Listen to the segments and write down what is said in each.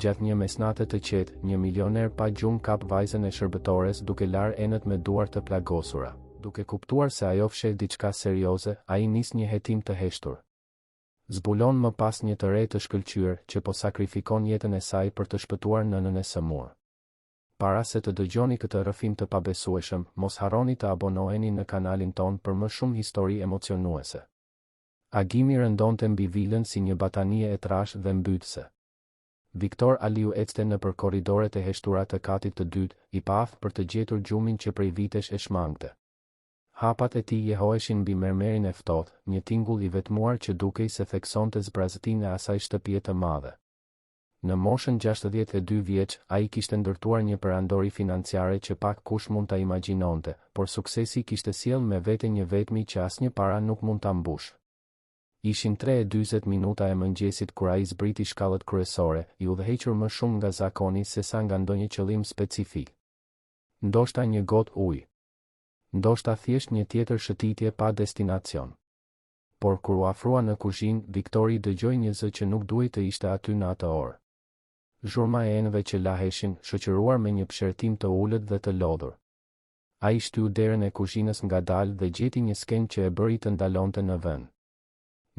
Gjatë një mesnate të qetë, një milioner pa gjumë kap vajzën e shërbëtores duke larë enët me duar të plagosura. Duke kuptuar se ajo fsheh diçka serioze, ai nis një hetim të heshtur. Zbulon më pas një të re të shkëlqyer, që po sakrifikon jetën e saj për të shpëtuar nënën e sëmurë. Para se të dëgjoni këtë rrëfim të pabesueshëm, mos harroni të abonoheni në kanalin tonë për më shumë histori emocionuese. Agimi rëndonte mbi vilën si një batanije e trashë dhe mbytëse. Viktor Aliu ecte nëpër korridoret e heshtura të katit të dytë, i paaftë për të gjetur gjumin që prej vitesh e shmangte. Hapat e tij jehoheshin mbi mermerin e ftohtë, një tingull i vetmuar që dukej se theksonte zbrazëtinë e asaj shtëpie të madhe. Në moshën 62 vjeç, ai kishte ndërtuar një perandori financiare që pak kush mund ta imagjinonte, por suksesi kishte sjellë me vete një vetmi që asnjë para nuk mund ta mbushë. Ishin 3:40 minuta e mëngjesit kur ai zbriti shkallët kryesore, i udhëhequr më shumë nga zakoni sesa nga ndonjë qëllim specifik. Ndoshta një gotë ujë. Ndoshta thjesht një tjetër shëtitje pa destinacion. Por kur u afrua në kuzhinë, Viktori dëgjoi një zë që nuk duhej të ishte aty në atë orë. Zhurma e enëve që laheshin, shoqëruar me një psherëtimë të ulët dhe të lodhur. Ai shtyu derën e kuzhinës ngadalë dhe gjeti një skenë që e bëri të ndalonte në vend.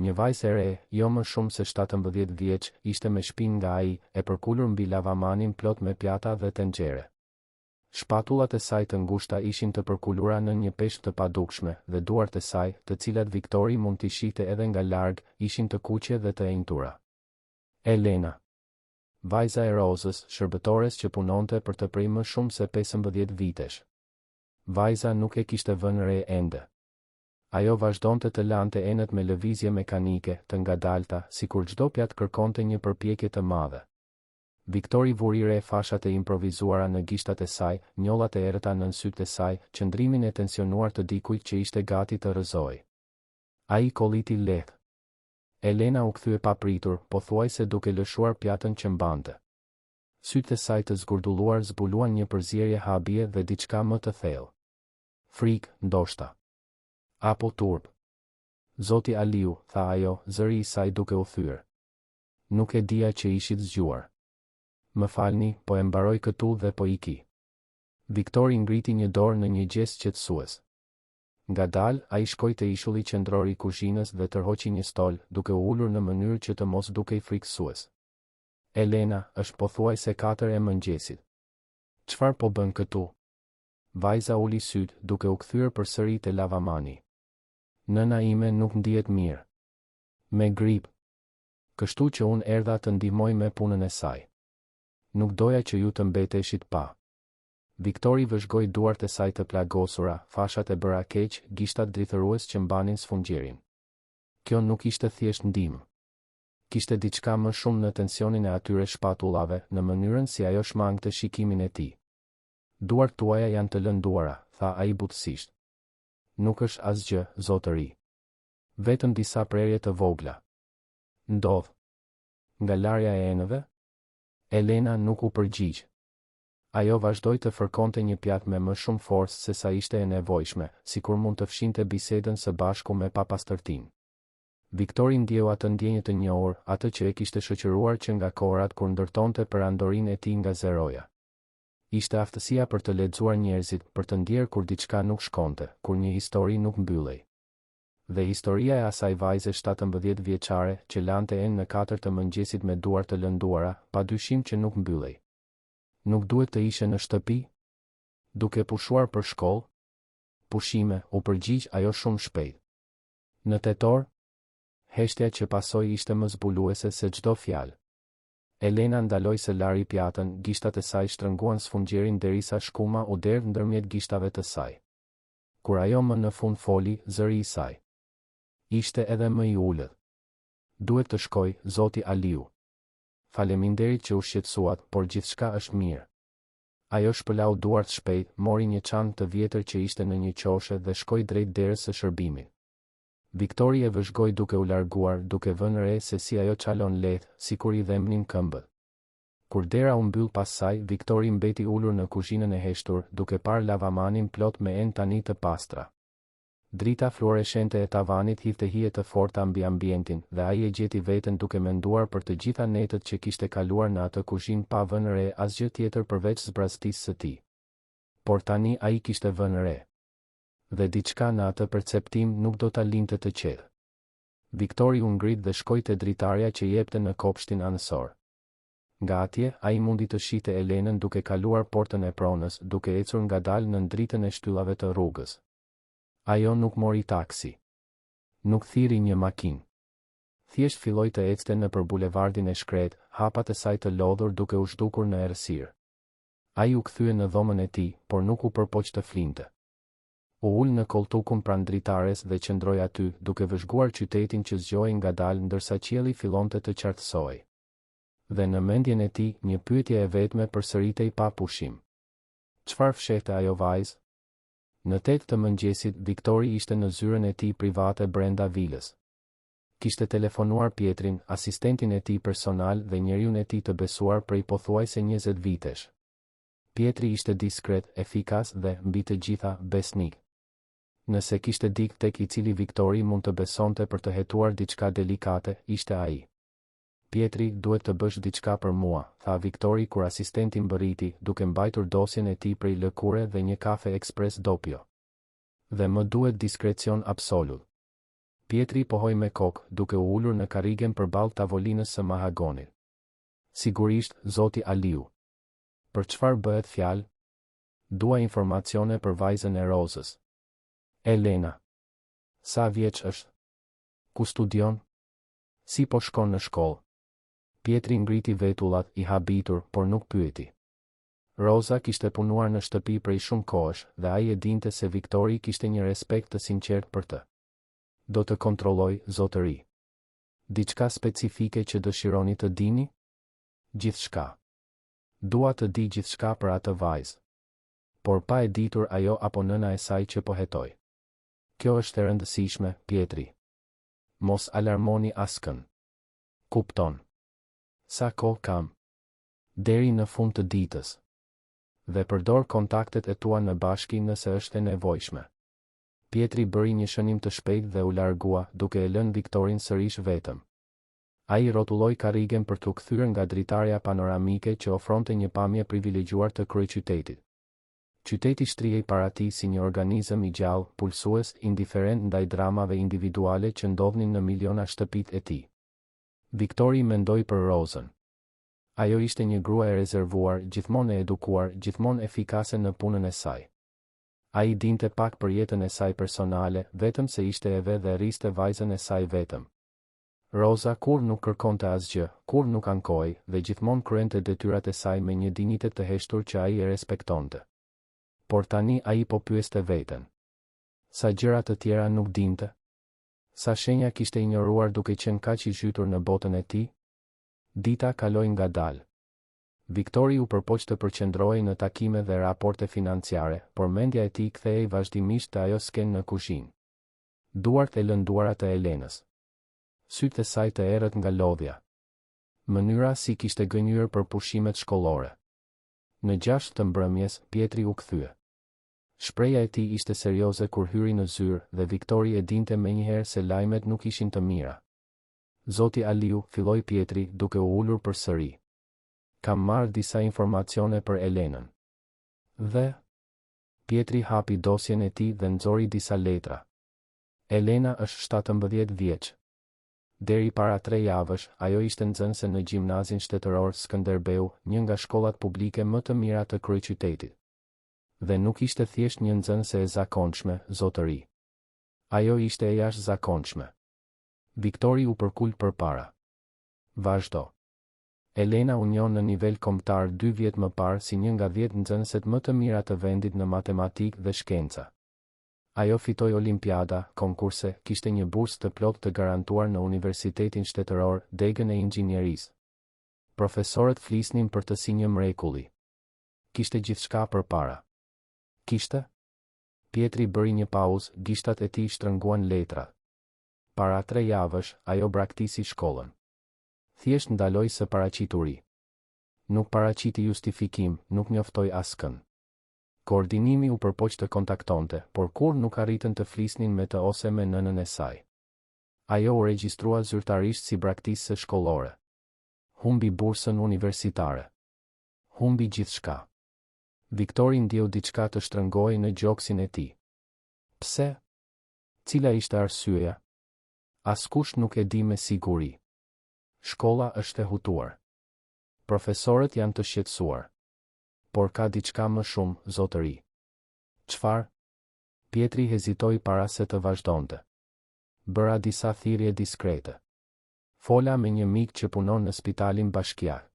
Një vajzë e re, jo më shumë se 17 vjeç, ishte me shpinë nga ai, e përkulur mbi lavamanin plot me pjata dhe tenxhere. Shpatullat e saj të ngushta ishin të përkulura nën një peshë të padukshme, dhe duart e saj, të cilat Viktori mund t'i shihte edhe nga larg, ishin të kuqe dhe të enjtura. Elena. Vajza e Rozës, shërbëtores që punonte për të prej më shumë se 15 vitesh. Vajza nuk e kishte vënë re ende. Ajo vazhdonte të lante enët me lëvizje mekanike, të ngadalta, sikur çdo pjatë kërkonte një përpjekje të madhe. Viktori vuri re fashat e improvizuara në gishtat e saj, njollat e errëta nën sytë e saj, qëndrimin e tensionuar të dikujt që ishte gati të rrëzohej. Ai kolliti lehtë. Elena u kthye papritur, pothuajse duke lëshuar pjatën që mbante. Sytë e saj të zgurdulluar zbuluan një përzierje habie dhe diçka më të thellë. Frikë, ndoshta. Apo turp. Zoti Aliu, tha ajo, zëri i saj duke u thyer. Nuk e dija që ishit zgjuar. Më falni, po e mbaroj këtu dhe po iki. Viktori ngriti një dorë në një gjest qetësues. Ngadalë, ai shkoi te ishulli qendror i kuzhinës dhe tërhoqi një stol, duke u ulur në mënyrë që të mos dukej frikësues. Elena, është pothuajse 4 e mëngjesit. Çfarë po bën këtu? Vajza uli sytë, duke u kthyer përsëri te lavamani. Nëna ime nuk ndihet mirë. Me grip. Kështu që unë erdha të ndihmoj me punën e saj. Nuk doja që ju të mbeteshit pa. Viktori vëzhgoi duart e saj të plagosura, fashat e bëra keq, gishtat drithërues që mbanin sfungjerin. Kjo nuk ishte thjesht ndihmë. Kishte diçka më shumë në tensionin e atyre shpatullave, në mënyrën si ajo shmangte shikimin e tij. Duart tuaja janë të lënduara, tha ai butësisht. Nuk është asgjë, zotëri. Vetëm disa prerje të vogla. Ndodh. Nga larja e enëve? Elena nuk u përgjigj. Ajo vazhdoi të fërkonte një pjatë me më shumë forcë sesa ishte e nevojshme, sikur mund të fshinte bisedën së bashku me papastërtinë. Viktori ndjeu atë ndjenjë të njohur, atë që e kishte shoqëruar që nga kohërat kur ndërtonte perandorinë e tij nga zeroja. Ishte aftësia për të lexuar njerëzit, për të ndjerë kur diçka nuk shkonte, kur një histori nuk mbyllej. Dhe historia e asaj vajze 17 vjeçare, që lante enë në 4 të mëngjesit me duar të lënduara, padyshim që nuk mbyllej. Nuk duhet të ishe në shtëpi? Duke pushuar për shkollë? Pushime, u përgjigj ajo shumë shpejt. Në tetor? Heshtja që pasoi ishte më zbuluese se çdo fjalë. Elena ndaloi së lari pjatën, gishtat e saj shtrënguan sfungjerin derisa shkuma u derdh ndërmjet gishtave të saj. Kur ajo më në fund foli, zëri i saj ishte edhe më i ulët. Duhet të shkoj, zoti Aliu. Faleminderit që u shqetësuat, por gjithçka është mirë. Ajo shpëlau duart shpejt, mori një çantë të vjetër që ishte në një qoshe dhe shkoi drejt derës së shërbimit. Viktori e vëzhgoi duke u larguar, duke vënë re se si ajo çalon lehtë, sikur i dhembnin këmbët. Kur dera u mbyll pas saj, Viktori mbeti ulur në kuzhinën e heshtur, duke parë lavamanin plot me enë tani të pastra. Drita fluoreshente e tavanit hidhte hije të forta mbi ambientin dhe ai e gjeti veten duke menduar për të gjitha netët që kishte kaluar në atë kuzhinë pa vënë re asgjë tjetër përveç zbrazëtisë së tij. Por tani ai kishte vënë re. Dhe diçka në atë perceptim nuk do ta linte të qetë. Viktori u ngrit dhe shkoi te dritarja që jepte në kopshtin anësor. Nga atje, ai mundi të shihte Elenën duke kaluar portën e pronës, duke ecur ngadalë nën dritën e shtyllave të rrugës. Ajo nuk mori taksi. Nuk thirri një makinë. Thjesht filloi të ecte nëpër bulevardin e shkretë, hapat e saj të lodhur duke u zhdukur në errësirë. Ai u kthye në dhomën e tij, por nuk u përpoq të flinte. U ul në kolltukun pranë dritares dhe qëndroi aty, duke vëzhguar qytetin që zgjohej ngadalë ndërsa qielli fillonte të qartësohej. Dhe në mendjen e tij, një pyetje e vetme përsëritej pa pushim. Çfarë fshehte ajo vajzë? Në tetë të mëngjesit, Viktori ishte në zyrën e tij private brenda vilës. Kishte telefonuar Pietrin, asistentin e tij personal dhe njeriun e tij të besuar prej pothuajse 20 vitesh. Pietri ishte diskret, efikas dhe, mbi të gjitha, besnik. Nëse kishte dikë tek i cili Viktori mund të besonte për të hetuar diçka delikate, ishte ai. Pietri, duhet të bësh diçka për mua, tha Viktori kur asistenti mbërriti, duke mbajtur dosjen e tij prej lëkure dhe një kafe ekspres doppio. Dhe më duhet diskrecion absolut. Pietri pohoi me kokë, duke u ulur në karrigen përballë tavolinës së mahagonit. Sigurisht, zoti Aliu. Për çfarë bëhet fjalë? Dua informacione për vajzën e Rozës. Elena. Sa vjeç është? Ku studion? Si po shkon në shkollë? Pietri ngriti vetullat, i habitur, por nuk pyeti. Roza kishte punuar në shtëpi prej shumë kohësh, dhe ai e dinte se Viktori kishte një respekt të sinqertë për të. Do të kontrolloj, zotëri. Diçka specifike që dëshironi të dini? Gjithçka. Dua të di gjithçka për atë vajzë. Por pa e ditur ajo apo nëna e saj që po hetoj. Kjo është e rëndësishme, Pietri. Mos alarmoni askënd. Kupton. Sa kohë kam? Deri në fund të ditës. Dhe përdor kontaktet e tua në bashki nëse është e nevojshme. Pietri bëri një shënim të shpejtë dhe u largua, duke e lënë Viktorin sërish vetëm. Ai rrotulloi karrigen për t'u kthyer nga dritarja panoramike që ofronte një pamje privilegjuar të kryeqytetit. Qyteti shtrihej para tij si një organizëm i gjallë, pulsues, indiferent ndaj dramave individuale që ndodhnin në miliona shtëpitë e tij. Viktori mendoi për Rozën. Ajo ishte një grua e rezervuar, gjithmonë e edukuar, gjithmonë efikase në punën e saj. Ai dinte pak për jetën e saj personale, vetëm se ishte e ve dhe rriste vajzën e saj vetëm. Roza kurrë nuk kërkonte asgjë, kurrë nuk ankohej, dhe gjithmonë kryente detyrat e saj me një dinjitet të heshtur që ai e respektonte. Por tani ai po pyeste veten. Sa gjëra të tjera nuk dinte? Sa shenja kishte injoruar duke qenë kaq i zhytur në botën e tij? Dita kaloi ngadalë. Viktori u përpoq të përqendrohej në takime dhe raporte financiare, por mendja e tij kthehej vazhdimisht te ajo skenë në kuzhinë. Duart e lënduara të Elenës. Sytë e saj të errët nga lodhja. Mënyra si kishte gënjyer për pushimet shkollore. Në 6 të mbrëmjes, Pietri u kthye. Shprehja e tij ishte serioze kur hyri në zyrë dhe Viktori e dinte menjëherë se lajmet nuk ishin të mira. Zoti Aliu, filloi Pietri, duke u ulur përsëri. Kam marrë disa informacione për Elenën. Dhe? Pietri hapi dosjen e tij dhe nxori disa letra. Elena është 17 vjeç. Deri para tre javësh, ajo ishte nxënëse në gjimnazin shtetëror Skënderbeu, një nga shkollat publike më të mira të kryeqytetit. Dhe nuk ishte thjesht një nxënëse e zakonshme, zotëri. Ajo ishte e jashtëzakonshme. Viktori u përkul përpara. Vazhdo. Elena u njoh në nivel kombëtar 2 vjet më parë si një nga 10 nxënëset më të mira të vendit në matematikë dhe shkenca. Ajo fitoi olimpiada, konkurse, kishte një bursë të plotë të garantuar në Universitetin Shtetëror, degën e inxhinierisë. Profesorët flisnin për të si një mrekulli. Kishte gjithçka përpara. Kishte? Pietri bëri një pauzë, gishtat e tij shtrënguan letrat. Para tre javësh, ajo braktisi shkollën. Thjesht ndaloi së paraqituri. Nuk paraqiti justifikim, nuk njoftoi askënd. Koordinimi u përpoq të kontaktonte, por kurrë nuk arritën të flisnin me të ose me nënën e saj. Ajo u regjistrua zyrtarisht si braktisëse shkollore. Humbi bursën universitare. Humbi gjithçka. Viktori ndjeu diçka të shtrëngohej në gjoksin e tij. Pse? Cila ishte arsyeja? Askush nuk e di me siguri. Shkolla është e hutuar. Profesorët janë të shqetësuar. Por ka diçka më shumë, zotëri. Çfarë? Pjetri hezitoi para se të vazhdonte. Bëra disa thirrje diskrete. Fola me një mik që punon në spitalin bashkiak.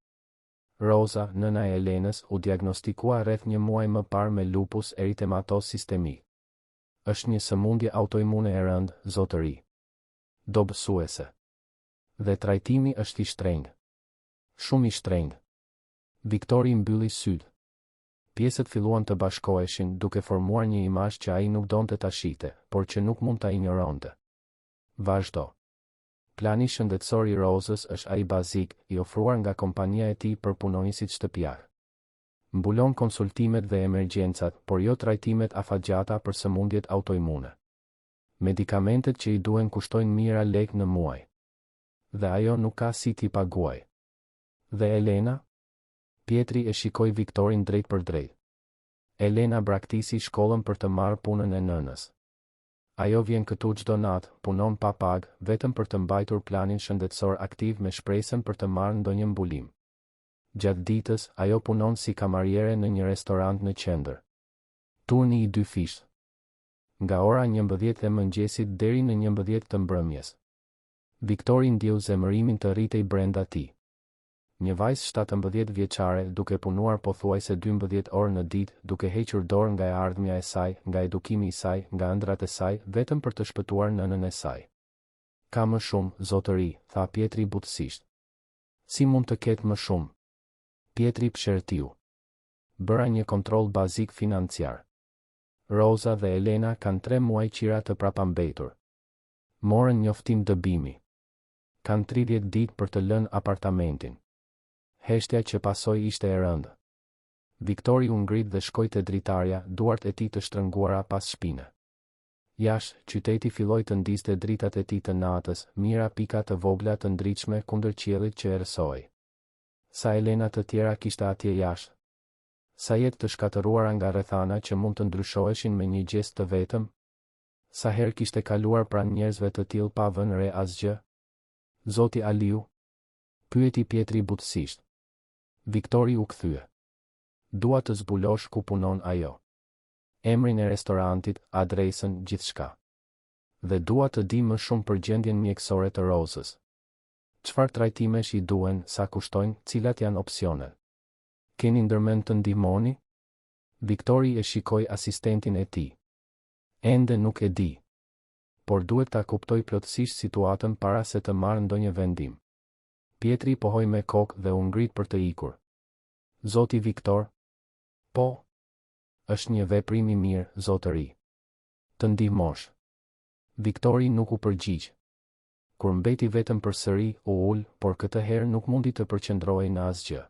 Roza, nëna e Elenës, u diagnostikua rreth një muaj më parë me lupus eritematoz sistemik. Është një sëmundje autoimune e rëndë, zotëri. Dobësuese. Dhe trajtimi është i shtrenjtë. Shumë i shtrenjtë. Viktori mbylli sytë. Pjesët filluan të bashkoheshin, duke formuar një imazh që ai nuk donte ta shihte, por që nuk mund ta injoronte. Vazhdo. Plani shëndetësor i Rozës është ai bazik, i ofruar nga kompania e tij për punonjësit shtëpiakë. Mbulon konsultimet dhe emergjencat, por jo trajtimet afatgjata për sëmundjet autoimune. Medikamentet që i duhen kushtojnë mijëra lekë në muaj. Dhe ajo nuk ka si t'i paguajë. Dhe Elena? Pjetri e shikoi Viktorin drejtpërdrejt. Elena braktisi shkollën për të marrë punën e nënës. Ajo vjen këtu çdo natë, punon pa pagë, vetëm për të mbajtur planin shëndetësor aktiv me shpresën për të marrë ndonjë mbulim. Gjatë ditës, ajo punon si kamariere në një restorant në qendër. Turni i dyfishtë. Nga ora 11 e mëngjesit deri në 11 të mbrëmjes. Viktori ndjeu zemërimin të rritej brenda tij. Një vajzë 17 vjeçare duke punuar pothuajse 12 orë në ditë, duke hequr dorë nga e ardhmja e saj, nga edukimi i saj, nga ëndrrat e saj, vetëm për të shpëtuar nënën e saj. Ka më shumë, zotëri, tha Pjetri butësisht. Si mund të ketë më shumë? Pjetri psherëtiu. Bëra një kontroll bazik financiar. Roza dhe Elena kanë tre muaj qira të prapambetur. Morën njoftim dëbimi. Kanë 30 ditë për të lënë apartamentin. Heshtja që pasoi ishte e rëndë. Viktori u ngrit dhe shkoi te dritarja, duart e tij të shtrënguara pas shpine. Jashtë, qyteti filloi të ndizte dritat e tij të natës, mijëra pika të vogla të ndritshme kundër qiellit që errësohej. Sa Elena të tjera kishte atje jashtë? Sa jetë të shkatërruara nga rrethana që mund të ndryshoheshin me një gjest të vetëm? Sa herë kishte kaluar pranë njerëzve të tillë pa vënë re asgjë? Zoti Aliu? Pyeti Pjetri butësisht. Viktori u kthye. Dua të zbulosh ku punon ajo. Emrin e restorantit, adresën, gjithçka. Dhe dua të di më shumë për gjendjen mjekësore të Rozës. Çfarë trajtimesh i duhen, sa kushtojnë, cilat janë opsionet. Keni ndërmend të ndihmoni? Viktori e shikoi asistentin e tij. Ende nuk e di. Por duhet ta kuptoj plotësisht situatën para se të marr ndonjë vendim. Pjetri pohoi me kokë dhe u ngrit për të ikur. Zoti Viktor? Po? Është një veprim i mirë, zotëri. Të ndihmosh. Viktori nuk u përgjigj. Kur mbeti vetëm përsëri, u ul, por këtë herë nuk mundi të përqendrohej në asgjë.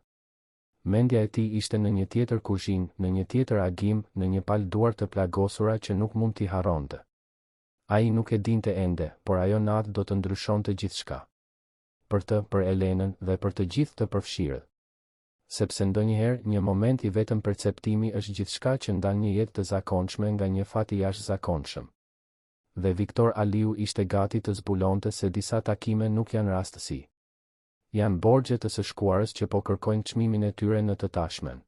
Mendja e tij ishte në një tjetër kuzhinë, në një tjetër agim, në një palë duar të plagosura që nuk mund t'i harronte. Ai nuk e dinte ende, por ajo natë do të ndryshonte gjithçka. Për të, për Elenën, dhe për të gjithë të përfshirët. Sepse ndonjëherë, një moment i vetëm perceptimi është gjithçka që ndan një jetë të zakonshme nga një fat i jashtëzakonshëm. Dhe Viktor Aliu ishte gati të zbulonte se disa takime nuk janë rastësi. Janë borxhe të së shkuarës që po kërkojnë çmimin e tyre në të tashmen.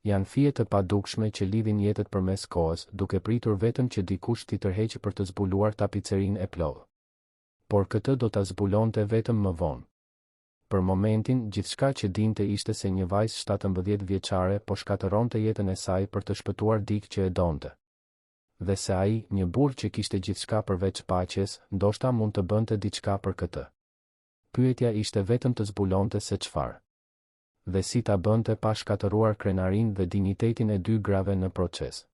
Janë fije të padukshme që lidhin jetët përmes kohës, duke pritur vetëm që dikush t'i tërheqë për të zbuluar tapicerinë e plotë. Por këtë do ta zbulonte vetëm më vonë. Për momentin, gjithçka që dinte ishte se një vajzë 17 vjeçare po shkatërronte jetën e saj për të shpëtuar dikë që e donte. Dhe se ai, një burrë që kishte gjithçka përveç paqes, ndoshta mund të bënte diçka për këtë. Pyetja ishte vetëm të zbulonte se çfarë. Dhe si ta bënte pa shkatërruar krenarinë dhe dinjitetin e dy grave në proces.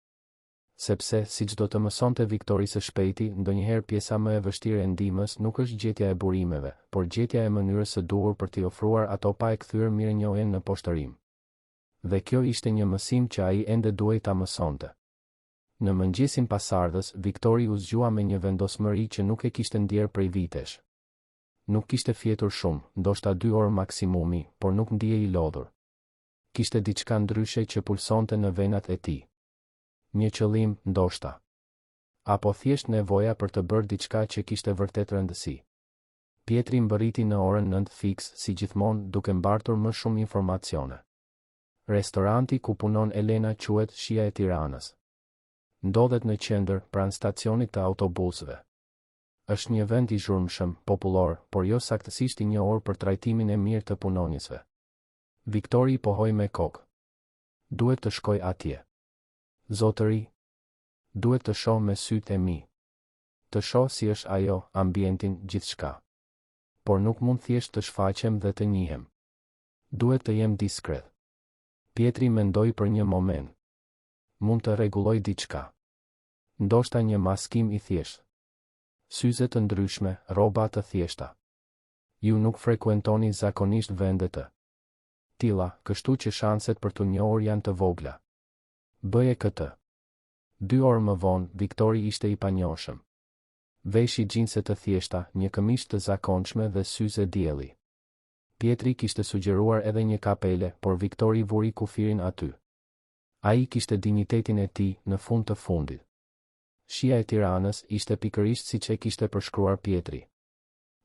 Sepse, siç do të mësonte Viktori së shpejti, ndonjëherë pjesa më e vështirë e ndihmës nuk është gjetja e burimeve, por gjetja e mënyrës së duhur për t'i ofruar ato pa e kthyer mirënjohjen në poshtërim. Dhe kjo ishte një mësim që ai ende duhej ta mësonte. Në mëngjesin pasardhës, Viktori u zgjua me një vendosmëri që nuk e kishte ndjerë prej vitesh. Nuk kishte fjetur shumë, ndoshta dy orë maksimumi, por nuk ndihej i lodhur. Kishte diçka ndryshe që pulsonte në venat e tij. Një qëllim, ndoshta. Apo thjesht nevoja për të bërë diçka që kishte vërtet rëndësi. Pjetri mbërriti në orën nëntë fiks, si gjithmonë, duke mbartur më shumë informacione. Restoranti ku punon Elena quhet Shija e Tiranës. Ndodhet në qendër, pranë stacionit të autobusëve. Është një vend i zhurmshëm, popullor, por jo saktësisht i njohur për trajtimin e mirë të punonjësve. Viktori pohoi me kokë. Duhet të shkoj atje. Zotëri? Duhet të shoh me sytë e mi. Të shoh si është ajo, ambientin, gjithçka. Por nuk mund thjesht të shfaqem dhe të njihem. Duhet të jem diskret. Pjetri mendoi për një moment. Mund të rregulloj diçka. Ndoshta një maskim i thjeshtë. Syze të ndryshme, rroba të thjeshta. Ju nuk frekuentoni zakonisht vende të tilla, kështu që shanset për t'u njohur janë të vogla. Bëje këtë. Dy orë më vonë, Viktori ishte i panjohshëm. Veshi xhinse të thjeshta, një këmishë të zakonshme dhe syze dielli. Pjetri kishte sugjeruar edhe një kapele, por Viktori vuri kufirin aty. Ai kishte dinjitetin e tij, në fund të fundit. Shija e Tiranës ishte pikërisht siç e kishte përshkruar Pjetri.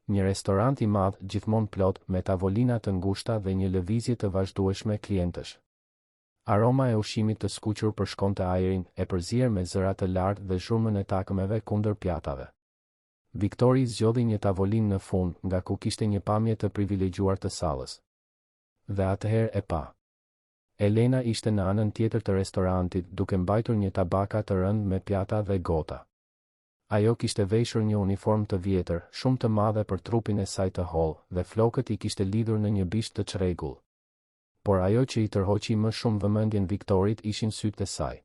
Një restorant i madh, gjithmonë plot, me tavolina të ngushta dhe një lëvizje të vazhdueshme klientësh. Aroma e ushqimit të skuqur përshkonte ajrin, e përzier me zëra të lartë dhe zhurmën e takëmeve kundër pjatave. Viktori zgjodhi një tavolinë në fund, nga ku kishte një pamje të privilegjuar të sallës. Dhe atëherë e pa. Elena ishte në anën tjetër të restorantit, duke mbajtur një tabaka të rëndë me pjata dhe gota. Ajo kishte veshur një uniformë të vjetër, shumë të madhe për trupin e saj të hollë, dhe flokët i kishte lidhur në një bisht të çrregullt. Por ajo që i tërhoqi më shumë vëmendjen Viktorit ishin sytë e saj.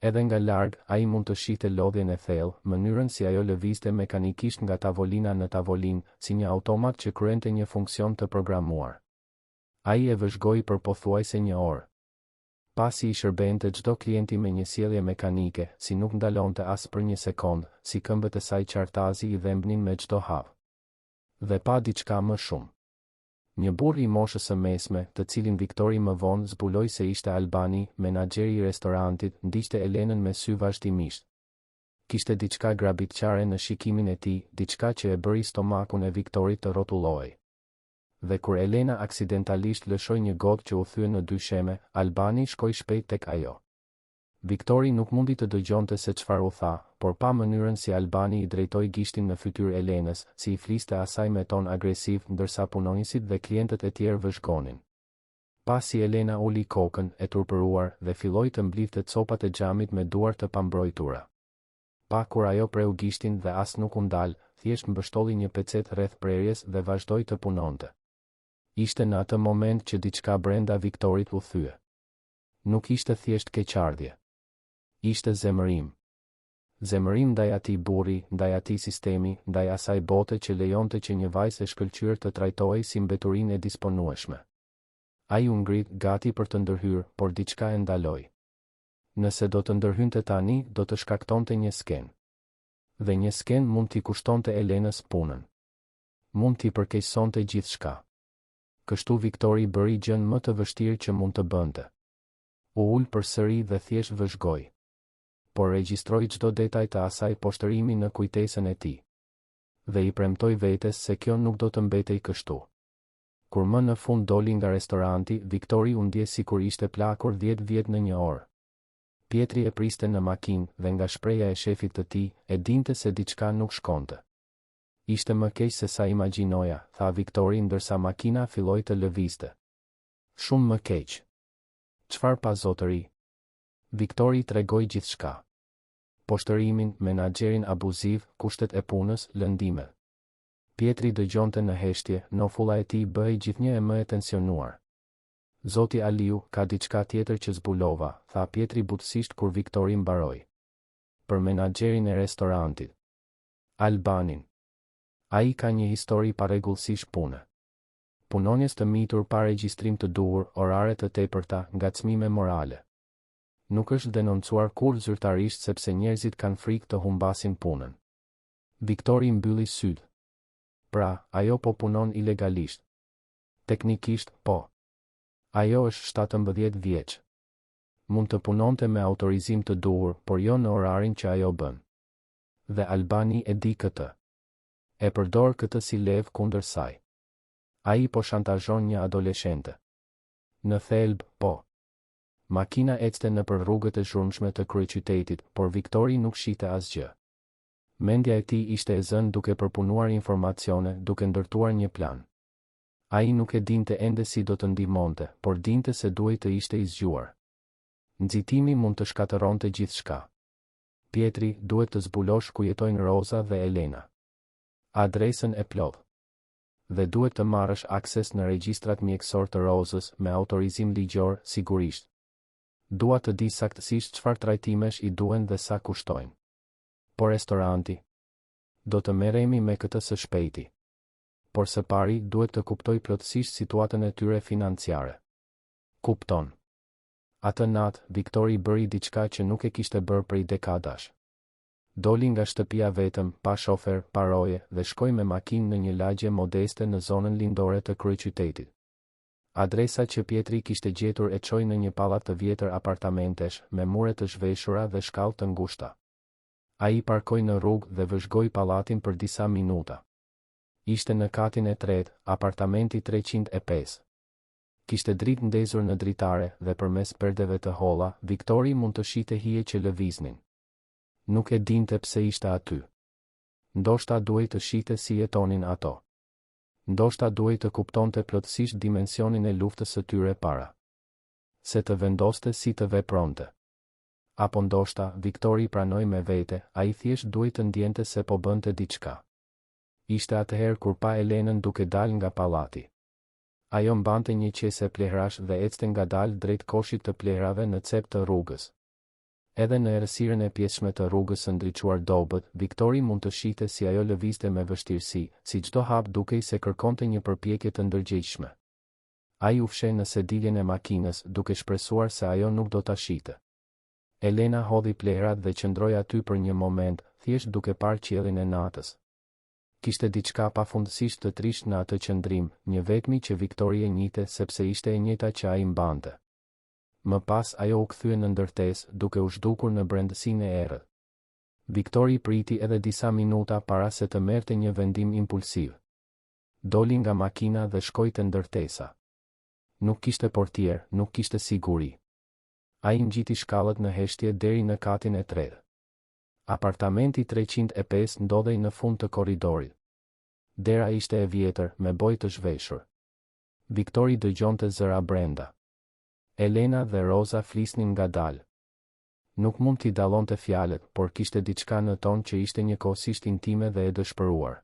Edhe nga larg, ai mund të shihte lodhjen e thellë, mënyrën si ajo lëvizte mekanikisht nga tavolina në tavolinë, si një automat që kryente një funksion të programuar. Ai e vëzhgoi për pothuajse një orë. Pasi i shërbente çdo klienti me një sjellje mekanike, si nuk ndalonte as për një sekondë, si këmbët e saj qartazi i dhembnin me çdo hap. Dhe pa diçka më shumë. Një burrë i moshës së mesme, të cilin Viktori më vonë zbuloi se ishte Albani, menaxheri i restorantit, ndiqte Elenën me sy vazhdimisht. Kishte diçka grabitqare në shikimin e tij, diçka që e bëri stomakun e Viktorit të rrotullohej. Dhe kur Elena aksidentalisht lëshoi një gotë që u thye në dysheme, Albani shkoi shpejt tek ajo. Viktori nuk mundi të dëgjonte se çfarë u tha, por pa mënyrën si Albani i drejtoi gishtin në fytyrë Elenës, si i fliste asaj me ton agresiv ndërsa punonjësit dhe klientët e tjerë vëzhgonin. Pa si Elena uli kokën, e turpëruar, dhe filloi të mblidhte copat e xhamit me duar të pambrojtura. Pa kur ajo preu gishtin dhe as nuk u ndal, thjesht mbështolli një pecetë rreth prerjes dhe vazhdoi të punonte. Ishte në atë moment që diçka brenda Viktorit u thye. Nuk ishte thjesht keqardhje. Ishte zemërim. Zemërim ndaj atij burri, ndaj atij sistemi, ndaj asaj bote që lejonte që një vajzë e shkëlqyer të trajtohej si mbeturinë e disponueshme. Ai u ngrit, gati për të ndërhyrë, por diçka e ndaloi. Nëse do të ndërhynte tani, do të shkaktonte një skenë. Dhe një skenë mund t'i kushtonte Elenës punën. Mund t'i përkeqësonte gjithçka. Kështu Viktori bëri gjënë më të vështirë që mund të bënte. U ul përsëri dhe thjesht vëzhgoi. Por regjistroi çdo detaj të asaj poshtërimi në kujtesën e tij. Dhe i premtoi vetes se kjo nuk do të mbetej kështu. Kur më në fund doli nga restoranti, Viktori u ndje sikur ishte plakur dhjetë vjet në një orë. Pjetri e priste në makinë, dhe nga shprehja e shefit të tij, e dinte se diçka nuk shkonte. Ishte më keq se sa imagjinoja, tha Viktori ndërsa makina filloi të lëvizte. Shumë më keq. Çfarë pa zotëri? Viktori i tregoi gjithçka. Poshtërimin, menaxherin abuziv, kushtet e punës, lëndimet. Pjetri dëgjonte në heshtje, nofulla e tij bëhej gjithnjë e më e tensionuar. Zoti Aliu, ka diçka tjetër që zbulova, tha Pjetri butësisht kur Viktori mbaroi. Për menaxherin e restorantit. Albanin. Ai ka një histori parregullsish pune. Punonjës të mitur pa regjistrim të duhur, orare të tepërta, ngacmime morale. Nuk është denoncuar kurrë zyrtarisht sepse njerëzit kanë frikë të humbasin punën. Viktori mbylli sytë. Pra, ajo po punon ilegalisht. Teknikisht, po. Ajo është 17 vjeç. Mund të punonte me autorizim të duhur, por jo në orarin që ajo bën. Dhe Albani e di këtë. E përdor këtë si levë kundër saj. Ai po shantazhon një adoleshente. Në thelb, po. Makina ecte nëpër rrugët e zhurmshme të kryeqytetit, por Viktori nuk shihte asgjë. Mendja e tij ishte e zënë duke përpunuar informacione, duke ndërtuar një plan. Ai nuk e dinte ende si do të ndihmonte, por dinte se duhej të ishte i zgjuar. Nxitimi mund të shkatërronte gjithçka. Pjetri, duhet të zbulosh ku jetojnë Roza dhe Elena. Adresën e plotë. Dhe duhet të marrësh akses në regjistrat mjekësorë të Rozës, me autorizim ligjor, sigurisht. Dua të di saktësisht çfarë trajtimesh i duhen dhe sa kushtojnë. Po restoranti? Do të merremi me këtë së shpejti. Por së pari, duhet të kuptoj plotësisht situatën e tyre financiare. Kupton. Atë natë, Viktori bëri diçka që nuk e kishte bërë prej dekadash. Doli nga shtëpia vetëm, pa shofer, pa roje, dhe shkoi me makinë në një lagje modeste në zonën lindore të kryeqytetit. Adresa që Pjetri kishte gjetur e çoi në një pallat të vjetër apartamentesh, me mure të zhveshura dhe shkallë të ngushta. Ai parkoi në rrugë dhe vëzhgoi pallatin për disa minuta. Ishte në katin e tretë, apartamenti 305. Kishte dritë ndezur në dritare dhe përmes perdeve të holla, Viktori mund të shihte hije që lëviznin. Nuk e dinte pse ishte aty. Ndoshta duhej të shihte si jetonin ato. Ndoshta duhej të kuptonte plotësisht dimensionin e luftës së tyre para se të vendoste si të vepronte. Apo ndoshta, Viktori pranoi me vete, ai thjesht duhej të ndjente se po bënte diçka. Ishte atëherë kur pa Elenën duke dalë nga pallati. Ajo mbante një qese plehrash dhe ecte ngadalë drejt koshit të plehrave në cep të rrugës. Edhe në errësirën e pjesshme të rrugës së ndriçuar dobët, Viktori mund të shihte si ajo lëvizte me vështirësi, si çdo hap dukej se kërkonte një përpjekje të ndërgjegjshme. Ai u fsheh në sediljen e makinës, duke shpresuar se ajo nuk do ta shihte. Elena hodhi plehrat dhe qëndroi aty për një moment, thjesht duke parë qiellin e natës. Kishte diçka pafundësisht të trishtë në atë qëndrim, një vetmi që Viktori e njihte sepse ishte e njëjta që ai mbante. Më pas ajo u kthye në ndërtesë, duke u zhdukur në brendësinë e errët. Viktori priti edhe disa minuta para se të merrte një vendim impulsiv. Doli nga makina dhe shkoi te ndërtesa. Nuk kishte portier, nuk kishte siguri. Ai ngjiti shkallët në heshtje deri në katin e tretë. Apartamenti 305 ndodhej në fund të korridorit. Dera ishte e vjetër, me bojë të zhveshur. Viktori dëgjonte zëra brenda. Elena dhe Roza flisnin ngadalë. Nuk mund t'i dallonte fjalët, por kishte diçka në ton që ishte njëkohësisht intime dhe e dëshpëruar.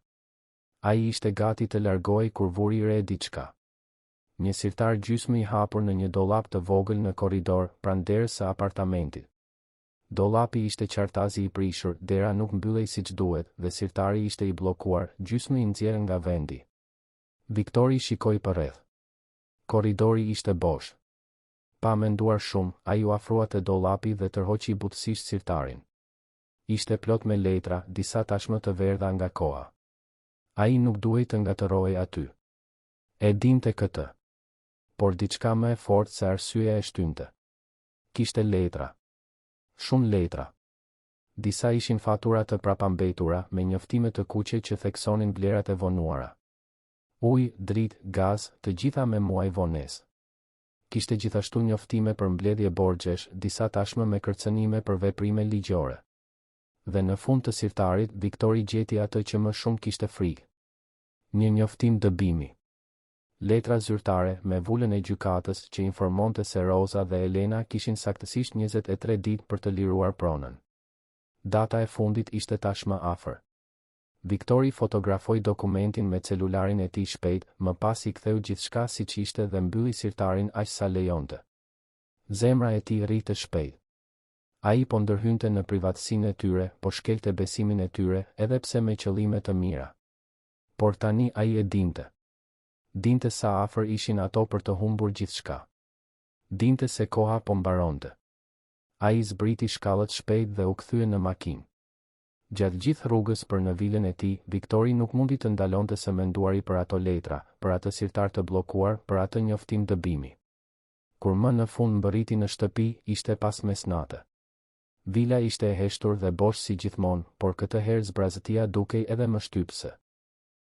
Ai ishte gati të largohej kur vuri re diçka. Një sirtar gjysmë i hapur në një dollap të vogël në korridor, pranë derës së apartamentit. Dollapi ishte qartazi i prishur, dera nuk mbyllej siç duhet, dhe sirtari ishte i bllokuar, gjysmë i nxjerrë nga vendi. Viktori shikoi përreth. Korridori ishte bosh. Pa menduar shumë, ai u afrua te dollapi dhe tërhoqi butësisht sirtarin. Ishte plot me letra, disa tashmë të verdha nga koha. Ai nuk duhej të ngatërrohej aty. E dinte këtë. Por diçka më e fortë se arsyeja e shtynte. Kishte letra. Shumë letra. Disa ishin fatura të prapambetura, me njoftime të kuqe që theksonin vlerat e vonuara. Ujë, dritë, gaz, të gjitha me muaj vonesë. Kishte gjithashtu njoftime për mbledhje borxhesh, disa tashmë me kërcënime për veprime ligjore. Dhe në fund të sirtarit, Viktori gjeti atë që më shumë kishte frikë. Një njoftim dëbimi. Letra zyrtare, me vulën e gjykatës, që informonte se Roza dhe Elena kishin saktësisht 23 ditë për të liruar pronën. Data e fundit ishte tashmë afër. Viktori fotografoi dokumentin me celularin e tij shpejt, më pas i ktheu gjithçka siç ishte dhe mbylli sirtarin aq sa lejonte. Zemra e tij rrihte shpejt. Ai po ndërhynte në privatësinë e tyre, po shkelte besimin e tyre, edhe pse me qëllime të mira. Por tani ai e dinte. Dinte sa afër ishin ato për të humbur gjithçka. Dinte se koha po mbaronte. Ai zbriti shkallët shpejt dhe u kthye në makinë. Gjatë gjithë rrugës për në vilën e tij, Viktori nuk mundi të ndalonte së menduari për ato letra, për atë sirtar të bllokuar, për atë njoftim dëbimi. Kur më në fund mbërriti në shtëpi, ishte pas mesnate. Vila ishte e heshtur dhe bosh si gjithmonë, por këtë herë zbrazëtia dukej edhe më shtypëse.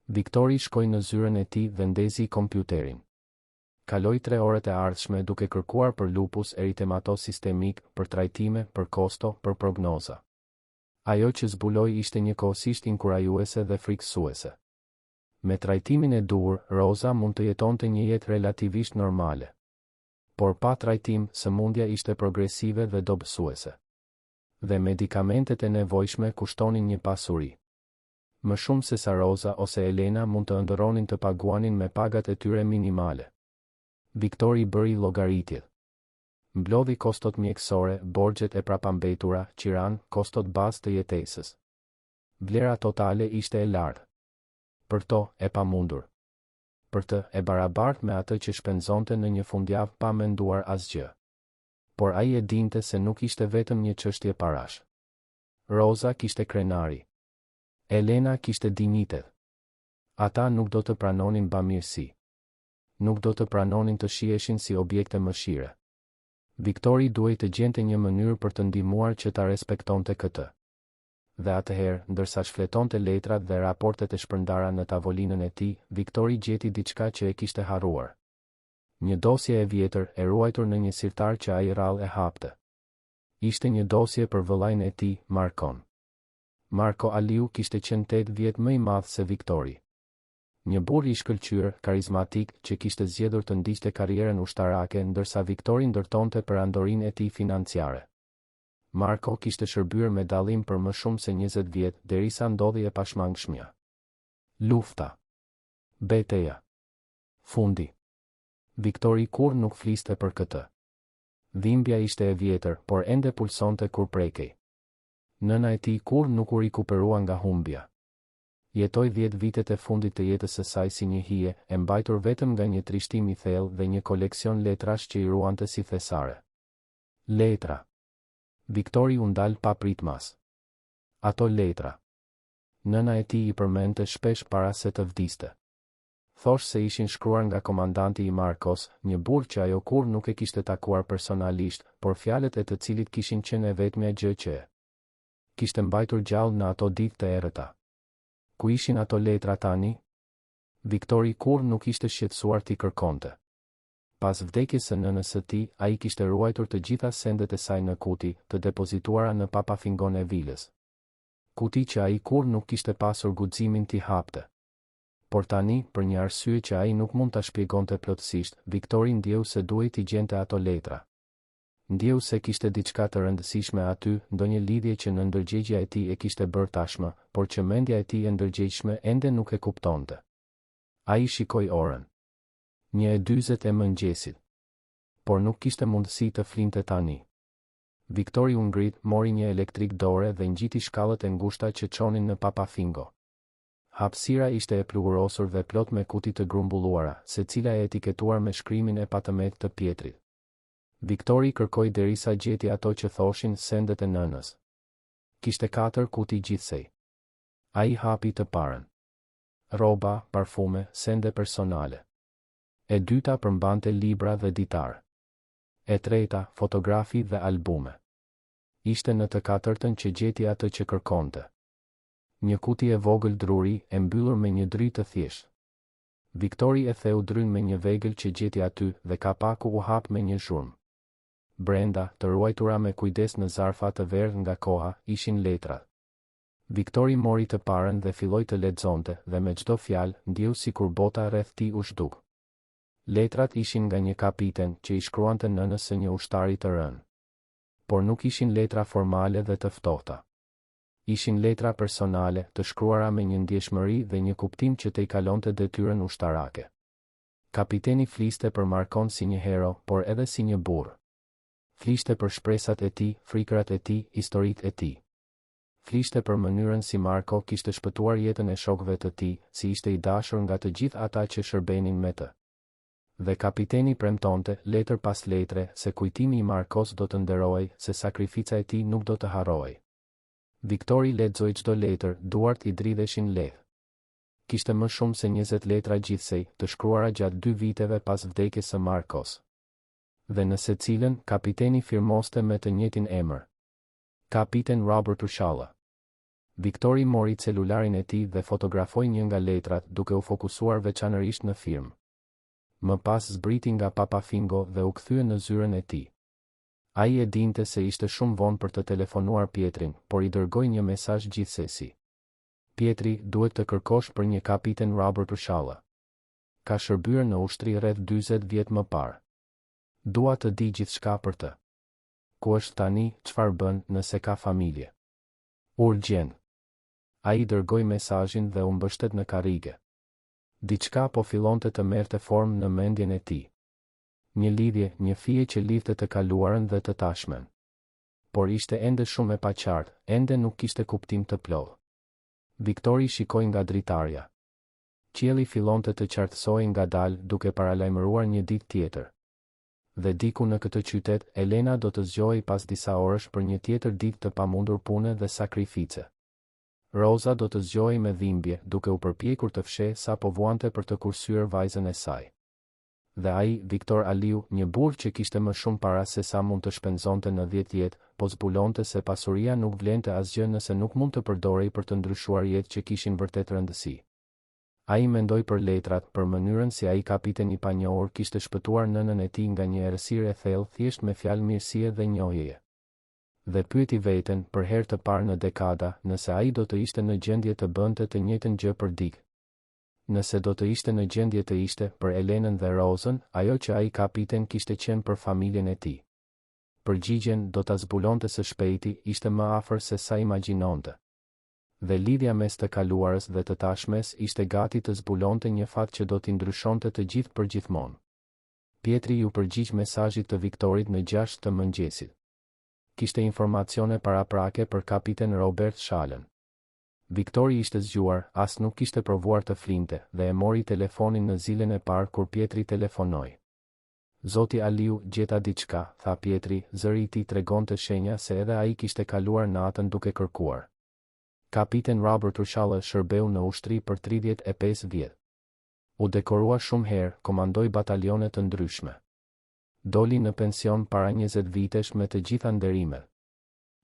Viktori shkoi në zyrën e tij dhe ndezi kompjuterin. Kaloi tre orët e ardhshme duke kërkuar për lupus eritematoz sistemik, për trajtime, për kosto, për prognoza. Ajo që zbuloi ishte njëkohësisht inkurajuese dhe frikësuese. Me trajtimin e duhur, Roza mund të jetonte një jetë relativisht normale. Por pa trajtim, sëmundja ishte progresive dhe dobësuese. Dhe medikamentet e nevojshme kushtonin një pasuri. Më shumë sesa Roza ose Elena mund të ëndërronin të paguanin me pagat e tyre minimale. Viktori bëri llogaritjet. Mblodhi kostot mjekësore, borxhet e prapambetura, qiranë, kostot bazë të jetesës. Vlera totale ishte e lartë. Për to, e pamundur. Për të, e barabartë me atë që shpenzonte në një fundjavë pa menduar asgjë. Por ai e dinte se nuk ishte vetëm një çështje parash. Roza kishte krenari. Elena kishte dinjitet. Ata nuk do të pranonin bamirësi. Nuk do të pranonin të shiheshin si objekte mëshire. Viktori duhej të gjente një mënyrë për të ndihmuar që ta respektonte këtë. Dhe atëherë, ndërsa shfletonte letrat dhe raportet e shpërndara në tavolinën e tij, Viktori gjeti diçka që e kishte harruar. Një dosje e vjetër, e ruajtur në një sirtar që ai rrallë e hapte. Ishte një dosje për vëllain e tij, Markon. Marko Aliu kishte qenë tetë vjet më i madh se Viktori. Një burrë i shkëlqyer, karizmatik, që kishte zgjedhur të ndiqte karrierën ushtarake ndërsa Viktori ndërtonte perandorinë e tij financiare. Marko kishte shërbyer me dallim për më shumë se 20 vjet, derisa ndodhi e pashmangshmja. Lufta. Beteja. Fundi. Viktori kurrë nuk fliste për këtë. Dhimbja ishte e vjetër, por ende pulsonte kur prekej. Nëna e tij kurrë nuk u rikuperua nga humbja. Jetoi dhjetë vitet e fundit të jetës së saj si një hije, e mbajtur vetëm nga një trishtim i thellë dhe një koleksion letrash që i ruante si thesare. Letra. Viktori u ndal papritmas. Ato letra. Nëna e tij i përmendte shpesh para se të vdiste. Thosh se ishin shkruar nga komandanti i Markos, një burrë që ajo kurrë nuk e kishte takuar personalisht, por fjalët e të cilit kishin qenë e vetmja gjë që e kishte mbajtur gjallë në ato ditë të errëta. Ku ishin ato letra tani? Viktori kurrë nuk ishte shqetësuar t'i kërkonte. Pas vdekjes së nënës së tij, ai kishte ruajtur të gjitha sendet e saj në kuti, të depozituara në papafingon e vilës. Kuti që ai kurrë nuk kishte pasur guximin t'i hapte. Por tani, për një arsye që ai nuk mund ta shpjegonte plotësisht, Viktori ndjeu se duhej t'i gjente ato letra. Ndjeu se kishte diçka të rëndësishme aty, ndonjë lidhje që nënndërgjegjja e tij e kishte bërë tashmë, por që mendja e tij e ndërgjegjshme ende nuk e kuptonte. Ai shikoi orën. 1:40 e mëngjesit. Por nuk kishte mundësi të flinte tani. Viktori u ngrit, mori një elektrik dore dhe ngjiti shkallët e ngushta që çonin në papafingo. Hapësira ishte e pluhurosur dhe plot me kuti të grumbulluara, secila e etiketuar me shkrimin e patëmetë të Pjetrit. Viktori kërkoi derisa gjeti ato që thoshin sendet e nënës. Kishte katër kuti gjithsej. Ai hapi të parën. Rroba, parfume, sende personale. E dyta përmbante libra dhe ditarë. E treta, fotografi dhe albume. Ishte në të katërtën që gjeti atë që kërkonte. Një kuti e vogël druri, e mbyllur me një dry të thjeshtë. Viktori e theu drynë me një vegël që gjeti aty dhe kapaku u hap me një zhurmë. Brenda, të ruajtura me kujdes në zarfa të verdhë nga koha, ishin letrat. Viktori mori të parën dhe filloi të lexonte, dhe me çdo fjalë, ndjeu sikur bota rreth tij u zhduk. Letrat ishin nga një kapiten, që i shkruante nënës së një ushtari të rënë. Por nuk ishin letra formale dhe të ftohta. Ishin letra personale, të shkruara me një ndjeshmëri dhe një kuptim që tejkalonte detyrën ushtarake. Kapiteni fliste për Markon si një hero, por edhe si një burrë. Fliste për shpresat e tij, frikërat e tij, historitë e tij. Fliste për mënyrën si Marko kishte shpëtuar jetën e shokëve të tij, si ishte i dashur nga të gjithë ata që shërbenin me të. Dhe kapiteni premtonte, letër pas letre, se kujtimi i Markos do të nderohej, se sakrifica e tij nuk do të harrohej. Viktori lexoi çdo letër, duart i dridheshin lehtë. Kishte më shumë se 20 letra gjithsej, të shkruara gjatë dy viteve pas vdekjes së Markos. Dhe në secilën, kapiteni firmoste me të njëjtin emër. Kapiten Robert Shala. Viktori mori celularin e tij dhe fotografoi një nga letrat, duke u fokusuar veçanërisht në firmë. Më pas zbriti nga papafingo dhe u kthye në zyrën e tij. Ai e dinte se ishte shumë vonë për të telefonuar Pietrin, por i dërgoi një mesazh gjithsesi. Pietri, duhet të kërkosh për një kapiten Robert Shala. Ka shërbyer në ushtri rreth 40 vjet më parë. Dua të di gjithçka për të. Ku është tani, çfarë bën, nëse ka familje. Urgjent. Ai dërgoi mesazhin dhe u mbështet në karrige. Diçka po fillonte të merrte formë në mendjen e tij. Një lidhje, një fije që lidhte të kaluarën dhe të tashmen. Por ishte ende shumë e paqartë, ende nuk kishte kuptim të plotë. Viktori shikoi nga dritarja. Qielli fillonte të qartësohej ngadalë, duke paralajmëruar një ditë tjetër. Dhe diku në këtë qytet, Elena do të zgjohej pas disa orësh për një tjetër ditë të pamundur pune dhe sakrifice. Roza do të zgjohej me dhimbje, duke u përpjekur të fshehë sa po vuante për të kursyer vajzën e saj. Dhe ai, Viktor Aliu, një burrë që kishte më shumë para se sa mund të shpenzonte në 10 jetë, po zbulonte se pasuria nuk vlente asgjë nëse nuk mund të përdorej për të ndryshuar jetë që kishin vërtet rëndësi. Ai mendoi për letrat, për mënyrën si ai kapiten i panjohur kishte shpëtuar nënën e tij nga një errësirë e thellë thjesht me fjalë mirësie dhe njohjeje. Dhe pyeti veten, për herë të parë në dekada, nëse ai do të ishte në gjendje të bënte të njëjtën gjë për dikë. Nëse do të ishte në gjendje të ishte, për Elenën dhe Rozën, ajo që ai kapiten kishte qenë për familjen e tij. Përgjigjen, do ta zbulonte së shpejti, ishte më afër se sa imagjinonte. Dhe lidhja mes të kaluarës dhe të tashmes ishte gati të zbulonte një fat që do t'i ndryshonte të gjithë përgjithmonë. Pietri iu përgjigj mesazhit të Viktorit në 6 të mëngjesit. Kishte informacione paraprake për kapiten Robert Shalën. Viktori ishte zgjuar, as nuk kishte provuar të flinte, dhe e mori telefonin në zilen e parë kur Pietri telefonoi. Zoti Aliu, gjeta diçka, tha Pietri, zëri i tij tregonte shenja se edhe ai kishte kaluar natën duke kërkuar. Kapiten Robert Shala shërbeu në ushtri për 35 vjet. U dekorua shumë herë, komandoi batalione të ndryshme. Doli në pension para 20 vitesh me të gjitha nderimet.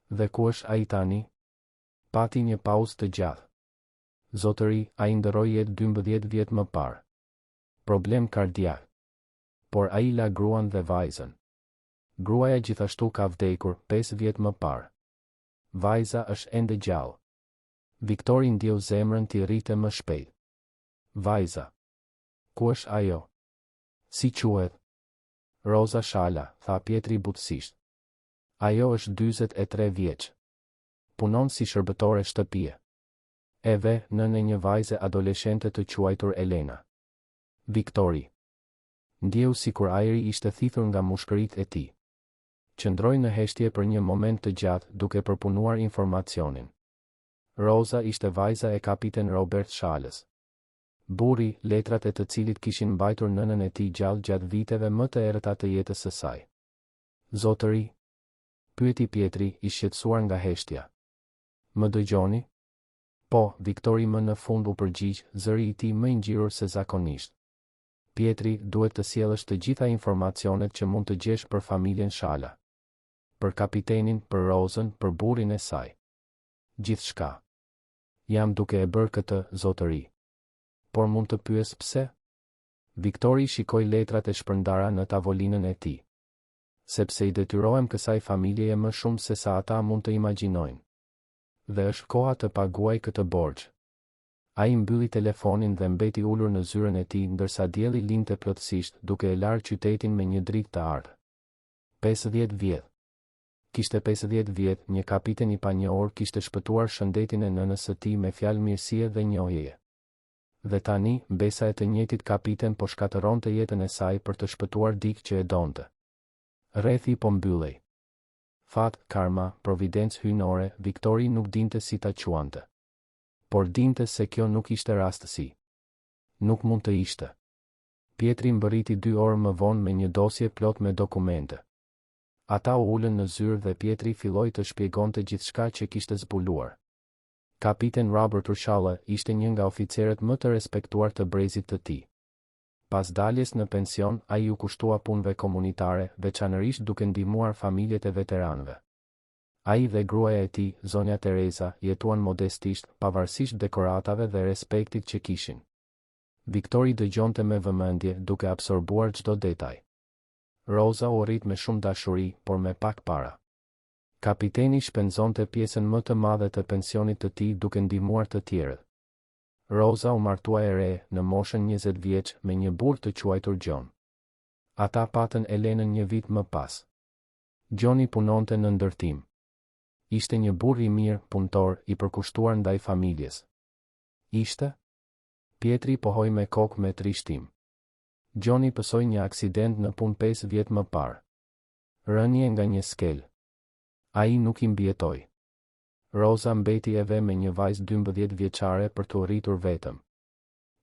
Dhe ku është ai tani? Pati një pauzë të gjatë. Zotëri, ai ndërroi jetë 12 vjet më parë. Problem kardiak. Por ai la gruan dhe vajzën. Gruaja gjithashtu ka vdekur, 5 vjet më parë. Vajza është ende gjallë. Viktori ndjeu zemrën t'i rrihte më shpejt. Vajza. Ku është ajo? Si quhet? Roza Shala, tha Pietri butësisht. Ajo është 43 vjeç. Punon si shërbëtore shtëpie. E ve, nënë e një vajze adoleshente të quajtur Elena. Viktori. Ndjeu sikur ajri ishte thithur nga mushkëritë e tij. Qëndroi në heshtje për një moment të gjatë, duke përpunuar informacionin. Roza ishte vajza e kapiten Robert Shalës. Burri, letrat e të cilit kishin mbajtur nënën e tij gjallë gjatë viteve më të errëta të jetës së saj. Zotëri? Pyeti Pietri, i shqetësuar nga heshtja. Më dëgjoni? Po, Viktori më në fund u përgjigj, zëri i tij më i ngjirur se zakonisht. Pietri, duhet të sjellësh të gjitha informacionet që mund të gjesh për familjen Shala. Për kapitenin, për Rozën, për burrin e saj. Gjithçka. Jam duke e bërë këtë, zotëri. Por mund të pyes pse? Viktori shikoi letrat e shpërndara në tavolinën e tij. Sepse i detyrohem kësaj familjeje më shumë se sa ata mund të imagjinojnë. Dhe është koha të paguaj këtë borxh. Ai mbylli telefonin dhe mbeti ulur në zyrën e tij ndërsa dielli lindte plotësisht, duke e larë qytetin me një dritë të artë. 50 vjet. Kishte 50 vjet, një kapiten i panjohur kishte shpëtuar shëndetin e nënës së tij me fjalë mirësie dhe njohjeje. Dhe tani, mbesa e të njëjtit kapiten po shkatërronte jetën e saj për të shpëtuar dikë që e donte. Rrethi po mbyllej. Fat, karma, providencë hyjnore, Viktori nuk dinte si ta quante. Por dinte se kjo nuk ishte rastësi. Nuk mund të ishte. Pietri mbërriti dy orë më vonë me një dosje plot me dokumente. Ata u ulën në zyrë dhe Pietri filloi të shpjegonte gjithçka që kishte zbuluar. Kapiten Robert Urshalla ishte një nga oficerët më të respektuar të brezit të tij. Pas daljes në pension, ai iu kushtua punëve komunitare, veçanërisht duke ndihmuar familjet e veteranëve. Ai dhe gruaja e tij, zonja Teresa, jetuan modestisht, pavarësisht dekoratave dhe respektit që kishin. Viktori dëgjonte me vëmendje, duke absorbuar çdo detaj. Roza u rrit me shumë dashuri, por me pak para. Kapiteni shpenzonte pjesën më të madhe të pensionit të tij duke ndihmuar të tjerët. Roza u martua e re, në moshën 20 vjeç, me një burrë të quajtur John. Ata patën Elenën një vit më pas. Gjoni punonte në ndërtim. Ishte një burrë i mirë, punëtor, i përkushtuar ndaj familjes. Ishte? Pietri pohoi me kokë me trishtim. Gjoni pësoi një aksident në punë 5 vjet më parë. Rënie nga një skelë. Ai nuk i mbijetoi. Roza mbeti e ve me një vajzë 12 vjeçare për t'u rritur vetëm.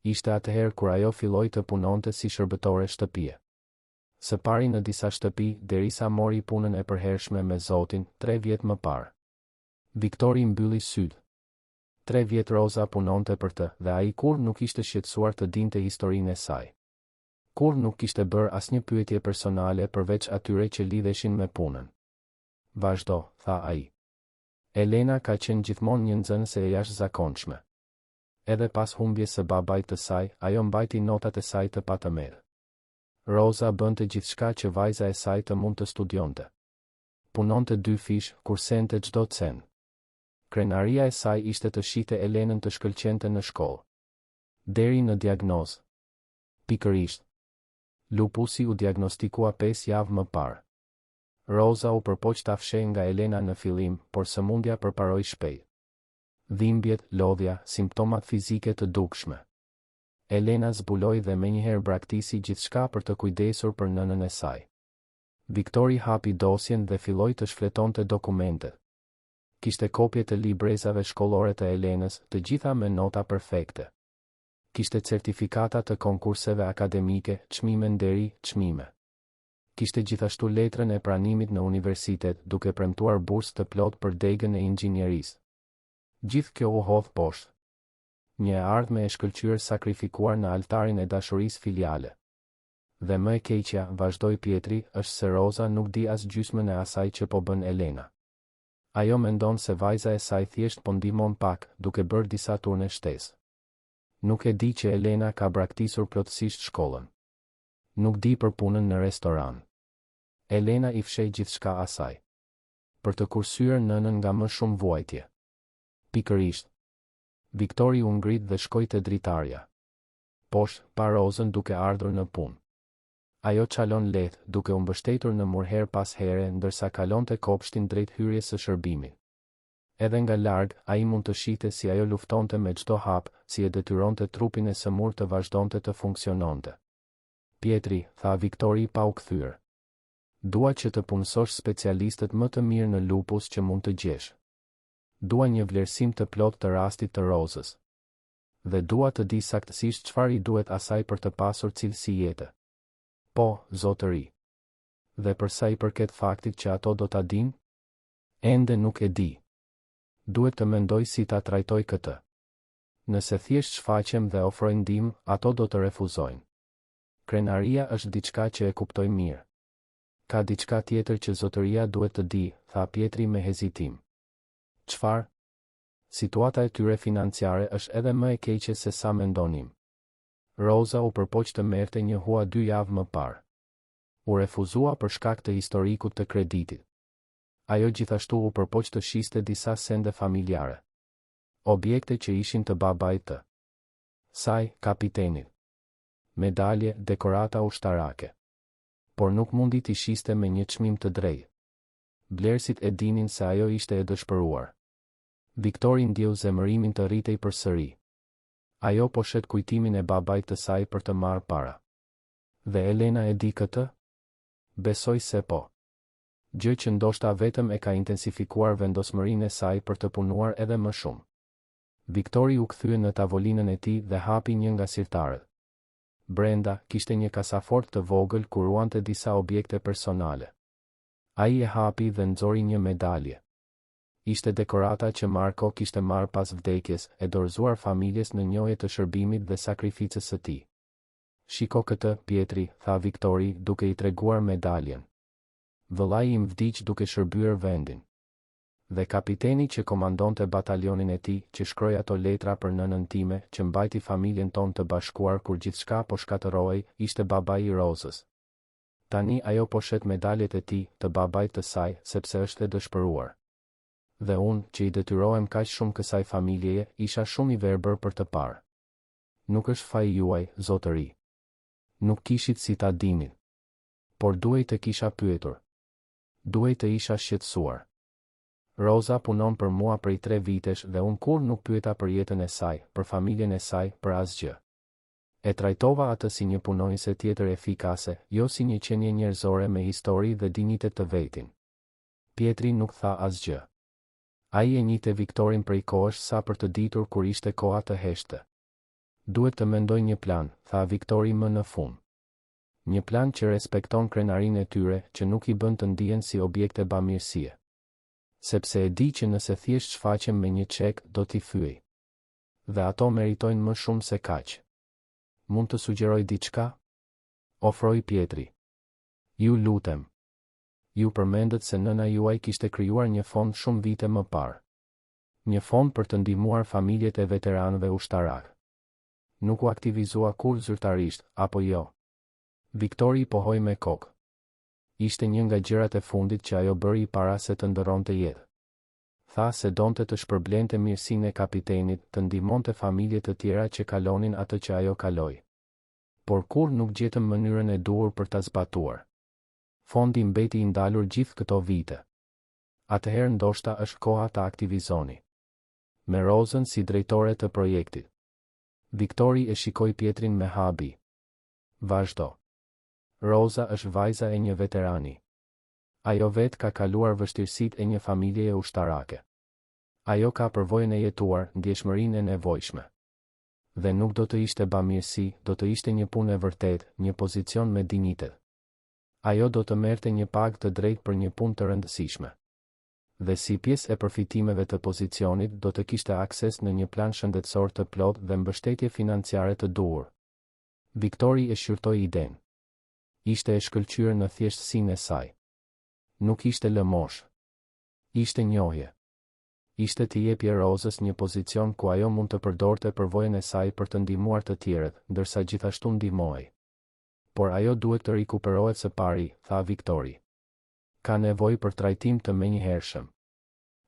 Ishte atëherë kur ajo filloi të punonte si shërbëtore shtëpie. Së pari në disa shtëpi, derisa mori punën e përhershme me zotin, 3 vjet më parë. Viktori mbylli sytë. 3 vjet Roza punonte për të, dhe ai kurrë nuk ishte shqetësuar të dinte historinë e saj. Kurrë nuk kishte bërë asnjë pyetje personale përveç atyre që lidheshin me punën. Vazhdo, tha ai. Elena ka qenë gjithmonë një nxënëse e jashtëzakonshme. Edhe pas humbjes së babait të saj, ajo mbajti notat e saj të patëmerë. Roza bënte gjithçka që vajza e saj të mund të studionte. Punonte dyfish, kursente çdo cent. Krenaria e saj ishte të shihte Elenën të shkëlqente në shkollë. Deri në diagnozë. Pikërisht. Lupusi u diagnostikua 5 javë më parë. Roza u përpoq ta fshehë nga Elena në fillim, por sëmundja përparoi shpejt. Dhimbjet, lodhja, simptomat fizike të dukshme. Elena zbuloi dhe menjëherë braktisi gjithçka për të kujdesur për nënën e saj. Viktori hapi dosjen dhe filloi të shfletonte dokumentet. Kishte kopje të librezave shkollore të Elenës, të gjitha me nota perfekte. Kishte certifikata të konkurseve akademike, çmime nderi, çmime. Kishte gjithashtu letrën e pranimit në universitet, duke premtuar bursë të plotë për degën e inxhinierisë. Gjithë kjo u hodh poshtë. Një e ardhme e shkëlqyer sakrifikuar në altarin e dashurisë filiale. Dhe më e keqja, vazhdoi Pietri, është se Roza nuk di as gjysmën e asaj që po bën Elena. Ajo mendon se vajza e saj thjesht po ndihmon pak, duke bërë disa turne shtesë. Nuk e di që Elena ka braktisur plotësisht shkollën. Nuk di për punën në restoran. Elena i fsheh gjithçka asaj. Për të kursyer nënën nga më shumë vuajtje. Pikërisht. Viktori u ngrit dhe shkoi te dritarja. Poshtë, pa Rozën duke ardhur në punë. Ajo çalon lehtë, duke u mbështetur në mur herë pas here ndërsa kalonte kopshtin drejt hyrjes së shërbimit. Edhe nga larg, ai mund të shihte si ajo luftonte me çdo hap, si e detyronte trupin e sëmurë të vazhdonte të funksiononte. Pietri, tha Viktori pa u kthyer. Dua që të punësosh specialistët më të mirë në lupus që mund të gjesh. Dua një vlerësim të plotë të rastit të Rozës. Dhe dua të di saktësisht çfarë i duhet asaj për të pasur cilësi jete. Po, zotëri. Dhe për sa i përket faktit që ato do ta dinë? Ende nuk e di. Duhet të mendoj si ta trajtoj këtë. Nëse thjesht shfaqem dhe ofroj ndihmë, ato do të refuzojnë. Krenaria është diçka që e kuptoj mirë. Ka diçka tjetër që zotëria duhet të dijë, tha Pietri me hezitim. Çfarë? Situata e tyre financiare është edhe më e keqe se sa mendonim. Roza u përpoq të merrte një hua dy javë më parë. U refuzua për shkak të historikut të kreditit. Ajo gjithashtu u përpoq të shiste disa sende familjare. Objekte që ishin të babait të saj, kapitenit. Medalje, dekorata ushtarake. Por nuk mundi t'i shiste me një çmim të drejtë. Blerësit e dinin se ajo ishte e dëshpëruar. Viktori ndjeu zemërimin të rritej përsëri. Ajo po shet kujtimin e babait të saj për të marrë para. Dhe Elena e di këtë? Besoj se po. Gjë që ndoshta vetëm e ka intensifikuar vendosmërinë e saj për të punuar edhe më shumë. Viktori u kthye në tavolinën e tij dhe hapi një nga sirtarët. Brenda, kishte një kasafortë të vogël ku ruante disa objekte personale. Ai e hapi dhe nxori një medalje. Ishte dekorata që Marko kishte marrë pas vdekjes, e dorëzuar familjes në njohje të shërbimit dhe sakrificës së tij. Shiko këtë, Pjetri, tha Viktori, duke i treguar medaljen. Vëllai im vdiq duke shërbyer vendin. Dhe kapiteni që komandonte batalionin e tij, që shkroi ato letra për nënën time, që mbajti familjen tonë të bashkuar kur gjithçka po shkatërrohej, ishte babai i Rozës. Tani ajo po shet medaljet e tij, të babait të saj, sepse është e dëshpëruar. Dhe unë, që i detyrohem kaq shumë kësaj familjeje, isha shumë i verbër për të parë. Nuk është faji juaj, zotëri. Nuk kishit si ta dinit. Por duhej të kisha pyetur. Duhej të isha shqetësuar. Roza punon për mua prej tre vitesh dhe unë kurrë nuk pyeta për jetën e saj, për familjen e saj, për asgjë. E trajtova atë si një punonjëse tjetër efikase, jo si një qenie njerëzore me histori dhe dinjitet të vetin. Pjetri nuk tha asgjë. Ai e njihte Viktorin prej kohësh sa për të ditur kur ishte koha të heshtte. Duhet të mendoj një plan, tha Viktori më në fund. Një plan që respekton krenarinë e tyre, që nuk i bën të ndihen si objekte bamirësie. Sepse e di që nëse thjesht shfaqem me një çek, do t'i fyej. Dhe ato meritojnë më shumë se kaq. Mund të sugjeroj diçka? Ofroi Pjetri. Ju lutem. Ju përmendët se nëna juaj kishte krijuar një fond shumë vite më parë. Një fond për të ndihmuar familjet e veteranëve ushtarakë. Nuk u aktivizua kurrë zyrtarisht, apo jo? Viktori pohoi me kokë. Ishte një nga gjërat e fundit që ajo bëri para se të ndërronte jetë. Tha se donte të shpërblente mirësinë e kapitenit, të ndihmonte familje të tjera që kalonin atë që ajo kaloi. Por kurrë nuk gjetëm mënyrën e duhur për ta zbatuar. Fondi mbeti i ndalur gjithë këto vite. Atëherë ndoshta është koha ta aktivizoni. Me Rozën si drejtore të projektit. Viktori e shikoi Pjetrin me habi. Vazhdo. Roza është vajza e një veterani. Ajo vetë ka kaluar vështirësitë e një familjeje ushtarake. Ajo ka përvojën e jetuar, ndjeshmërinë e nevojshme. Dhe nuk do të ishte bamirësi, do të ishte një punë e vërtetë, një pozicion me dinjitet. Ajo do të merrte një pagë të drejtë për një punë të rëndësishme. Dhe si pjesë e përfitimeve të pozicionit do të kishte akses në një plan shëndetësor të plotë dhe mbështetje financiare të duhur. Viktori e shqyrtoi idenë. Ishte e shkëlqyer në thjeshtësinë e saj. Nuk ishte lëmoshë. Ishte njohje. Ishte t'i jepje Rozës një pozicion ku ajo mund të përdorte përvojën e saj për të ndihmuar të tjerët, ndërsa gjithashtu ndihmohej. Por ajo duhet të rikuperohet së pari, tha Viktori. Ka nevojë për trajtim të menjëhershëm.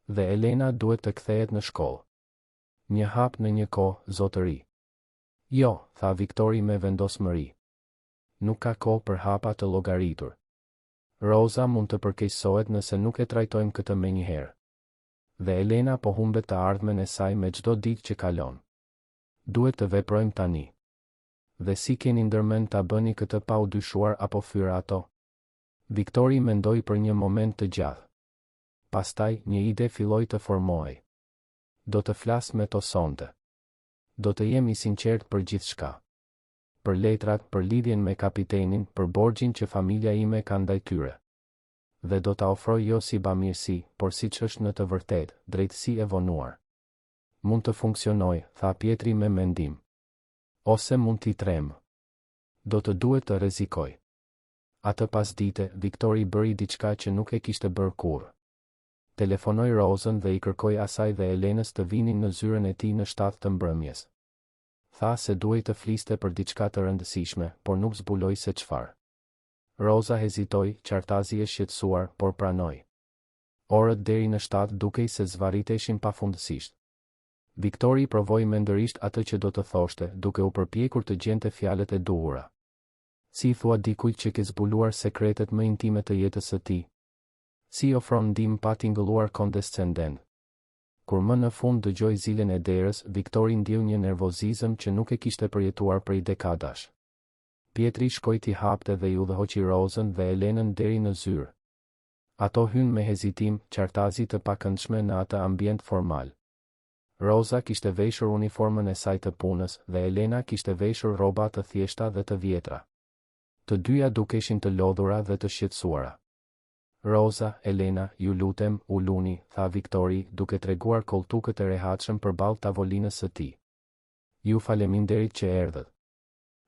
Dhe Elena duhet të kthehet në shkollë. Një hap në një kohë, zotëri. Jo, tha Viktori me vendosmëri. Nuk ka kohë për hapa të llogaritur. Roza mund të përkeqësohet nëse nuk e trajtojmë këtë menjëherë. Dhe Elena po humbet të ardhmen e saj me çdo ditë që kalon. Duhet të veprojmë tani. Dhe si keni ndërmend ta bëni këtë pa u dyshuar apo fyer ato? Viktori mendoi për një moment të gjatë. Pastaj, një ide filloi të formohej. Do të flas me to sonte. Do të jem i sinqertë për gjithçka. Për letrat, për lidhjen me kapitenin, për borxhin që familja ime ka ndaj tyre. Dhe do ta ofroj jo si bamirësi, por siç është në të vërtetë, drejtësi e vonuar. Mund të funksionojë, tha Pjetri me mendim. Ose mund t'i trembë. Do të duhet të rrezikoj. Atë pasdite, Viktori bëri diçka që nuk e kishte bërë kurrë. Telefonoi Rozën dhe i kërkoi asaj dhe Elenës të vinin në zyrën e tij në shtatë të mbrëmjes. Tha se duhej të fliste për diçka të rëndësishme, por nuk zbuloi se çfarë. Roza hezitoi, qartazi e shqetësuar, por pranoi. Orët deri në shtatë dukej se zvarriteshin pafundësisht. Viktori provoi mendërisht atë që do të thoshte, duke u përpjekur të gjente fjalët e duhura. Si i thua dikujt që ke zbuluar sekretet më intime të jetës së tij? Si i ofron ndihmë pa tingëlluar kondescendent? Kur më në fund dëgjoi zilen e derës, Viktori ndjeu një nervozizëm që nuk e kishte përjetuar prej dekadash. Pjetri shkoi t'i hapte dhe i udhëhoqi Rozën dhe Elenën deri në zyrë. Ato hynë me hezitim, qartazi të pakëndshme në atë ambient formal. Roza kishte veshur uniformën e saj të punës dhe Elena kishte veshur rroba të thjeshta dhe të vjetra. Të dyja dukeshin të lodhura dhe të shqetësuara. Roza, Elena, ju lutem, uluni, tha Viktori, duke treguar kolltukët e rehatshëm përballë tavolinës së tij. Ju faleminderit që erdhët.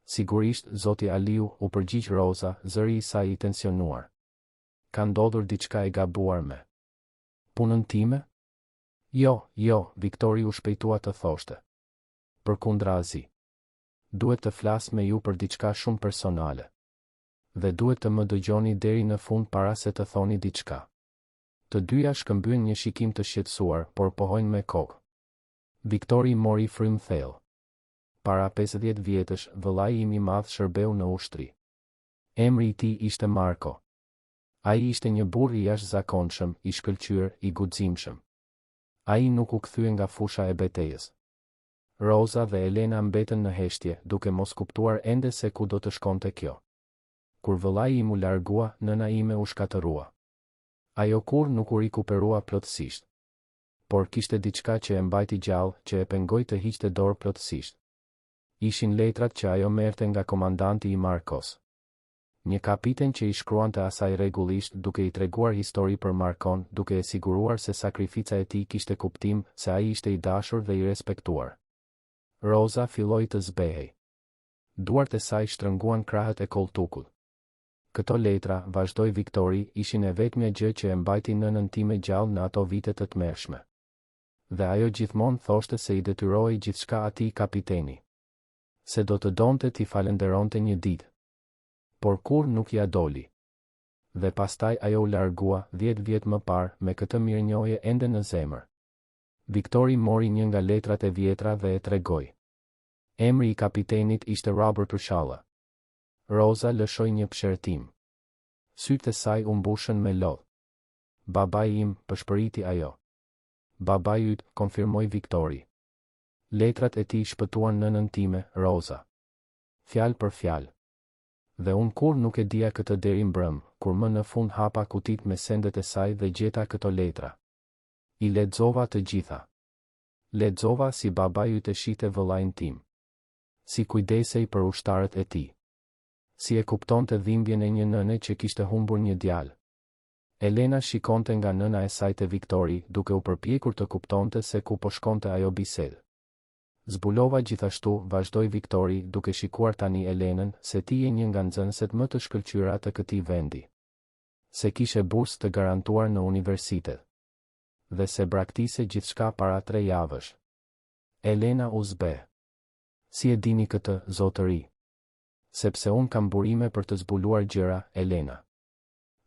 Sigurisht, zoti Aliu, u përgjigj Roza, zëri i saj i tensionuar. Ka ndodhur diçka e gabuar me punën time? Jo, jo, Viktori u shpejtua të thoshte. Përkundrazi. Duhet të flas me ju për diçka shumë personale. Dhe duhet të më dëgjoni deri në fund para se të thoni diçka. Të dyja shkëmbyen një shikim të shqetësuar, por pohojnë me kokë. Viktori mori frymë thellë. Para 50 vjetësh, vëllai im i madh shërbeu në ushtri. Emri i tij ishte Marko. Ai ishte një burrë i jashtëzakonshëm, i shkëlqyer, i guximshëm. Ai nuk u kthye nga fusha e betejës. Roza dhe Elena mbetën në heshtje, duke mos kuptuar ende se ku do të shkonte kjo. Kur vëllai im u largua, nëna ime u shkatërrua. Ajo kurrë nuk u rikuperua plotësisht. Por kishte diçka që e mbajti gjallë, që e pengoi të hiqte dorë plotësisht. Ishin letrat që ajo merrte nga komandanti i Markos. Një kapiten që i shkruante asaj rregullisht duke i treguar histori për Markon, duke e siguruar se sakrifica e tij kishte kuptim, se ai ishte i dashur dhe i respektuar. Roza filloi të zbehej. Duart e saj shtrënguan krahët e kolltukut. Këto letra, vazhdoi Viktori, ishin e vetmja gjë që e mbajti nënën time gjallë në ato vite të tmerrshme. Dhe ajo gjithmonë thoshte se i detyrohej gjithçka atij kapiteni. Se do të donte t'i falënderonte një ditë. Por kurrë nuk ia doli. Dhe pastaj ajo u largua, 10 vjet më parë, me këtë mirënjohje ende në zemër. Viktori mori një nga letrat e vjetra dhe e tregoi. Emri i kapitenit ishte Robert Rushalla. Roza lëshoi një psherëtimë. Sytë e saj u mbushën me lot. Babai im, pëshpëriti ajo. Babai yt, konfirmoi Viktori. Letrat e tij shpëtuan nënën time, Roza. Fjalë për fjalë. Dhe unë kurrë nuk e dija këtë deri mbrëmë, kur më në fund hapa kutitë me sendet e saj dhe gjeta këto letra. I lexova të gjitha. Lexova si babai yt e shihte vëllain tim. Si kujdesej për ushtarët e tij. Si e kuptonte dhimbjen e një nëne që kishte humbur një djalë. Elena shikonte nga nëna e saj te Viktori, duke u përpjekur të kuptonte se ku po shkonte ajo bisedë. Zbulova gjithashtu, vazhdoi Viktori, duke shikuar tani Elenën, se ti je një nga nxënëset më të shkëlqyera të këtij vendi. Se kishe bursë të garantuar në universitet. Dhe se braktise gjithçka para tre javësh. Elena u zbeh. Si e dini këtë, zotëri? Sepse unë kam burime për të zbuluar gjëra, Elena.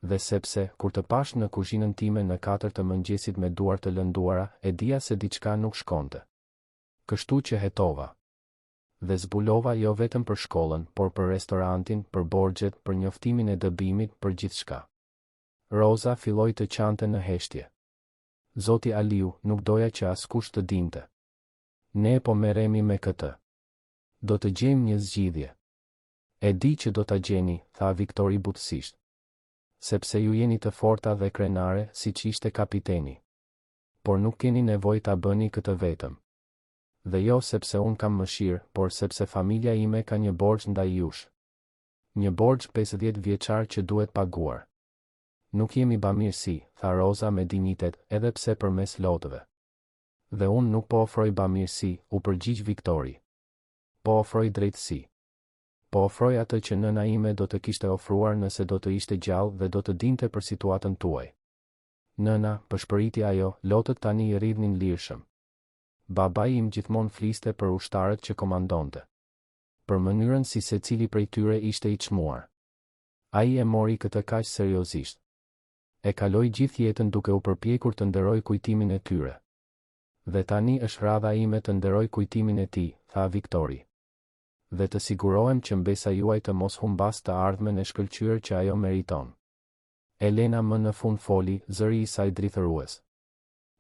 Dhe sepse, kur të pashë në kuzhinën time në 4 të mëngjesit me duar të lënduara, e dija se diçka nuk shkonte. Kështu që hetova. Dhe zbulova jo vetëm për shkollën, por për restorantin, për borxhet, për njoftimin e dëbimit, për gjithçka. Roza filloi të qante në heshtje. Zoti Aliu, nuk doja që askush të dinte. Ne po merremi me këtë. Do të gjejmë një zgjidhje. E di që do ta gjeni, tha Viktori butësisht. Sepse ju jeni të forta dhe krenare, siç ishte kapiteni. Por nuk keni nevojë ta bëni këtë vetëm. Dhe jo sepse unë kam mëshirë, por sepse familja ime ka një borxh ndaj jush. Një borxh 50 vjeçar që duhet paguar. Nuk jemi bamirësi, tha Roza me dinjitet, edhe pse përmes lotëve. Dhe unë nuk po ofroj bamirësi, u përgjigj Viktori. Po ofroj drejtësi. Po ofroj atë që nëna ime do të kishte ofruar nëse do të ishte gjallë dhe do të dinte për situatën tuaj. Nëna, pëshpëriti ajo, lotët tani i rridhnin lirshëm. Babai im gjithmonë fliste për ushtarët që komandonte. Për mënyrën si secili prej tyre ishte i çmuar. Ai e mori këtë kaq seriozisht. E kaloi gjithë jetën duke u përpjekur të nderojë kujtimin e tyre. Dhe tani është radha ime të nderoj kujtimin e tij, tha Viktori. Dhe të sigurohem që mbesa juaj të mos humbasë të ardhmen e shkëlqyer që ajo meriton. Elena më në fund foli, zëri i saj drithërues.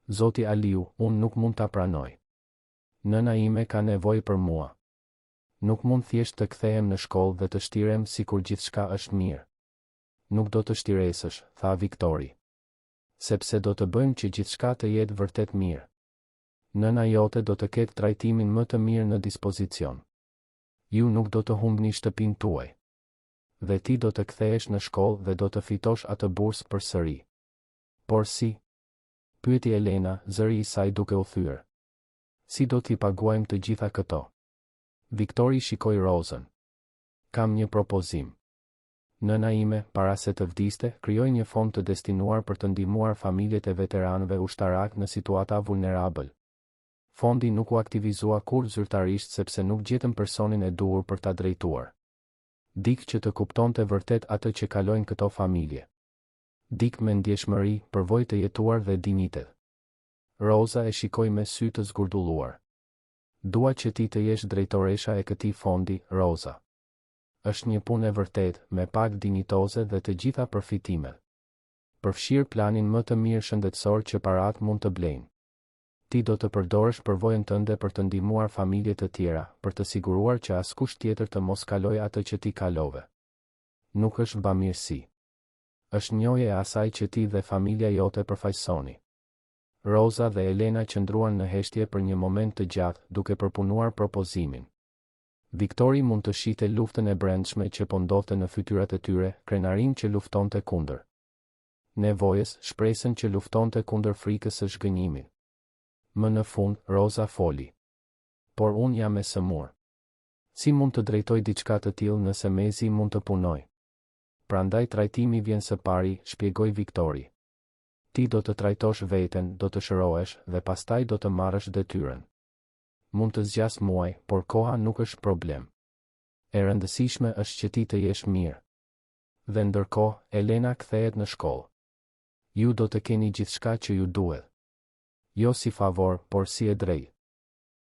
Zoti Aliu, unë nuk mund ta pranoj. Nëna ime ka nevojë për mua. Nuk mund thjesht të kthehem në shkollë dhe të shtirem sikur gjithçka është mirë. Nuk do të shtiresësh, tha Viktori. Sepse do të bëjmë që gjithçka të jetë vërtet mirë. Nëna jote do të ketë trajtimin më të mirë në dispozicion. Ju nuk do të humbni shtëpinë tuaj. Dhe ti do të kthehesh në shkollë dhe do të fitosh atë bursë përsëri. Por si? Pyeti Elena, zëri i saj duke u thyer. Si do t'i paguajmë të gjitha këto? Viktori shikoi Rozën. Kam një propozim. Nëna ime, para se të vdiste, krijoi një fond të destinuar për të ndihmuar familjet e veteranëve ushtarakë në situata vulnerabël. Fondi nuk u aktivizua kurrë zyrtarisht sepse nuk gjetëm personin e duhur për ta drejtuar. Dikë që të kuptonte vërtet atë që kalojnë këto familje. Dikë me ndjeshmëri, përvojë të jetuar dhe dinjitet. Roza e shikoi me sy të zgurdulluar. Dua që ti të jesh drejtoresha e këtij fondi, Roza. Është një punë e vërtetë, me pagë dinjitoze dhe të gjitha përfitimet. Përfshirë planin më të mirë shëndetësor që paratë mund të blejnë. Ti do të përdorësh përvojën tënde për të ndihmuar familje të tjera, për të siguruar që askush tjetër të mos kalojë atë që ti kalove. Nuk është bamirësi. Është njohje e asaj që ti dhe familja jote përfaqësoni. Roza dhe Elena qëndruan në heshtje për një moment të gjatë, duke përpunuar propozimin. Viktori mund të shihte luftën e brendshme që po ndodhte në fytyrat e tyre, krenarinë që luftonte kundër nevojës, shpresën që luftonte kundër frikës së zhgënjimit. Më në fund, Roza foli. Por unë jam e sëmurë. Si mund të drejtoj diçka të tillë nëse mezi mund të punoj? Prandaj trajtimi vjen së pari, shpjegoi Viktori. Ti do të trajtosh veten, do të shërohesh, dhe pastaj do të marrësh detyrën. Mund të zgjasë muaj, por koha nuk është problem. E rëndësishme është që ti të jesh mirë. Dhe ndërkohë, Elena kthehet në shkollë. Ju do të keni gjithçka që ju duhet. Jo si favor, por si e drejtë.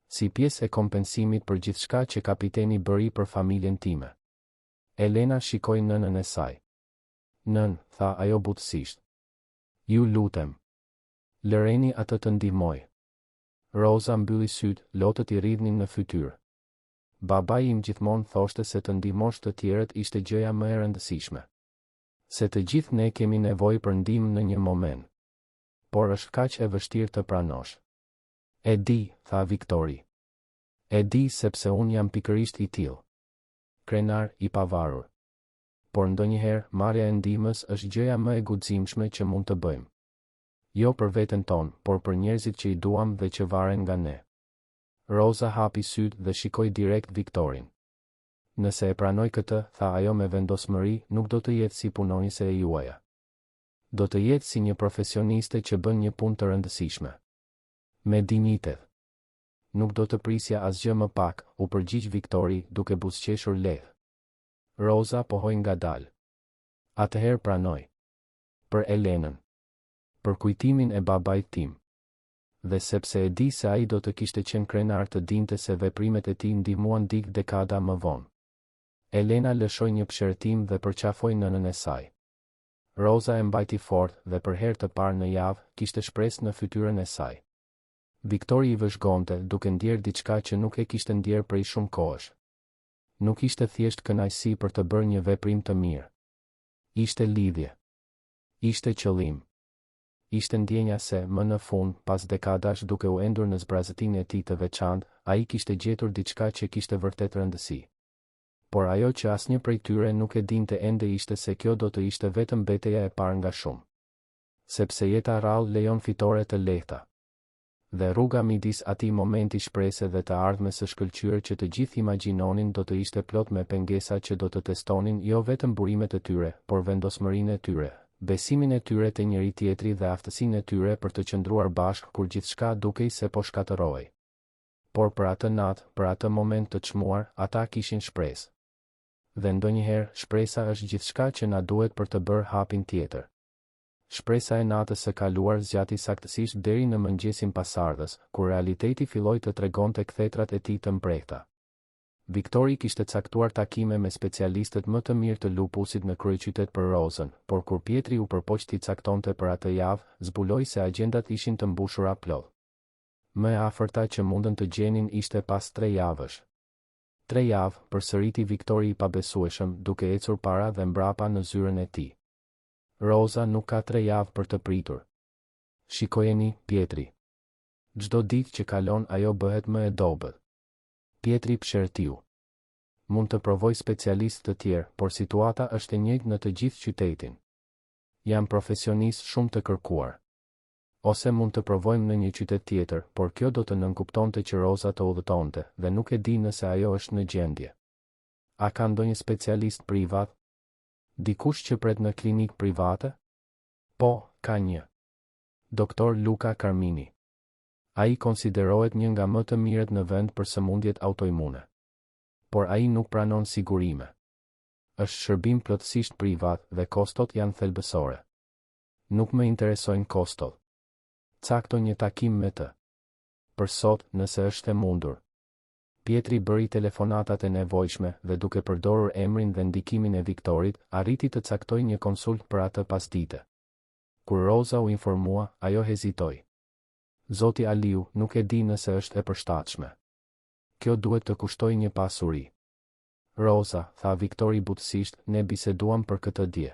Si pjesë e kompensimit për gjithçka që kapiteni bëri për familjen time. Elena shikoi nënën e saj. Nënë, tha ajo butësisht. Ju lutem. Lëreni atë të ndihmojë. Roza mbylli sytë, lotët i rridhnin në fytyrë. Babai im gjithmonë thoshte se të ndihmosh të tjerët ishte gjëja më e rëndësishme. Se të gjithë ne kemi nevojë për ndihmë në një moment. Por është kaq e vështirë të pranosh. E di, tha Viktori. E di sepse unë jam pikërisht i tillë. Krenar, i pavarur. Por ndonjëherë, marrja e ndihmës është gjëja më e guximshme që mund të bëjmë. Jo për veten tonë, por për njerëzit që i duam dhe që varen nga ne. Roza hapi sytë dhe shikoi direkt Viktorin. Nëse e pranoj këtë, tha ajo me vendosmëri, nuk do të jetë si punonjëse e juaja. Do të jetë si një profesioniste që bën një punë të rëndësishme. Me dinjitet. Nuk do të prisja asgjë më pak, u përgjigj Viktori, duke buzëqeshur lehtë. Roza pohoi ngadalë. Atëherë pranoj. Për Elenën. Për kujtimin e babait tim. Dhe sepse e di se ai do të kishte qenë krenar të dinte se veprimet e tij ndihmuan dikë dekada më vonë. Elena lëshoi një psherëtimë dhe përqafoi nënën e saj. Roza e mbajti fort dhe për herë të parë në javë, kishte shpresë në fytyrën e saj. Viktori i vëzhgonte, duke ndjerë diçka që nuk e kishte ndjerë prej shumë kohësh. Nuk ishte thjesht kënaqësi për të bërë një veprim të mirë. Ishte lidhje. Ishte qëllim. Ishte ndjenja se, më në fund, pas dekadash duke u endur në zbrazëtinë e tij të veçantë, ai kishte gjetur diçka që kishte vërtet rëndësi. Por ajo që asnjë prej tyre nuk e dinte ende ishte se kjo do të ishte vetëm beteja e parë nga shumë. Sepse jeta rrallë lejon fitore të lehta. Dhe rruga midis atij momenti shprese dhe të ardhmes së shkëlqyer që të gjithë imagjinonin do të ishte plot me pengesa që do të testonin jo vetëm burimet e tyre, por vendosmërinë e tyre, besimin e tyre te njëri-tjetri dhe aftësinë e tyre për të qëndruar bashkë kur gjithçka dukej se po shkatërrohej. Por për atë natë, për atë moment të çmuar, ata kishin shpresë. Dhe ndonjëherë, shpresa është gjithçka që na duhet për të bërë hapin tjetër. Shpresa e natës së kaluar zgjati saktësisht deri në mëngjesin pasardhës, kur realiteti filloi të tregonte kthetrat e tij të mprehta. Viktori kishte caktuar takime me specialistët më të mirë të lupusit në kryeqytet për Rozën, por kur Pjetri u përpoq t'i caktonte për atë javë, zbuloi se agjendat ishin të mbushura plot. Më e afërta që mundën të gjenin ishte pas tre javësh. Tre javë, përsëriti Viktori i pabesueshëm, duke ecur para dhe mbrapa në zyrën e tij. Roza nuk ka tre javë për të pritur. Shikojeni, Pjetri. Çdo ditë që kalon ajo bëhet më e dobët. Pjetri psherëtiu. Mund të provoj specialistë të tjerë, por situata është e njëjtë në të gjithë qytetin. Janë profesionistë shumë të kërkuar. Ose mund të provojmë në një qytet tjetër, por kjo do të nënkuptonte që Roza të udhëtonte, dhe nuk e di nëse ajo është në gjendje. A ka ndonjë specialist privat? Dikush që pret në klinikë private? Po, ka një. Doktor Luka Karmini. Ai konsiderohet një nga më të mirët në vend për sëmundjet autoimune. Por ai nuk pranon sigurime. Është shërbim plotësisht privat dhe kostot janë thelbësore. Nuk më interesojnë kostot. Cakto një takim me të. Për sot, nëse është e mundur. Pjetri bëri telefonatat e nevojshme dhe duke përdorur emrin dhe ndikimin e Viktorit, arriti të caktojë një konsultë për atë pasdite. Kur Roza u informua, ajo hezitoi. Zoti Aliu, nuk e di nëse është e përshtatshme. Kjo duhet të kushtojë një pasuri. Roza, tha Viktori butësisht, ne biseduam për këtë dje.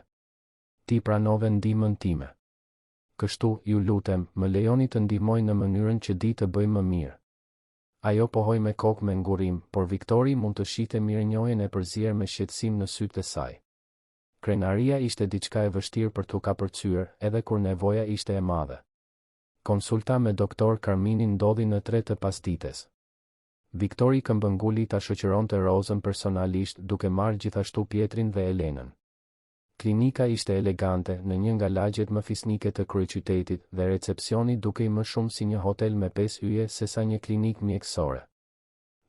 Ti pranove ndihmën time. Kështu, ju lutem, më lejoni të ndihmoj në mënyrën që di të bëj më mirë. Ajo pohoi me kokë me ngurrim, por Viktori mund të shihte mirënjohjen e përzier me shqetësim në sytë e saj. Krenaria ishte diçka e vështirë për t'u kapërcyer, edhe kur nevoja ishte e madhe. Konsulta me doktor Karminin ndodhi në tre të pasdites. Viktori këmbënguli ta shoqëronte Rozën personalisht duke marrë gjithashtu Pjetrin dhe Elenën. Klinika ishte elegante, në një nga lagjet më fisnike të kryeqytetit, dhe recepsioni dukej më shumë si një hotel me pesë yje sesa një klinikë mjekësore.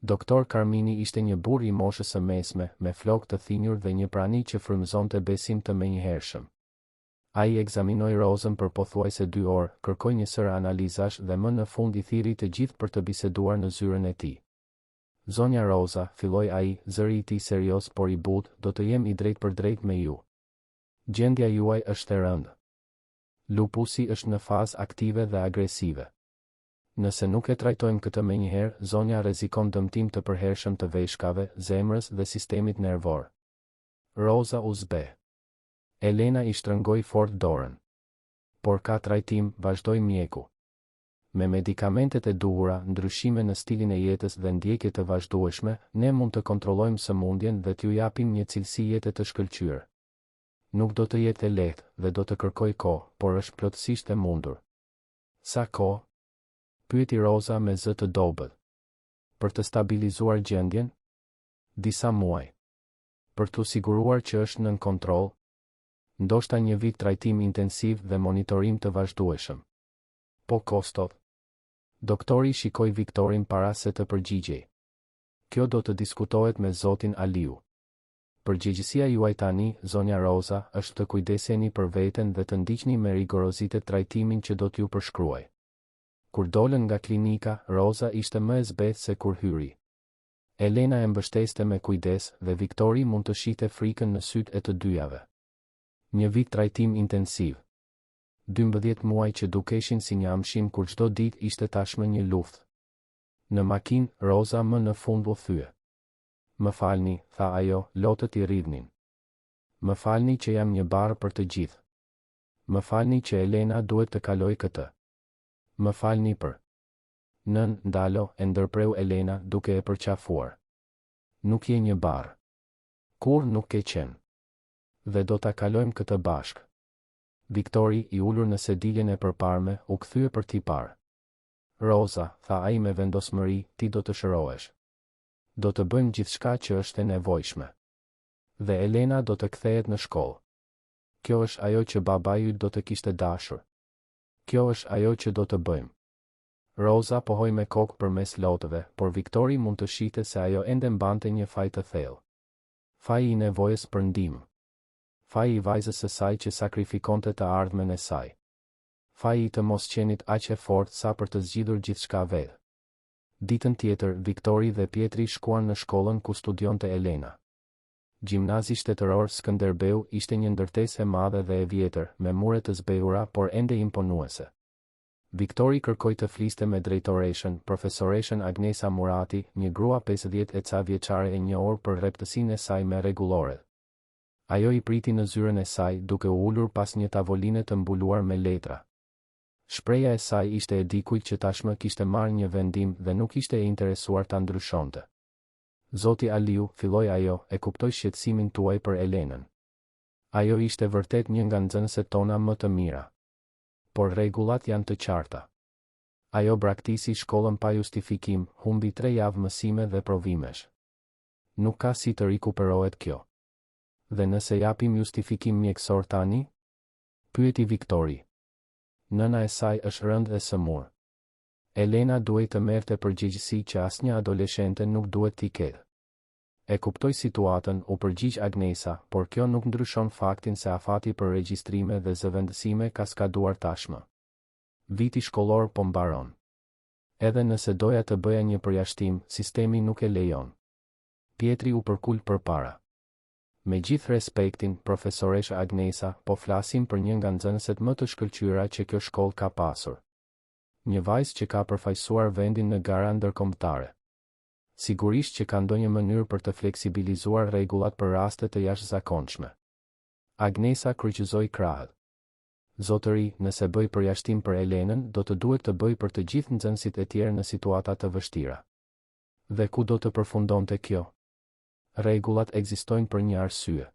Doktor Karmini ishte një burrë i moshës së mesme, me flokë të thinjur dhe një prani që frymëzonte besim të menjëhershëm. Ai ekzaminoi Rozën për pothuajse dy orë, kërkoi një sërë analizash dhe më në fund i thirri të gjithë për të biseduar në zyrën e tij. Zonja Roza, filloi ai, zëri i tij serioz por i butë, do të jem i drejtpërdrejtë me ju. Gjendja juaj është e rëndë. Lupusi është në fazë aktive dhe agresive. Nëse nuk e trajtojmë këtë menjëherë, zonja rrezikon dëmtim të përhershëm të veshkave, zemrës dhe sistemit nervor. Roza u zbeh. Elena i shtrëngoi fort dorën. Por ka trajtim, vazhdoi mjeku. Me medikamentet e duhura, ndryshime në stilin e jetës dhe ndjekje të vazhdueshme, ne mund të kontrollojmë sëmundjen dhe t'ju japim një cilësi jete të shkëlqyer. Nuk do të jetë e lehtë, dhe do të kërkojë kohë, por është plotësisht e mundur. Sa kohë? Pyeti Roza me zë të dobët. Për të stabilizuar gjendjen? Disa muaj. Për t'u siguruar që është nën kontroll? Ndoshta një vit trajtim intensiv dhe monitorim të vazhdueshëm. Po kostot? Doktori shikoi Viktorin para se të përgjigjej. Kjo do të diskutohet me zotin Aliu. Përgjegjësia juaj tani, zonja Roza, është të kujdeseni për veten dhe të ndiqni me rigorozitet trajtimin që do t'ju përshkruaj. Kur dolën nga klinika, Roza ishte më e zbehtë se kur hyri. Elena e mbështeste me kujdes dhe Viktori mund të shihte frikën në sytë e të dyjave. Një vit trajtim intensiv. 12 muaj që dukeshin si një amshim kur çdo ditë ishte tashmë një luftë. Në makinë, Roza më në fund u thye. Më falni, tha ajo, lotët i rridhnin. Më falni që jam një barrë për të gjithë. Më falni që Elena duhet të kalojë këtë. Më falni për. Nënë, ndalo, e ndërpreu Elena, duke e përqafuar. Nuk je një barrë. Kurrë nuk ke qenë. Dhe do ta kalojmë këtë bashkë. Viktori, i ulur në sediljen e përparme, u kthye për t'i parë. Roza, tha ai me vendosmëri, ti do të shërohesh. Do të bëjmë gjithçka që është e nevojshme. Dhe Elena do të kthehet në shkollë. Kjo është ajo që babai yt do të kishte dashur. Kjo është ajo që do të bëjmë. Roza pohoi me kokë përmes lotëve, por Viktori mund të shihte se ajo ende mbante një faj të thellë. Faji i nevojës për ndihmë. Faji i vajzës së saj që sakrifikonte të ardhmen e saj. Faji i të mos qenit aq e fortë sa për të zgjidhur gjithçka vetë. Ditën tjetër, Viktori dhe Pjetri shkuan në shkollën ku studionte Elena. Gjimnazi Shtetëror Skënderbeu ishte një ndërtesë e madhe dhe e vjetër, me mure të zbehura por ende imponuese. Viktori kërkoi të fliste me drejtoreshën, profesoreshën Agnesa Murati, një grua 50 e ca vjeçare e njohur për rreptësinë e saj me rregulloret. Ajo i priti në zyrën e saj, duke u ulur pas një tavoline të mbuluar me letra. Shprehja e saj ishte e dikujt që tashmë kishte marrë një vendim dhe nuk ishte e interesuar ta ndryshonte. Zoti Aliu, filloi ajo, e kuptoj shqetësimin tuaj për Elenën. Ajo ishte vërtet një nga nxënëset tona më të mira. Por rregullat janë të qarta. Ajo braktisi shkollën pa justifikim, humbi tre javë mësime dhe provimesh. Nuk ka si të rikuperohet kjo. Dhe nëse japim justifikim mjekësor tani? Pyeti Viktori. Nëna e saj është rëndë e sëmurë. Elena duhej të merrte përgjegjësi që asnjë adoleshente nuk duhet t'i ketë. E kuptoj situatën, u përgjigj Agnesa, por kjo nuk ndryshon faktin se afati për regjistrime dhe zëvendësime ka skaduar tashmë. Viti shkollor po mbaron. Edhe nëse doja të bëja një përjashtim, sistemi nuk e lejon. Pjetri u përkul përpara. Me gjithë respektin, profesoreshë Agnesa, po flasim për një nga nxënëset më të shkëlqyera që kjo shkollë ka pasur. Një vajzë që ka përfaqësuar vendin në gara ndërkombëtare. Sigurisht që ka ndonjë mënyrë për të fleksibilizuar rregullat për raste të jashtëzakonshme. Agnesa kryqëzoi krahët. Zotëri, nëse bëj përjashtim për Elenën, do të duhet të bëj për të gjithë nxënësit e tjerë në situata të vështira. Dhe ku do të përfundonte kjo? Rregullat ekzistojnë për një arsye.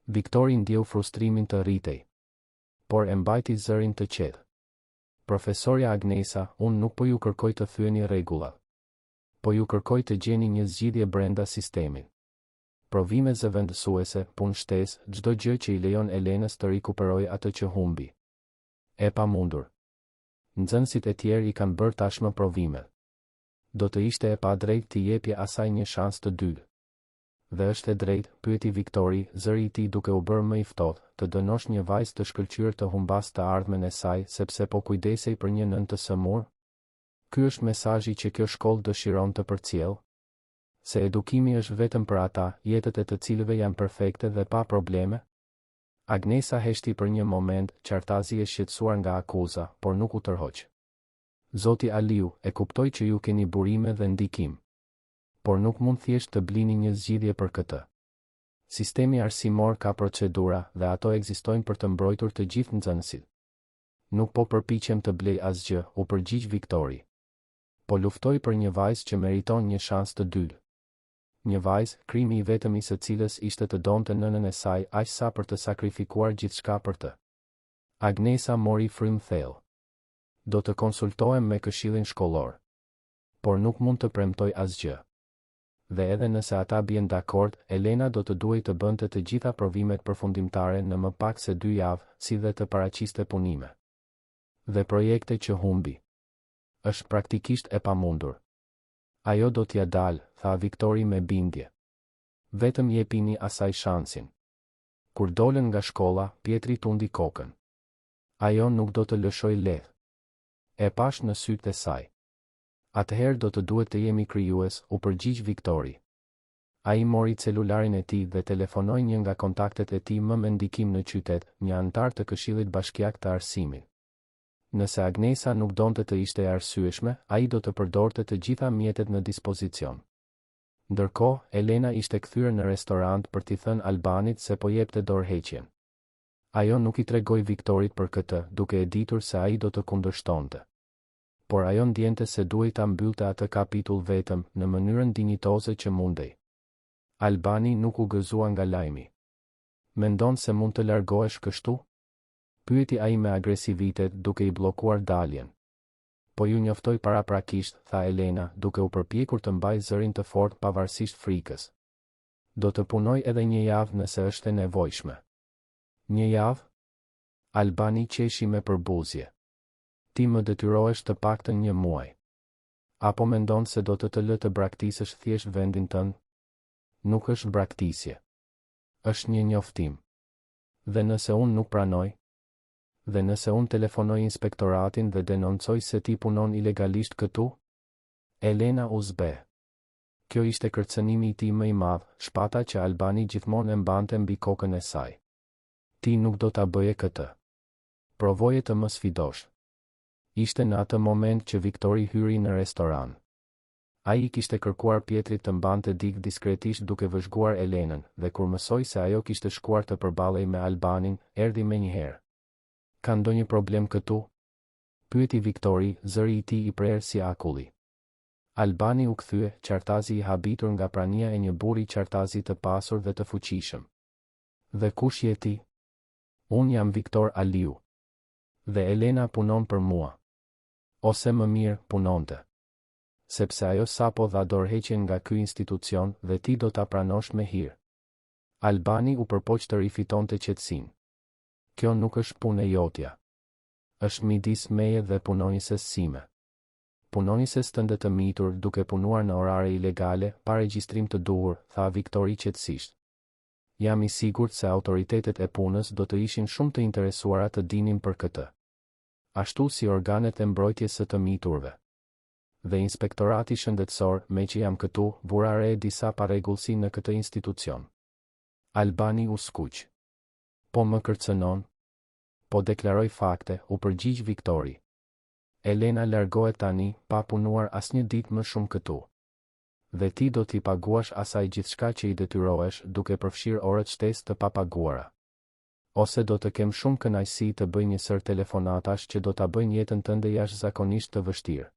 Viktori ndjeu frustrimin të rritej. Por e mbajti zërin të qetë. Profesorja Agnesa, unë nuk po ju kërkoj të thyeni rregullat. Po ju kërkoj të gjeni një zgjidhje brenda sistemit. Provime zëvendësuese, punë shtesë, çdo gjë që i lejon Elenës të rikuperojë atë që humbi. E pamundur. Nxënësit e tjerë i kanë bërë tashmë provimet. Do të ishte e padrejtë t'i jepje asaj një shans të dytë. Dhe është e drejtë, pyeti Viktori, zëri i tij duke u bërë më i ftohtë, të dënosh një vajzë të shkëlqyer të humbasë të ardhmen e saj sepse po kujdesej për një nënë të sëmurë? Ky është mesazhi që kjo shkollë dëshiron të përcjellë? Se edukimi është vetëm për ata, jetët e të cilëve janë perfekte dhe pa probleme? Agnesa heshti për një moment, qartazi e shqetësuar nga akuza, por nuk u tërhoq. Zoti Aliu, e kuptoj që ju keni burime dhe ndikim. Por nuk mund thjesht të blini një zgjidhje për këtë. Sistemi arsimor ka procedura dhe ato ekzistojnë për të mbrojtur të gjithë nxënësit. Nuk po përpiqem të blej asgjë, u përgjigj Viktori. Po luftoj për një vajzë që meriton një shans të dytë. Një vajzë, krimi i vetëm i së cilës ishte të donte nënën e saj aq sa për të sakrifikuar gjithçka për të. Agnesa mori frymë thellë. Do të konsultohem me këshillin shkollor. Por nuk mund të premtoj asgjë. Dhe edhe nëse ata bien dakord, Elena do të duhej të bënte të gjitha provimet përfundimtare në më pak se dy javë, si dhe të paraqiste punime. Dhe projekte që humbi. Është praktikisht e pamundur. Ajo do t'ia dalë, tha Viktori me bindje. Vetëm jepini asaj shansin. Kur dolën nga shkolla, Pjetri tundi kokën. Ajo nuk do të lëshojë lehtë. E pashë në sytë e saj. Atëherë do të duhet të jemi krijues, u përgjigj Viktori. Ai mori celularin e tij dhe telefonoi një nga kontaktet e tij më me ndikim në qytet, një anëtar të Këshillit Bashkiak të Arsimit. Nëse Agnesa nuk donte të ishte e arsyeshme, ai do të përdorte të gjitha mjetet në dispozicion. Ndërkohë, Elena ishte kthyer në restorant për t'i thënë Albanit se po jepte dorëheqjen. Ajo nuk i tregoi Viktorit për këtë, duke e ditur se ai do të kundërshtonte. Por ajo ndjente se duhej ta mbyllte atë kapitull vetëm, në mënyrën dinjitoze që mundej. Albani nuk u gëzua nga lajmi. Mendon se mund të largohesh kështu? Pyeti ai me agresivitet, duke i bllokuar daljen. Po ju njoftoj paraprakisht, tha Elena, duke u përpjekur të mbajë zërin të fortë pavarësisht frikës. Do të punoj edhe një javë nëse është e nevojshme. Një javë? Albani qeshi me përbuzje. Ti më detyrohesh të paktën një muaj. Apo mendon se do të të lë të braktisësh thjesht vendin tënd? Nuk është braktisje. Është një njoftim. Dhe nëse unë nuk pranoj? Dhe nëse unë telefonoj inspektoratin dhe denoncoj se ti punon ilegalisht këtu? Elena u zbeh. Kjo ishte kërcënimi i tij më i madh, shpata që Albani gjithmonë e mbante mbi kokën e saj. Ti nuk do ta bëje këtë. Provoje të më sfidosh. Ishte në atë moment që Viktori hyri në restorant. Ai i kishte kërkuar Pjetrit të mbante dikë diskretisht duke vëzhguar Elenën, dhe kur mësoi se ajo kishte shkuar të përballej me Albanin, erdhi menjëherë. Ka ndonjë problem këtu? Pyeti Viktori, zëri i tij i prerë si akulli. Albani u kthye, qartazi i habitur nga prania e një burri qartazi të pasur dhe të fuqishëm. Dhe kush je ti? Unë jam Viktor Aliu. Dhe Elena punon për mua. Ose më mirë, punonte. Sepse ajo sapo dha dorëheqjen nga ky institucion dhe ti do ta pranosh me hir. Albani u përpoq të rifitonte qetësinë. Kjo nuk është punë e jotja. Është midis meje dhe punonjëses sime. Punonjëses tënde të mitur, duke punuar në orare ilegale, pa regjistrim të duhur, tha Viktori qetësisht. Jam i sigurt se autoritetet e punës do të ishin shumë të interesuara të dinin për këtë. Ashtu si organet e mbrojtjes së të miturve. Dhe inspektorati shëndetësor, meqë jam këtu, vura re disa parregullsi në këtë institucion. Albani u skuq. Po më kërcënon? Po deklaroj fakte, u përgjigj Viktori. Elena largohet tani, pa punuar asnjë ditë më shumë këtu. Dhe ti do t'i paguash asaj gjithçka që i detyrohesh, duke përfshirë orët shtesë të papaguara. Ose do të kem shumë kënaqësi të bëj një sërë telefonatash që do ta bëjnë jetën tënde jashtëzakonisht të vështirë.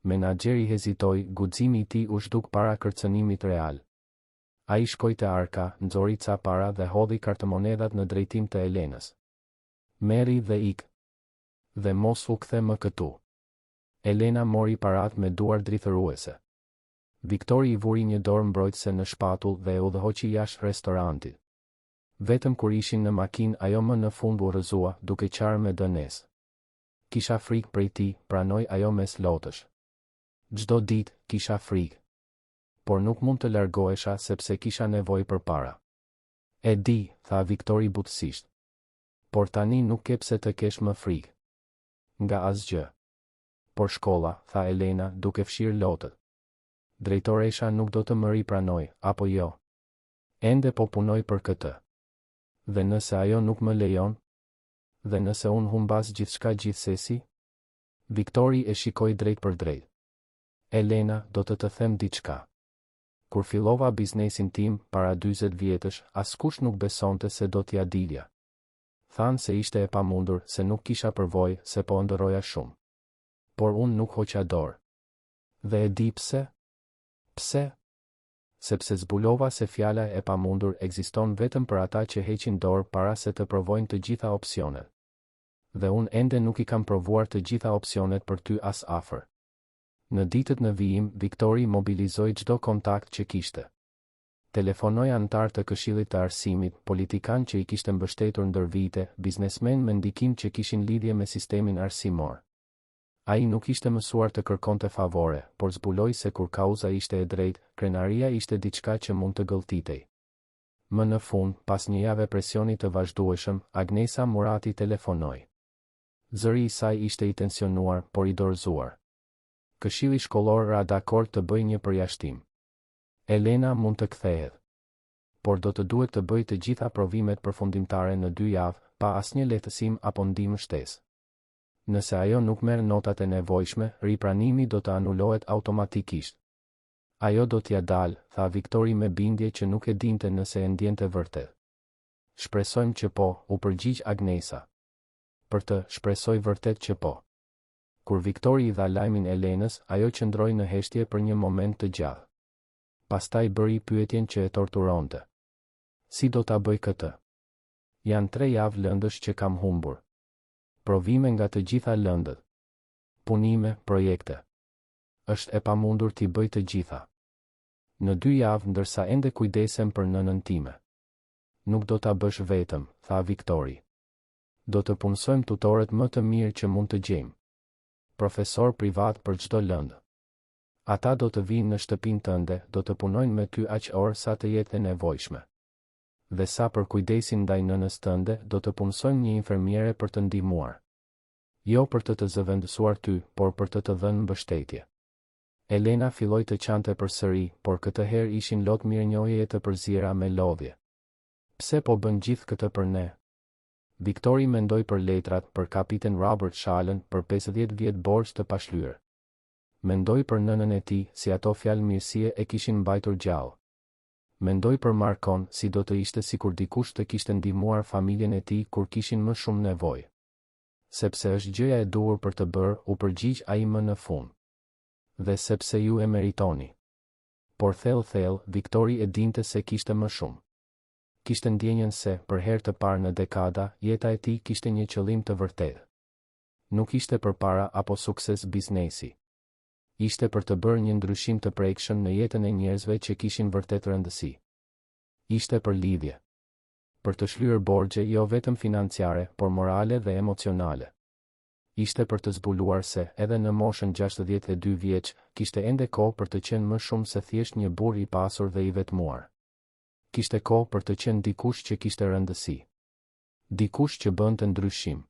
Menaxheri hezitoi, guximi i tij u zhduk para kërcënimit real. Ai shkoi te arka, nxori ca para dhe hodhi kartëmonedhat në drejtim të Elenës. Merri dhe ik. Dhe mos u kthe më këtu. Elena mori paratë me duar drithëruese. Viktori i vuri një dorë mbrojtëse në shpatull dhe e udhëhoqi jashtë restorantit. Vetëm kur ishin në makinë ajo më në fund u rrëzua, duke qarë me dënesë. Kisha frikë prej tij, pranoi ajo mes lotësh. Çdo ditë, kisha frikë. Por nuk mund të largohesha sepse kisha nevojë për para. E di, tha Viktori butësisht. Por tani nuk ke pse të kesh më frikë. Nga asgjë. Por shkolla, tha Elena, duke fshirë lotët. Drejtoresha nuk do të më ripranojë, apo jo? Ende po punoj për këtë. Dhe nëse ajo nuk më lejon? Dhe nëse unë humbas gjithçka gjithsesi? Viktori e shikoi drejtpërdrejt. Elena, do të të them diçka. Kur fillova biznesin tim, para 40 vjetësh, askush nuk besonte se do t'ia dilja. Thanë se ishte e pamundur, se nuk kisha përvojë, se po ëndërroja shumë. Por unë nuk hoqa dorë. Dhe e di pse? Pse? Sepse zbulova se fjala e pamundur ekziston vetëm për ata që heqin dorë para se të provojnë të gjitha opsionet. Dhe unë ende nuk i kam provuar të gjitha opsionet për ty as afër. Në ditët në vijim, Viktori mobilizoi çdo kontakt që kishte. Telefonoi anëtarë të Këshillit të Arsimit, politikanë që i kishte mbështetur ndër vite, biznesmenë me ndikim që kishin lidhje me sistemin arsimor. Ai nuk ishte mësuar të kërkonte favore, por zbuloi se kur kauza ishte e drejtë, krenaria ishte diçka që mund të gëlltitej. Më në fund, pas një jave presioni të vazhdueshëm, Agnesa Murati telefonoi. Zëri i saj ishte i tensionuar, por i dorëzuar. Këshilli shkollor ra dakord të bëjë një përjashtim. Elena mund të kthehet. Por do të duhet të bëjë të gjitha provimet përfundimtare në dy javë, pa asnjë lehtësim apo ndihmë shtesë. Nëse ajo nuk merr notat e nevojshme, ripranimi do të anulohet automatikisht. Ajo do t'ia dalë, tha Viktori me bindje që nuk e dinte nëse e ndjente vërtet. Shpresojmë që po, u përgjigj Agnesa. Për të, shpresoj vërtet që po. Kur Viktori i dha lajmin Elenës, ajo qëndroi në heshtje për një moment të gjatë. Pastaj bëri pyetjen që e torturonte. Si do ta bëj këtë? Janë tre javë lëndësh që kam humbur. Provime nga të gjitha lëndët. Punime, projekte. Është e pamundur t'i bëj të gjitha. Në dy javë ndërsa ende kujdesem për nënën time. Nuk do ta bësh vetëm, tha Viktori. Do të punësojmë tutorët më të mirë që mund të gjejmë. Profesorë privatë për çdo lëndë. Ata do të vijnë në shtëpinë tënde, do të punojnë me ty aq orë sa të jetë e nevojshme. Dhe sa për kujdesin ndaj nënës tënde, do të punësojmë një infermiere për të ndihmuar. Jo për të të zëvendësuar ty, por për të të dhënë mbështetje. Elena filloi të qante përsëri, por këtë herë ishin lot mirënjohjeje të përziera me lodhje. Pse po bën gjithë këtë për ne? Viktori mendoi për letrat, për kapiten Robert Shalën, për 50 vjet borxh të pashlyer. Mendoi për nënën e tij, si ato fjalë mirësie e kishin mbajtur gjallë. Mendoi për Markon, si do të ishte sikur dikush të kishte ndihmuar familjen e tij kur kishin më shumë nevojë. Sepse është gjëja e duhur për të bërë, u përgjigj ai më në fund. Dhe sepse ju e meritoni. Por thellë-thellë, Viktori e dinte se kishte më shumë. Kishte ndjenjën se, për herë të parë në dekada, jeta e tij kishte një qëllim të vërtetë. Nuk ishte për para apo sukses biznesi. Ishte për të bërë një ndryshim të prekshëm në jetën e njerëzve që kishin vërtet rëndësi. Ishte për lidhje. Për të shlyer borxhe jo vetëm financiare, por morale dhe emocionale. Ishte për të zbuluar se, edhe në moshën 62 vjeç, kishte ende kohë për të qenë më shumë se thjesht një burrë i pasur dhe i vetmuar. Kishte kohë për të qenë dikush që kishte rëndësi. Dikush që bënte ndryshim.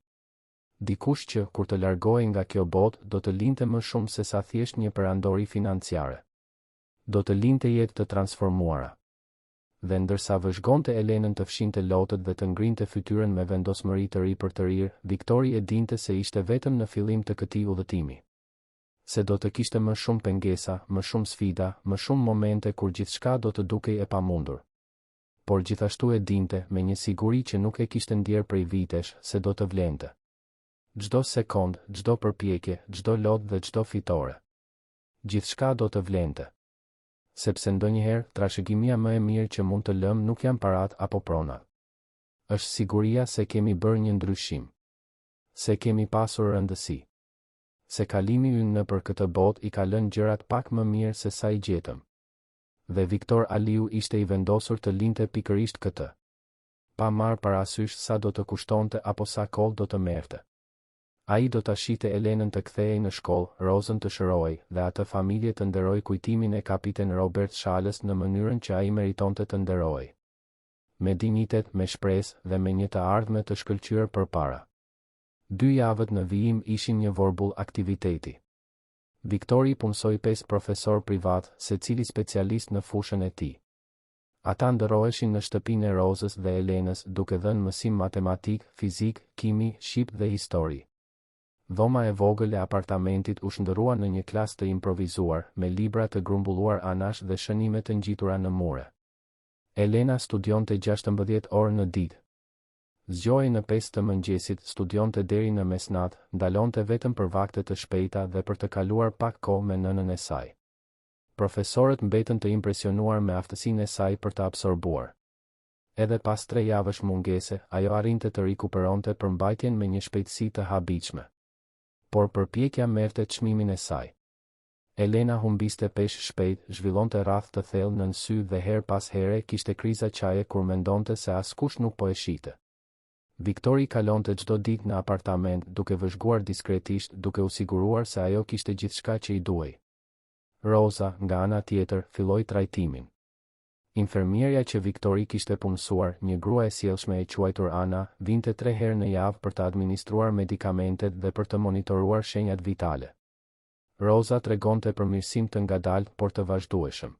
Dikush që, kur të largohej nga kjo botë, do të linte më shumë sesa thjesht një perandori financiare. Do të linte jetë të transformuara. Dhe ndërsa vëzhgonte Elenën të fshinte lotët dhe të ngrinte fytyrën me vendosmëri të ripërtërirë, Viktori e dinte se ishte vetëm në fillim të këtij udhëtimi. Se do të kishte më shumë pengesa, më shumë sfida, më shumë momente kur gjithçka do të dukej e pamundur. Por gjithashtu e dinte, me një siguri që nuk e kishte ndjerë prej vitesh, se do të vlente. Çdo sekondë, çdo përpjekje, çdo lot dhe çdo fitore. Gjithçka do të vlente. Sepse ndonjëherë, trashëgimia më e mirë që mund të lëmë nuk janë paratë apo pronat. Është siguria se kemi bërë një ndryshim. Se kemi pasur rëndësi. Se kalimi ynë nëpër këtë botë i ka lënë gjërat pak më mirë se sa i gjetëm. Dhe Viktor Aliu ishte i vendosur të linte pikërisht këtë. Pa marrë parasysh sa do të kushtonte apo sa kohë do të merrte. Ai do ta shihte Elenën të kthehej në shkollë, Rozën të shërohej, dhe atë familje të nderojë kujtimin e kapiten Robert Shalës në mënyrën që ai meritonte të nderohej. Me dinjitet, me shpresë, dhe me një të ardhme të shkëlqyer përpara. Dy javët në vijim ishin një vorbull aktiviteti. Viktori punësoi pesë profesorë privatë, secili specialist në fushën e tij. Ata ndërroheshin në shtëpinë e Rozës dhe Elenës duke dhënë mësim matematikë, fizikë, kimi, shqip dhe histori. Dhoma e vogël e apartamentit u shndërrua në një klasë të improvizuar, me libra të grumbulluar anash dhe shënime të ngjitura në mure. Elena studionte 16 orë në ditë. Zgjohej në pesë të mëngjesit, studionte deri në mesnatë, ndalonte vetëm për vakte të shpejta dhe për të kaluar pak kohë me nënën e saj. Profesorët mbetën të impresionuar me aftësinë e saj për të absorbuar. Edhe pas tre javësh mungese, ajo arrinte të rikuperonte përmbajtjen me një shpejtësi të habitshme. Por përpjekja merrte çmimin e saj. Elena humbiste peshë shpejt, zhvillonte rrathë të thellë nën sy dhe herë pas here kishte kriza qaje kur mendonte se askush nuk po e shihte. Viktori kalonte çdo ditë në apartament duke vëzhguar diskretisht duke u siguruar se ajo kishte gjithçka që i duhej. Roza, nga ana tjetër, filloi trajtimin. Infermierja që Viktori kishte punësuar, një grua e sjellshme e quajtur Ana, vinte tre herë në javë për të administruar medikamentet dhe për të monitoruar shenjat vitale. Roza tregonte përmirësim të ngadaltë por të vazhdueshëm.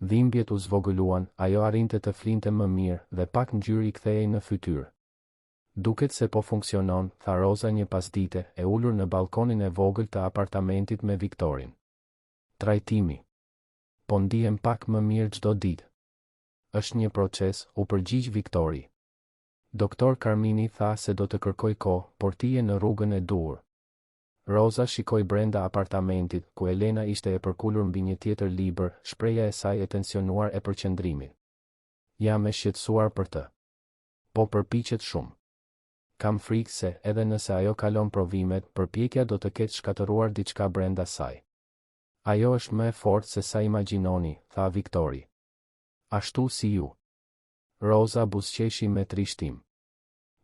Dhimbjet u zvogëluan, ajo arrinte të flinte më mirë, dhe pak ngjyrë i kthehej në fytyrë. Duket se po funksionon, tha Roza një pasdite, e ulur në ballkonin e vogël të apartamentit me Viktorin. Trajtimi. Po ndihem pak më mirë çdo ditë. Është një proces, u përgjigj Viktori. Doktor Karmini tha se do të kërkojë kohë, por ti je në rrugën e duhur. Roza shikoi brenda apartamentit, ku Elena ishte e përkulur mbi një tjetër libër, shprehja e saj e tensionuar e përqendrimit. Jam e shqetësuar për të. Po përpiqet shumë. Kam frikë se, edhe nëse ajo kalon provimet, përpjekja do të ketë shkatërruar diçka brenda saj. Ajo është më e fortë se sa imagjinoni, tha Viktori. Ashtu si ju. Roza buzëqeshi me trishtim.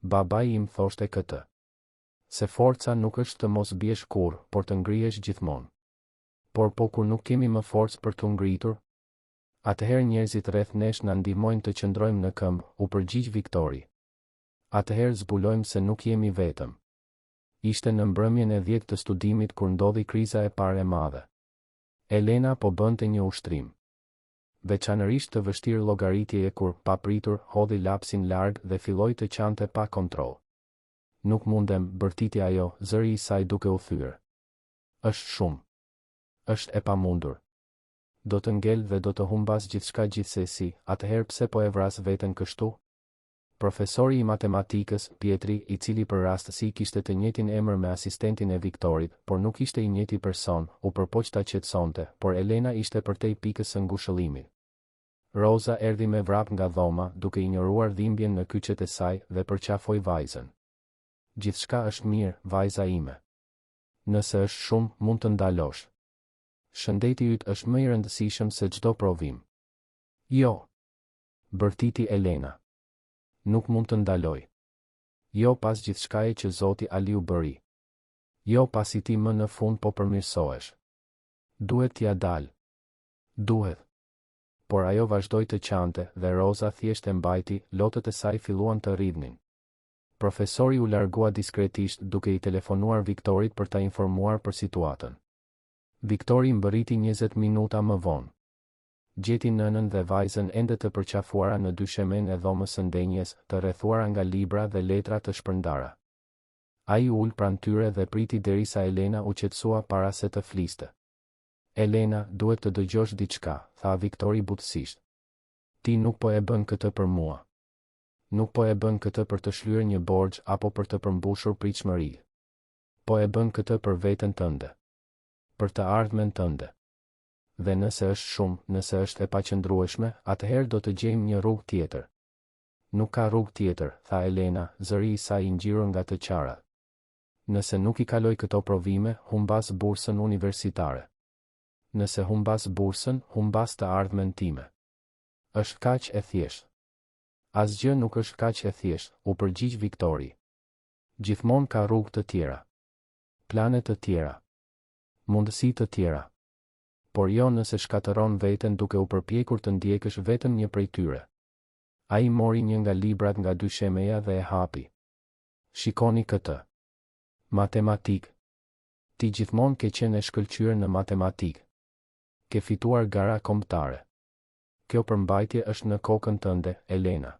Babai im thoshte këtë. Se forca nuk është të mos biesh kurrë, por të ngrihesh gjithmonë. Por po kur nuk kemi më forcë për t'u ngritur? Atëherë njerëzit rreth nesh na ndihmojnë të qëndrojmë në këmbë, u përgjigj Viktori. Atëherë zbulojmë se nuk jemi vetëm. Ishte në mbrëmjen e dhjetë të studimit kur ndodhi kriza e parë e madhe. Elena po bënte një ushtrim. Veçanërisht të vështirë llogaritjeje kur, papritur, hodhi lapsin larg dhe filloi të qante pa kontroll. Nuk mundem, bërtiti ajo, zëri i saj duke u thyer. Është shumë. Është e pamundur. Do të ngel dhe do të humbas gjithçka gjithsesi, atëherë pse po e vras veten kështu? Profesori i matematikës, Pietri, i cili për rastësi kishte të njëjtin emër me asistentin e Viktorit, por nuk ishte i njëjti person, u përpoq ta qetësonte, por Elena ishte përtej pikës së ngushëllimit. Roza erdhi me vrap nga dhoma, duke injoruar dhimbjen në kyçet e saj, dhe përqafoi vajzën. Gjithçka është mirë, vajza ime. Nëse është shumë, mund të ndalosh. Shëndeti yt është më i rëndësishëm se çdo provim. Jo! Bërtiti Elena. Nuk mund të ndaloj. Jo pas gjithçkaje që zoti Aliu bëri. Jo pasi ti më në fund po përmirësohesh. Duhet t'ia dal. Duhet. Por ajo vazhdoi të qante dhe Roza thjesht e mbajti, lotët e saj filluan të rridhnin. Profesori u largua diskretisht duke i telefonuar Viktorit për ta informuar për situatën. Viktori mbërriti 20 minuta më vonë. Gjeti nënën dhe vajzën ende të përqafuara në dyshemenë e dhomës së ndenjes, të rrethuara nga libra dhe letra të shpërndara. Ai u ul pranë tyre dhe priti derisa Elena u qetësua para se të fliste. Elena, duhet të dëgjosh diçka, tha Viktori butësisht. Ti nuk po e bën këtë për mua. Nuk po e bën këtë për të shlyer një borxh apo për të përmbushur pritshmëritë. Po e bën këtë për veten tënde. Për të ardhmen tënde. Dhe nëse është shumë, nëse është e paqëndrueshme, atëherë do të gjejmë një rrugë tjetër. Nuk ka rrugë tjetër, tha Elena, zëri i saj i ngjirur nga të qarat. Nëse nuk i kaloj këto provime, humbas bursën universitare. Nëse humbas bursën, humbas të ardhmen time. Është kaq e thjeshtë. Asgjë nuk është kaq e thjeshtë, u përgjigj Viktori. Gjithmonë ka rrugë të tjera. Plane të tjera. Mundësi të tjera. Por jo nëse shkatërron veten duke u përpjekur të ndjekësh vetëm një prej tyre. Ai mori një nga librat nga dyshemeja dhe e hapi. Shikoni këtë. Matematikë. Ti gjithmonë ke qenë e shkëlqyer në matematikë. Ke fituar gara kombëtare. Kjo përmbajtje është në kokën tënde, Elena.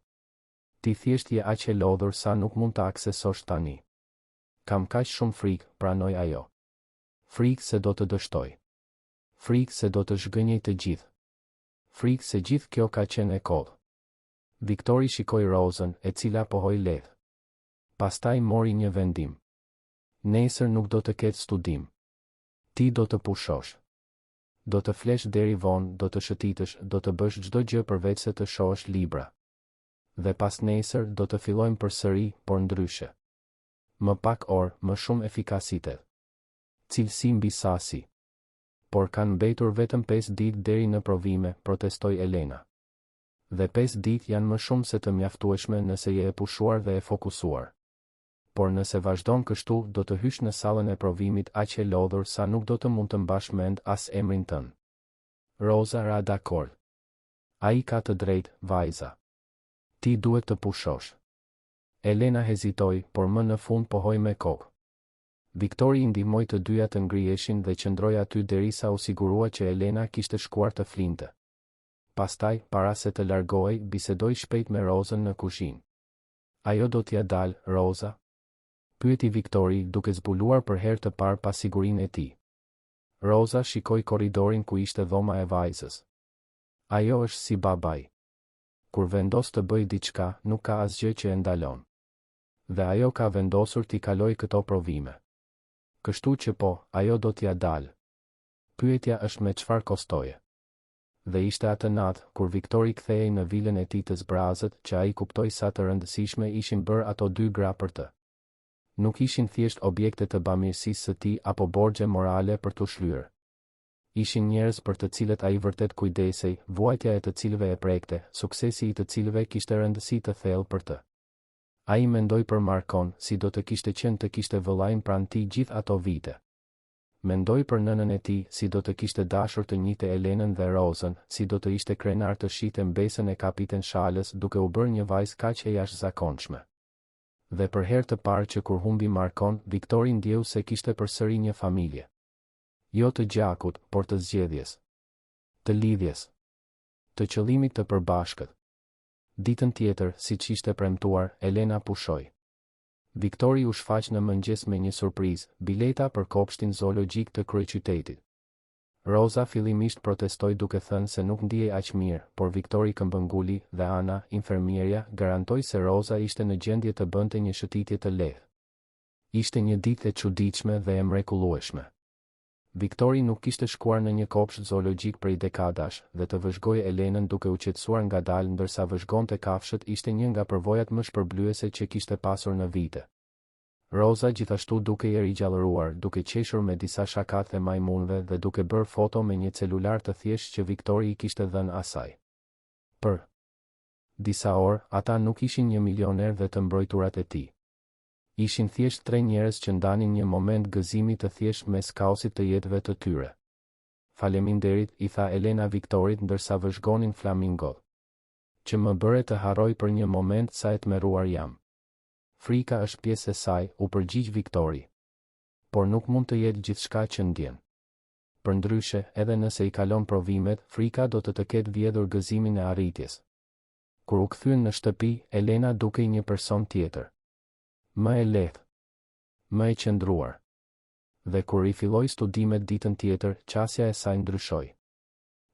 Ti thjesht je aq e lodhur sa nuk mund ta aksesosh tani. Kam kaq shumë frikë, pranoi ajo. Frikë se do të dështoj. Frikë se do të zhgënjej të gjithë. Frikë se gjithë kjo ka qenë e kotë. Viktori shikoi Rozën, e cila pohoi lehtë. Pastaj mori një vendim. Nesër nuk do të ketë studim. Ti do të pushosh. Do të flesh deri vonë, do të shëtitësh, do të bësh çdo gjë përveçse të shohësh libra. Dhe pasnesër do të fillojmë përsëri, por ndryshe. Më pak orë, më shumë efikasitet. Cilësi mbi sasi. Por kanë mbetur vetëm pesë ditë deri në provime, protestoi Elena. Dhe pesë ditë janë më shumë se të mjaftueshme nëse je e pushuar dhe e fokusuar. Por nëse vazhdon kështu, do të hysh në sallën e provimit aq e lodhur sa nuk do të mund të mbash mend as emrin tënd. Roza ra dakord. Ai ka të drejtë, vajza. Ti duhet të pushosh. Elena hezitoi, por më në fund pohoi me kokë. Viktori i ndihmoi të dyja të ngriheshin dhe qëndroi aty derisa u sigurua që Elena kishte shkuar të flinte. Pastaj, para se të largohej, bisedoi shpejt me Rozën në kuzhinë. Ajo do t'ia dalë, Roza? Pyeti Viktori, duke zbuluar për herë të parë pasigurinë e tij. Roza shikoi korridorin ku ishte dhoma e vajzës. Ajo është si babai. Kur vendos të bëjë diçka, nuk ka asgjë që e ndalon. Dhe ajo ka vendosur t'i kalojë këto provime. Kështu që po, ajo do t'ia dalë. Pyetja është me çfarë kostoje. Dhe ishte atë natë, kur Viktori kthehej në vilën e tij të zbrazët, që ai kuptoi sa të rëndësishme ishin bërë ato dy gra për të. Nuk ishin thjesht objekte të bamirësisë së tij apo borxhe morale për t'u shlyer. Ishin njerëz për të cilët ai vërtet kujdesej, vuajtja e të cilëve e prekte, suksesi i të cilëve kishte rëndësi të thellë për të. Ai mendoi për Markon, si do të kishte qenë të kishte vëllain pranë tij gjithë ato vite. Mendoi për nënën e tij, si do të kishte dashur të njihte Elenën dhe Rozën, si do të ishte krenar të shihte mbesën e kapiten Shalës duke u bërë një vajzë kaq e jashtëzakonshme. Dhe për herë të parë që kur humbi Markon, Viktori ndjeu se kishte përsëri një familje. Jo të gjakut, por të zgjedhjes. Të lidhjes. Të qëllimit të përbashkët. Ditën tjetër, siç ishte premtuar, Elena pushoi. Viktori u shfaq në mëngjes me një surprizë, bileta për kopshtin zoologjik të kryeqytetit. Roza fillimisht protestoi duke thënë se nuk ndihej aq mirë, por Viktori këmbënguli, dhe Ana, infermierja, garantoi se Roza ishte në gjendje të bënte një shëtitje të lehtë. Ishte një ditë e çuditshme dhe e mrekullueshme. Viktori nuk kishte shkuar në një kopsht zoologjik prej dekadash, dhe të vëzhgojë Elenën duke u qetësuar ngadalë ndërsa vëzhgonte kafshët ishte një nga përvojat më shpërblyese që kishte pasur në vite. Roza gjithashtu dukej e rigjallëruar, duke qeshur me disa shakatë e majmunëve dhe duke bërë foto me një celular të thjeshtë që Viktori i kishte dhënë asaj. Për disa orë, ata nuk ishin një milioner dhe të mbrojturat e tij. Ishin thjesht tre njerëz që ndanin një moment gëzimi të thjeshtë mes kaosit të jetëve të tyre. Faleminderit, i tha Elena Viktorit ndërsa vëzhgonin flamingot. Që më bëre të harroj për një moment sa e tmerruar jam. Frika është pjesë e saj, u përgjigj Viktori. Por nuk mund të jetë gjithçka që ndjen. Përndryshe, edhe nëse i kalon provimet, frika do të të ketë vjedhur gëzimin e arritjes. Kur u kthyen në shtëpi, Elena dukej një person tjetër. Më e lehtë. Më e qëndruar. Dhe kur rifilloi studimet ditën tjetër, qasja e saj ndryshoi.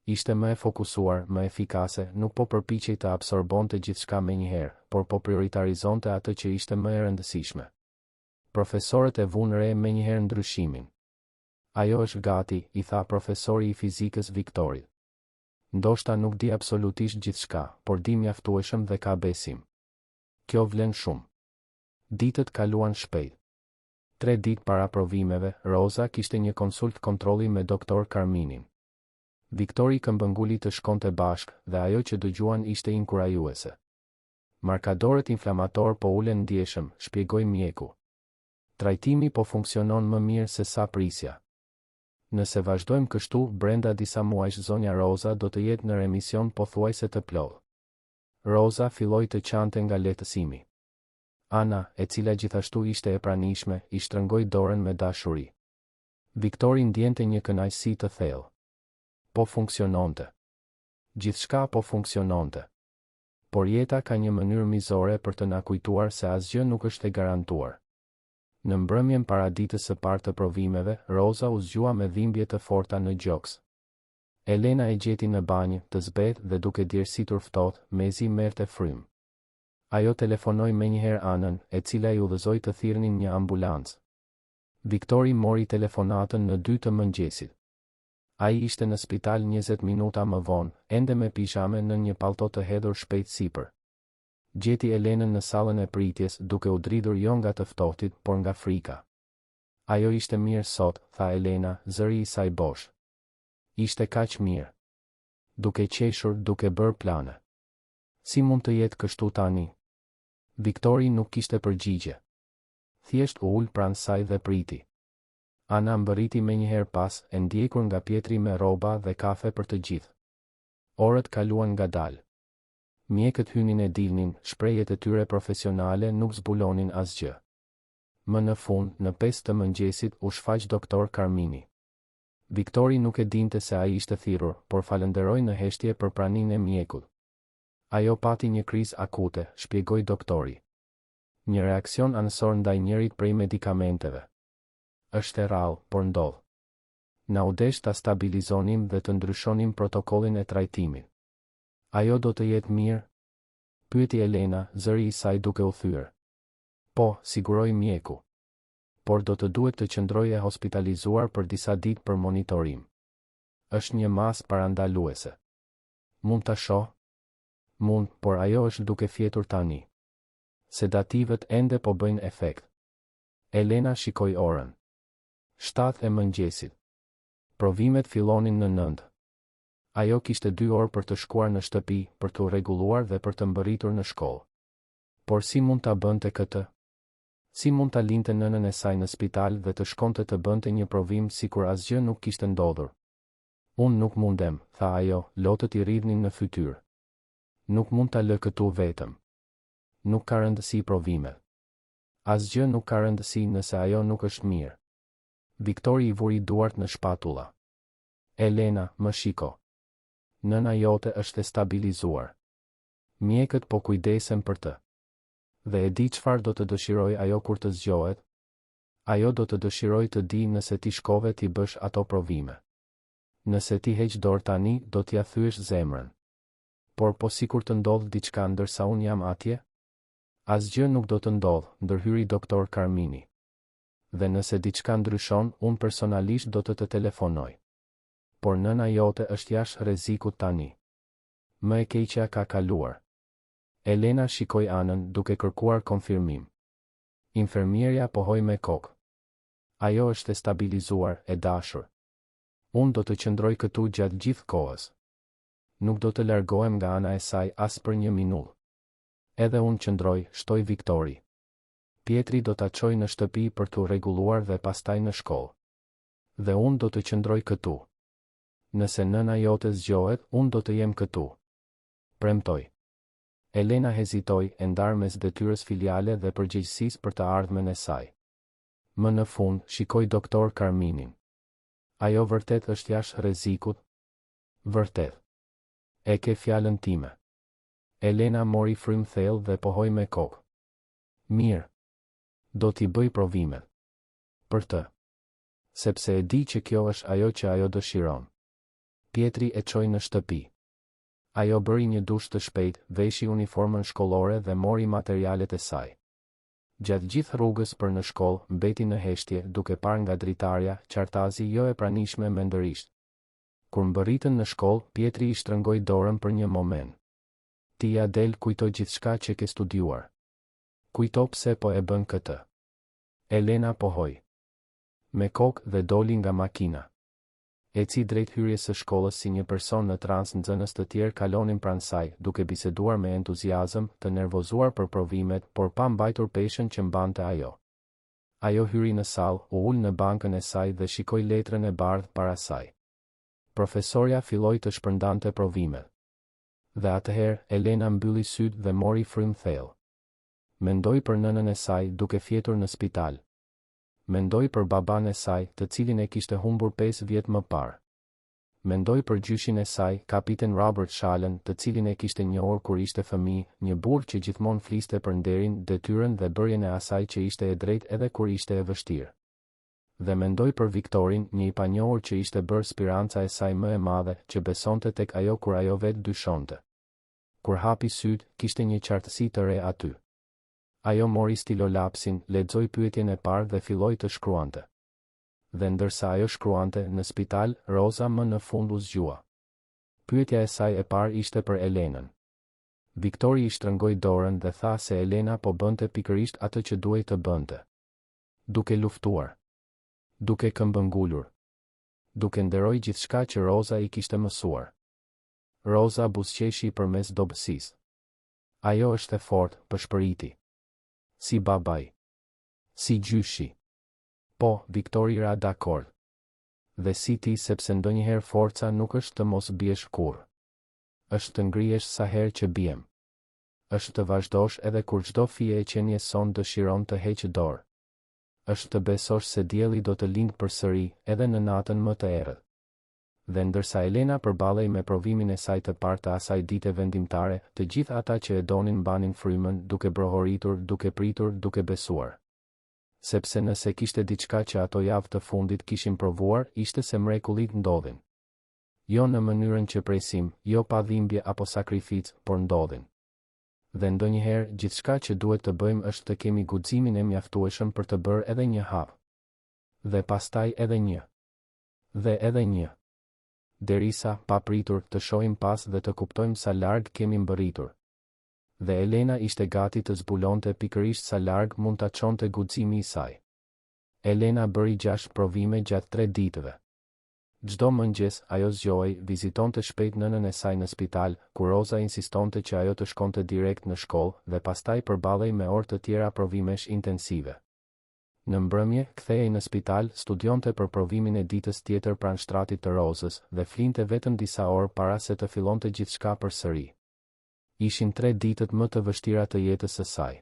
Ishte më e fokusuar, më efikase, nuk po përpiqej të absorbonte gjithçka menjëherë, por po prioritarizonte atë që ishte më e rëndësishme. Profesorët e vunë re menjëherë ndryshimin. Ajo është gati, i tha profesori i fizikës Viktorit. Ndoshta nuk di absolutisht gjithçka, por di mjaftueshëm dhe ka besim. Kjo vlen shumë. Ditët kaluan shpejt. Tre ditë para provimeve, Roza kishte një konsultë kontrolli me doktor Karminin. Viktori këmbënguli të shkonte bashkë, dhe ajo që dëgjuan ishte inkurajuese. Markadorët inflamatorë po ulen ndjeshëm, shpjegoi mjeku. Trajtimi po funksionon më mirë se sa prisja. Nëse vazhdojmë kështu, brenda disa muajsh zonja Roza do të jetë në remision pothuajse të plotë. Roza filloi të qante nga lehtësimi. Ana, e cila gjithashtu ishte e pranishme, i shtrëngoi dorën me dashuri. Viktori ndjente një kënaqësi të thellë. Po funksiononte. Gjithçka po funksiononte. Por jeta ka një mënyrë mizore për të na kujtuar se asgjë nuk është e garantuar. Në mbrëmjen para ditës së parë të provimeve, Roza u zgjua me dhimbje të forta në gjoks. Elena e gjeti në banjë, të zbehtë dhe duke djersitur ftohtë, mezi merrte frymë. Ajo telefonoi menjëherë Anën, e cila i udhëzoi të thirrnin një ambulancë. Viktori mori telefonatën në dy të mëngjesit. Ai ishte në spital 20 minuta më vonë, ende me pizhame nën një pallto të hedhur shpejt sipër. Gjeti Elenën në sallën e pritjes, duke u dridhur jo nga të ftohtit, por nga frika. Ajo ishte mirë sot, tha Elena, zëri i saj bosh. Ishte kaq mirë. Duke qeshur, duke bërë plane. Si mund të jetë kështu tani? Viktori nuk kishte përgjigje. Thjesht u ul pranë saj dhe priti. Ana mbërriti menjëherë pas, e ndjekur nga Pjetri me rroba dhe kafe për të gjithë. Orët kaluan ngadalë. Mjekët hynin e dilnin, shprehjet e tyre profesionale nuk zbulonin asgjë. Më në fund, në pesë të mëngjesit, u shfaq doktor Karmini. Viktori nuk e dinte se ai ishte thirrur, por falënderoi në heshtje për praninë e mjekut. Ajo pati një krizë akute, shpjegoi doktori. Një reaksion anësor ndaj njërit prej medikamenteve. Është e rrallë, por ndodh. Na u desh ta stabilizonim dhe të ndryshonim protokollin e trajtimit. Ajo do të jetë mirë? Pyeti Elena, zëri i saj duke u thyer. Po, siguroi mjeku. Por do të duhet të qëndrojë e hospitalizuar për disa ditë për monitorim. Është një masë parandaluese. Mund ta shoh? Mund, por ajo është duke fjetur tani. Sedativët ende po bëjnë efekt. Elena shikoi orën. 7 e mëngjesit. Provimet fillonin në 9. Ajo kishte dy orë për të shkuar në shtëpi, për t'u rregulluar dhe për të mbërritur në shkollë. Por si mund ta bënte këtë? Si mund ta linte nënën e saj në spital dhe të shkonte të bënte një provim sikur asgjë nuk kishte ndodhur? Unë nuk mundem, tha ajo, lotët i rridhnin në fytyrë. Nuk mund ta lë këtu vetëm. Nuk ka rëndësi provimet. Asgjë nuk ka rëndësi nëse ajo nuk është mirë. Viktori i vuri duart në shpatulla. Elena, më shiko. Nëna jote është e stabilizuar. Mjekët po kujdesen për të. Dhe e di çfarë do të dëshirojë ajo kur të zgjohet? Ajo do të dëshirojë të dijë nëse ti shkove t'i bësh ato provime. Nëse ti heq dorë tani, do t'ia thyesh zemrën. Por po sikur të ndodhë diçka ndërsa unë jam atje? Asgjë nuk do të ndodhë, ndërhyri doktor Karmini. Dhe nëse diçka ndryshon, unë personalisht do të të telefonoj. Por nëna jote është jashtë rrezikut tani. Më e keqja ka kaluar. Elena shikoi Anën, duke kërkuar konfirmim. Infermierja pohoi me kokë. Ajo është e stabilizuar, e dashur. Unë do të qëndroj këtu gjatë gjithë kohës. Nuk do të largohem nga ana e saj as për një minutë. Edhe unë qëndroj, shtoi Viktori. Pjetri do ta çojë në shtëpi për t'u rregulluar dhe pastaj në shkollë. Dhe unë do të qëndroj këtu. Nëse nëna jote zgjohet, unë do të jem këtu. Premtoj. Elena hezitoi, e ndarë mes detyrës filiale dhe përgjegjësisë për të ardhmen e saj. Më në fund, shikoi doktor Karminin. Ajo vërtet është jashtë rrezikut? Vërtet. E ke fjalën time. Elena mori frymë thellë dhe pohoi me kokë. Mirë. Do t'i bëj provimet. Për të. Sepse e di që kjo është ajo që ajo dëshiron. Pjetri e çoi në shtëpi. Ajo bëri një dush të shpejtë, veshi uniformën shkollore dhe mori materialet e saj. Gjatë gjithë rrugës për në shkollë, mbeti në heshtje, duke parë nga dritarja, qartazi jo e pranishme mendërisht. Kur mbërritën në shkollë, Pjetri i shtrëngoi dorën për një moment. Ti ia del, kujto gjithçka që ke studiuar. Kujto pse po e bën këtë. Elena pohoi. Me kokë dhe doli nga makina. Eci drejt hyrjes së shkollës si një person në trans nxënës të tjerë kalonin pranë saj, duke biseduar me entuziazëm, të nervozuar për provimet, por pa mbajtur peshën që mbante ajo. Ajo hyri në sallë, u ul në bankën e saj dhe shikoi letrën e bardhë para saj. Profesorja filloi të shpërndante provimet. Dhe atëherë, Elena mbylli sytë dhe mori frymë thellë. Mendoi për nënën e saj duke fjetur në spital. Mendoi për babanë e saj, të cilin e kishte humbur pesë vjet më parë. Mendoi për gjyshin e saj, kapiten Robert Shalën, të cilin e kishte njohur kur ishte fëmijë, një burrë që gjithmonë fliste për nderin, detyrën dhe bërjen e asaj që ishte e drejtë edhe kur ishte e vështirë. Dhe mendoi për Viktorin, një i panjohur që ishte bërë spiranca e saj më e madhe, që besonte tek ajo kur ajo vetë dyshonte. Kur hapi sytë, kishte një qartësi të re aty. Ajo mori stilolapsin, lexoi pyetjen e parë dhe filloi të shkruante. Dhe ndërsa ajo shkruante, në spital, Roza më në fund u zgjua. Pyetja e saj e parë ishte për Elenën. Viktori i shtrëngoi dorën dhe tha se Elena po bënte pikërisht atë që duhej të bënte. Duke luftuar. Duke këmbëngulur. Duke nderoi gjithçka që Roza i kishte mësuar. Roza buzëqeshi përmes dobësisë. Ajo është e fortë, pëshpëriti. Si babai. Si gjyshi. Po, Viktori ra dakord. Dhe si ti sepse ndonjëherë forca nuk është të mos biesh kurrë. Është të ngrihesh sa herë që biem. Është të vazhdosh edhe kur çdo fije e qenies sonë dëshiron të heqë dorë. Është të besosh se dielli do të lindë përsëri, edhe në natën më të errët. Dhe ndërsa Elena përballej me provimin e saj të parë të asaj dite vendimtare, të gjithë ata që e donin mbanin frymën, duke brohoritur, duke pritur, duke besuar. Sepse nëse kishte diçka që ato javë të fundit kishin provuar, ishte se mrekullitë ndodhin. Jo në mënyrën që presim, jo pa dhimbje apo sakrificë, por ndodhin. Dhe ndonjëherë, gjithçka që duhet të bëjmë është të kemi guximin e mjaftueshëm për të bërë edhe një hap. Dhe pastaj edhe një. Dhe edhe një. Derisa, papritur, të shohim pas dhe të kuptojmë sa larg kemi mbërritur. Dhe Elena ishte gati të zbulonte pikërisht sa larg mund ta çonte guximi i saj. Elena bëri gjashtë provime gjatë tre ditëve. Çdo mëngjes, ajo zgjohej, vizitonte shpejt nënën e saj në spital, ku Roza insistonte që ajo të shkonte direkt në shkollë, dhe pastaj përballej me orë të tjera provimesh intensive. Në mbrëmje, kthehej në spital, studionte për provimin e ditës tjetër pranë shtratit të Rozës, dhe flinte vetëm disa orë para se të fillonte gjithçka përsëri. Ishin tre ditët më të vështira të jetës së saj.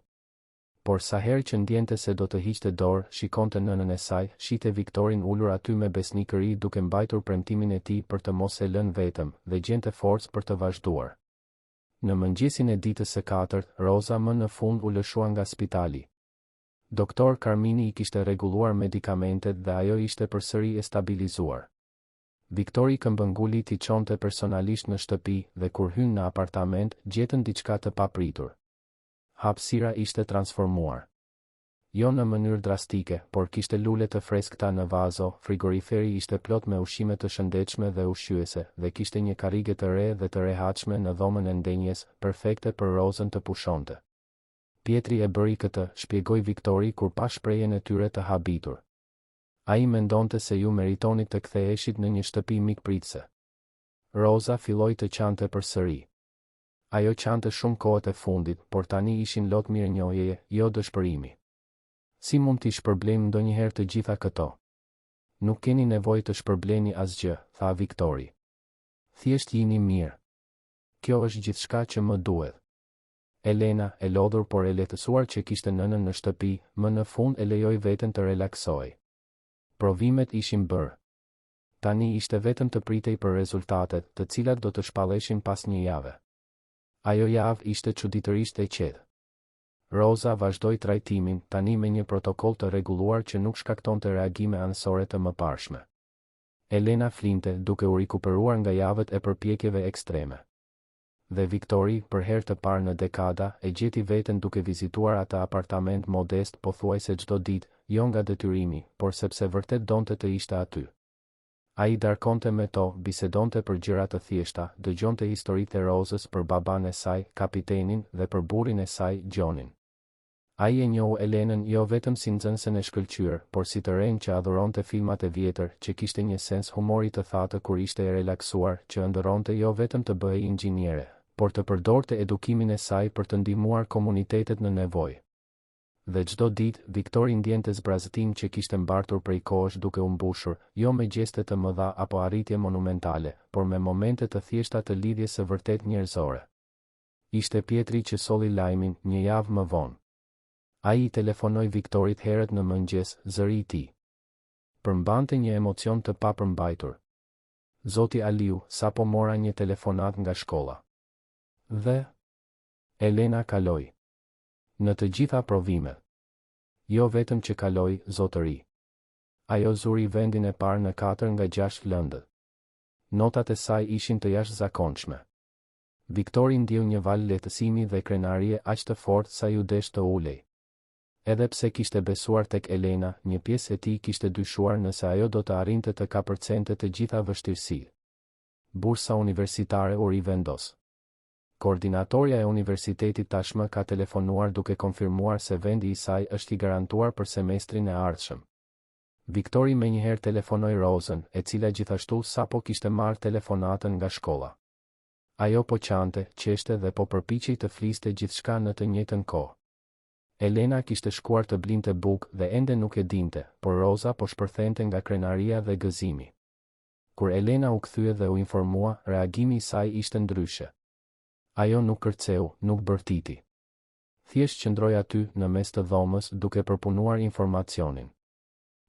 Por sa herë që ndjente se do të hiqte dorë, shikonte nënën e saj, shihte Viktorin ulur aty me besnikëri duke mbajtur premtimin e tij për të mos e lënë vetëm, dhe gjente forcë për të vazhduar. Në mëngjesin e ditës së katërt, Roza më në fund u lëshua nga spitali. Doktor Karmini i kishte rregulluar medikamentet dhe ajo ishte përsëri e stabilizuar. Viktori këmbënguli t'i çonte personalisht në shtëpi dhe kur hynë në apartament, gjetën diçka të papritur. Hapësira ishte transformuar. Jo në mënyrë drastike, por kishte lule të freskëta në vazo, frigoriferi ishte plot me ushqime të shëndetshme dhe ushqyese, dhe kishte një karrige të re dhe të rehatshme në dhomën e ndenjes, perfekte për Rozën të pushonte. Pjetri e bëri këtë, shpjegoi Viktori kur pa shprehjen e tyre të habitur. Ai mendonte se ju meritonit të ktheheshit në një shtëpi mikpritëse. Roza filloi të qante përsëri. Ajo qante shumë kohët e fundit, por tani ishin lot mirënjohjeje, jo dëshpërimi. Si mund t'i shpërblejmë ndonjëherë të gjitha këto? Nuk keni nevojë të shpërbleni asgjë, tha Viktori. Thjesht jini mirë. Kjo është gjithçka që më duhet. Elena, e lodhur por e lehtësuar që kishte nënën në shtëpi, më në fund e lejoi veten të relaksohej. Provimet ishin bërë. Tani ishte vetëm të pritej për rezultatet, të cilat do të shpalleshin pas një jave. Ajo javë ishte çuditërisht e qetë. Roza vazhdoi trajtimin, tani me një protokoll të rregulluar që nuk shkaktonte reagime anësore të mëparshme. Elena flinte, duke u rikuperuar nga javët e përpjekjeve ekstreme. Dhe Viktori, për herë të parë në dekada, e gjeti veten duke vizituar atë apartament modest pothuajse çdo ditë, jo nga detyrimi, por sepse vërtet donte të ishte aty. Ai darkonte me to, bisedonte për gjëra të thjeshta, dëgjonte historitë e Rozës për babanë e saj, kapitenin, dhe për burrin e saj, Gjonin. Ai e njohu Elenën jo vetëm si nxënësen e shkëlqyer, por si të renë që adhuronte filmat e vjetër, që kishte një sens humori të thatë kur ishte e relaksuar, që ëndërronte jo vetëm të bëhej inxhiniere, por të përdorte edukimin e saj për të ndihmuar komunitetet në nevojë. Dhe çdo ditë, Viktori ndjente zbrazëtinë që kishte mbartur prej kohësh duke u mbushur, jo me gjeste të mëdha apo arritje monumentale, por me momente të thjeshta të lidhjes së vërtetë njerëzore. Ishte Pjetri që solli lajmin, një javë më vonë. Ai i telefonoi Viktorit herët në mëngjes, zëri i tij përmbante një emocion të papërmbajtur. Zoti Aliu, sapo mora një telefonatë nga shkolla. Dhe? Elena kaloi. Në të gjitha provimet. Jo vetëm që kaloi, zotëri. Ajo zuri vendin e parë në katër nga gjashtë lëndët. Notat e saj ishin të jashtëzakonshme. Viktori ndjeu një valë lehtësimi dhe krenarie aq të fortë sa iu desh të ulej. Edhe pse kishte besuar tek Elena, një pjesë e tij kishte dyshuar nëse ajo do të arrinte të kapërcente të gjitha vështirësitë. Bursa universitare u rivendos. Koordinatorja e universitetit tashmë ka telefonuar duke konfirmuar se vendi i saj është i garantuar për semestrin e ardhshëm. Viktori menjëherë telefonoi Rozën, e cila gjithashtu sapo kishte marrë telefonatën nga shkolla. Ajo po qante, qeshte dhe po përpiqej të fliste gjithçka në të njëjtën kohë. Elena kishte shkuar të blinte bukë dhe ende nuk e dinte, por Roza po shpërthente nga krenaria dhe gëzimi. Kur Elena u kthye dhe u informua, reagimi i saj ishte ndryshe. Ajo nuk kërceu, nuk bërtiti. Thjesht qëndroi aty, në mes të dhomës, duke përpunuar informacionin.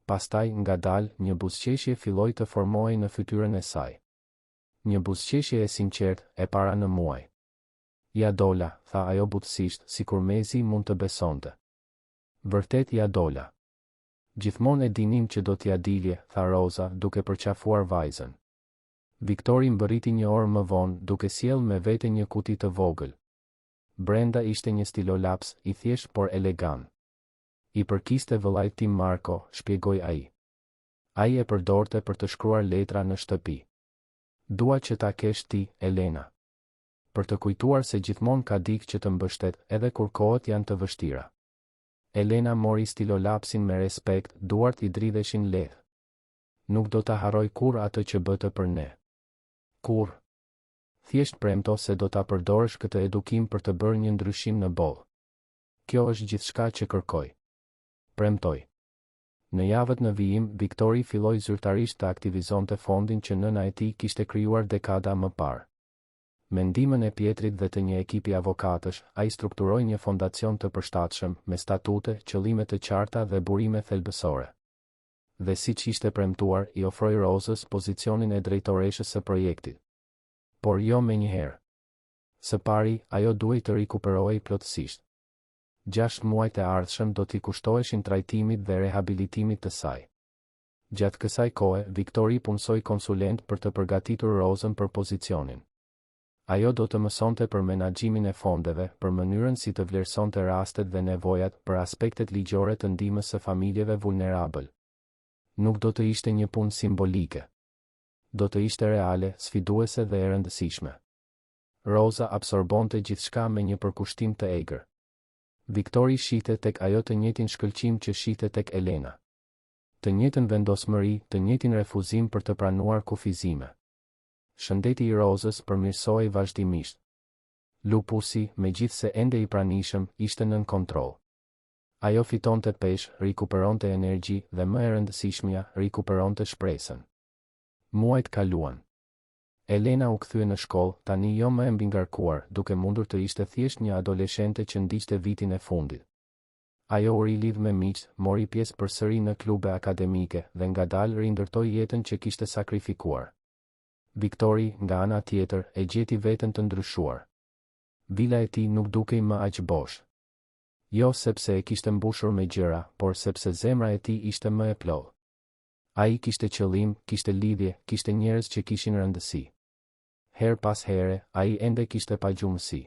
Pastaj, ngadalë, një buzëqeshje filloi të formohej në fytyrën e saj. Një buzëqeshje e sinqertë, e para në muaj. Ia dola, tha ajo butësisht, sikur mezi mund të besonte. Vërtet ia dola. Gjithmonë e dinim që do t'ia dilje, tha Roza, duke përqafuar vajzën. Viktori mbërriti një orë më vonë, duke sjellë me vete një kuti të vogël. Brenda ishte një stilolaps, i thjeshtë por elegant. I përkiste vëllait tim Marko, shpjegoi ai. Ai e përdorte për të shkruar letra në shtëpi. Dua që ta kesh ti, Elena. Për të kujtuar se gjithmonë ka dikë që të mbështet, edhe kur kohët janë të vështira. Elena mori stilolapsin me respekt, duart i dridheshin lehtë. Nuk do ta harroj kurrë atë që bëtë për ne. Kurrë. Thjesht premto se do ta përdorësh këtë edukim për të bërë një ndryshim në botë. Kjo është gjithçka që kërkoj. Premtoj. Në javët në vijim, Viktori filloi zyrtarisht të aktivizonte fondin që nëna e tij kishte krijuar dekada më parë. Me ndihmën e Pjetrit dhe të një ekipi avokatësh, ai strukturoi një fondacion të përshtatshëm, me statute, qëllime të qarta dhe burime thelbësore. Dhe siç ishte premtuar, i ofroi Rozës pozicionin e drejtoreshës së projektit. Por jo menjëherë. Së pari, ajo duhej të rikuperohej plotësisht. Gjashtë muajt e ardhshëm do t'i kushtoheshin trajtimit dhe rehabilitimit të saj. Gjatë kësaj kohe, Viktori punësoi konsulentë për të përgatitur Rozën për pozicionin. Ajo do të mësonte për menaxhimin e fondeve, për mënyrën si të vlerësonte rastet dhe nevojat, për aspektet ligjore të ndihmës së familjeve vulnerabël. Nuk do të ishte një punë simbolike. Do të ishte reale, sfiduese dhe e rëndësishme. Roza absorbonte gjithçka me një përkushtim të egër. Viktori shihte tek ajo të njëjtin shkëlqim që shihte tek Elena. Të njëjtën vendosmëri, të njëjtin refuzim për të pranuar kufizime. Shëndeti i Rozës përmirësohej vazhdimisht. Lupusi, megjithëse ende i pranishëm, ishte nën kontroll. Ajo fitonte peshë, rikuperonte energji dhe më e rëndësishmja, rikuperonte shpresën. Muajt kaluan. Elena u kthye në shkollë, tani jo më e mbingarkuar, duke mundur të ishte thjesht një adoleshente që ndiqte vitin e fundit. Ajo u rilidh me miqtë, mori pjesë përsëri në klube akademike dhe ngadalë rindërtoi jetën që kishte sakrifikuar. Viktori, nga ana tjetër, e gjeti veten të ndryshuar. Vila e tij nuk dukej më aq bosh. Jo sepse e kishte mbushur me gjëra, por sepse zemra e tij ishte më e plotë. Ai kishte qëllim, kishte lidhje, kishte njerëz që kishin rëndësi. Herë pas here, ai ende kishte pagjumësi.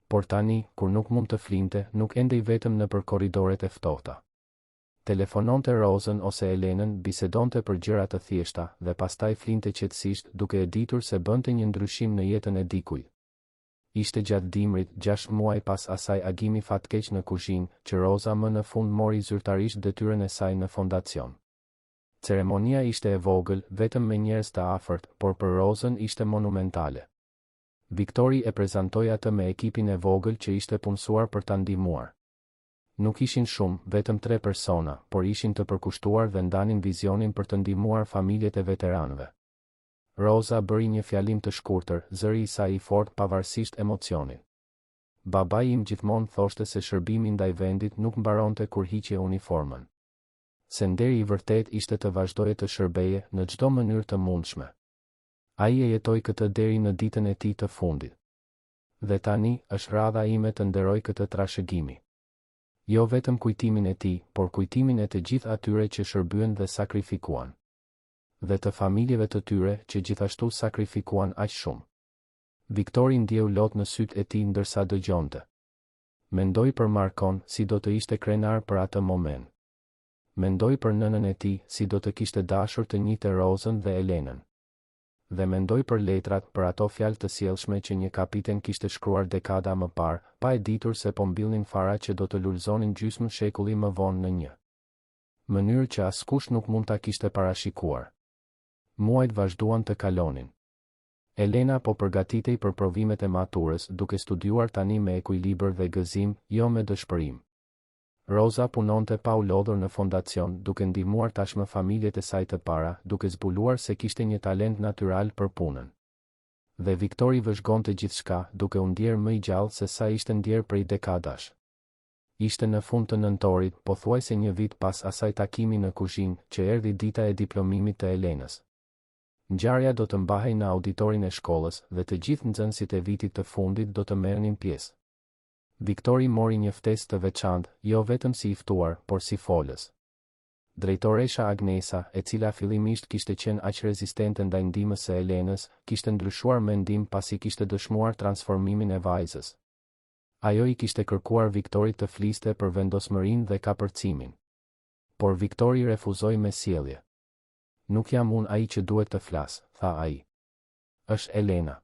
Por tani, kur nuk mund të flinte, nuk endej vetëm nëpër korridoret e ftohta. Telefononte Rozën ose Elenën, bisedonte për gjëra të thjeshta, dhe pastaj flinte qetësisht, duke e ditur se bënte një ndryshim në jetën e dikujt. Ishte gjatë dimrit, gjashtë muaj pas asaj agimi fatkeq në kuzhinë, që Roza më në fund mori zyrtarisht detyrën e saj në fondacion. Ceremonia ishte e vogël, vetëm me njerëz të afërt, por për Rozën ishte monumentale. Viktori e prezantoi atë me ekipin e vogël që ishte punësuar për ta ndihmuar. Nuk ishin shumë, vetëm tre persona, por ishin të përkushtuar dhe ndanin vizionin për të ndihmuar familjet e veteranëve. Roza bëri një fjalim të shkurtër, zëri i saj i fortë pavarësisht emocionit. Babai im gjithmonë thoshte se shërbimi ndaj vendit nuk mbaronte kur hiqje uniformën. Se nderi i vërtetë ishte të vazhdoje të shërbeje, në çdo mënyrë të mundshme. Ai e jetoi këtë deri në ditën e tij të fundit. Dhe tani, është radha ime të nderoj këtë trashëgimi. Jo vetëm kujtimin e tij, por kujtimin e të gjithë atyre që shërbyen dhe sakrifikuan. Dhe të familjeve të tyre, që gjithashtu sakrifikuan aq shumë. Viktori ndjeu lot në sytë e tij ndërsa dëgjonte. Mendoi për Markon, si do të ishte krenar për atë moment. Mendoi për nënën e tij, si do të kishte dashur të njihte Rozën dhe Elenën. Dhe mendoi për letrat, për ato fjalë të sjellshme që një kapiten kishte shkruar dekada më parë, pa e ditur se po mbillnin fara që do të lulëzonin gjysmë shekulli më vonë në një mënyrë që askush nuk mund ta kishte parashikuar. Muajt vazhduan të kalonin. Elena po përgatitej për provimet e maturës, duke studiuar tani me ekuilibër dhe gëzim, jo me dëshpërim. Roza punonte pa u lodhur në fondacion, duke ndihmuar tashmë familjet e saj të para, duke zbuluar se kishte një talent natyral për punën. Dhe Viktori vëzhgonte gjithçka, duke u ndjerë më i gjallë se sa ishte ndjerë prej dekadash. Ishte në fund të nëntorit, pothuajse një vit pas asaj takimi në kuzhinë, që erdhi dita e diplomimit të Elenës. Ngjarja do të mbahej në auditorin e shkollës, dhe të gjithë nxënësit e vitit të fundit do të merrnin pjesë. Viktori mori një ftesë të veçantë, jo vetëm si i ftuar, por si folës. Drejtoresha Agnesa, e cila fillimisht kishte qenë aq rezistente ndaj ndihmës së Elenës, kishte ndryshuar mendim pasi kishte dëshmuar transformimin e vajzës. Ajo i kishte kërkuar Viktorit të fliste për vendosmërinë dhe kapërcimin. Por Viktori refuzoi me sjellje. Nuk jam unë ai që duhet të flas, tha ai. Është Elena.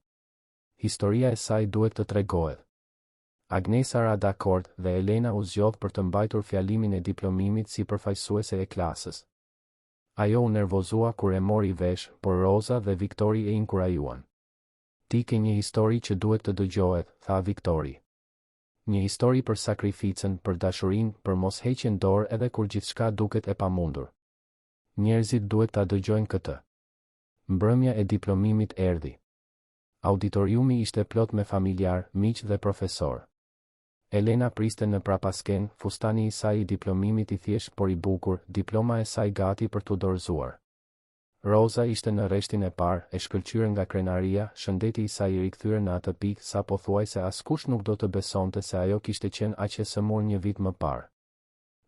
Historia e saj duhet të tregohet. Agnesa ra dakord dhe Elena u zgjodh për të mbajtur fjalimin e diplomimit si përfaqësuese e klasës. Ajo u nervozua kur e mori vesh, por Roza dhe Viktori e inkurajuan. Ti ke një histori që duhet të dëgjohet, tha Viktori. Një histori për sakrificën, për dashurinë, për mos heqjen dorë edhe kur gjithçka duket e pamundur. Njerëzit duhet ta dëgjojnë këtë. Mbrëmja e diplomimit erdhi. Auditoriumi ishte plot me familjarë, miq dhe profesorë. Elena priste në prapaskenë, fustani i saj i diplomimit i thjeshtë por i bukur, diploma e saj gati për t'u dorëzuar. Roza ishte në rreshtin e parë, e shkëlqyer nga krenaria, shëndeti i saj i rikthyer në atë pikë sa pothuajse askush nuk do të besonte se ajo kishte qenë aq e sëmurë një vit më parë.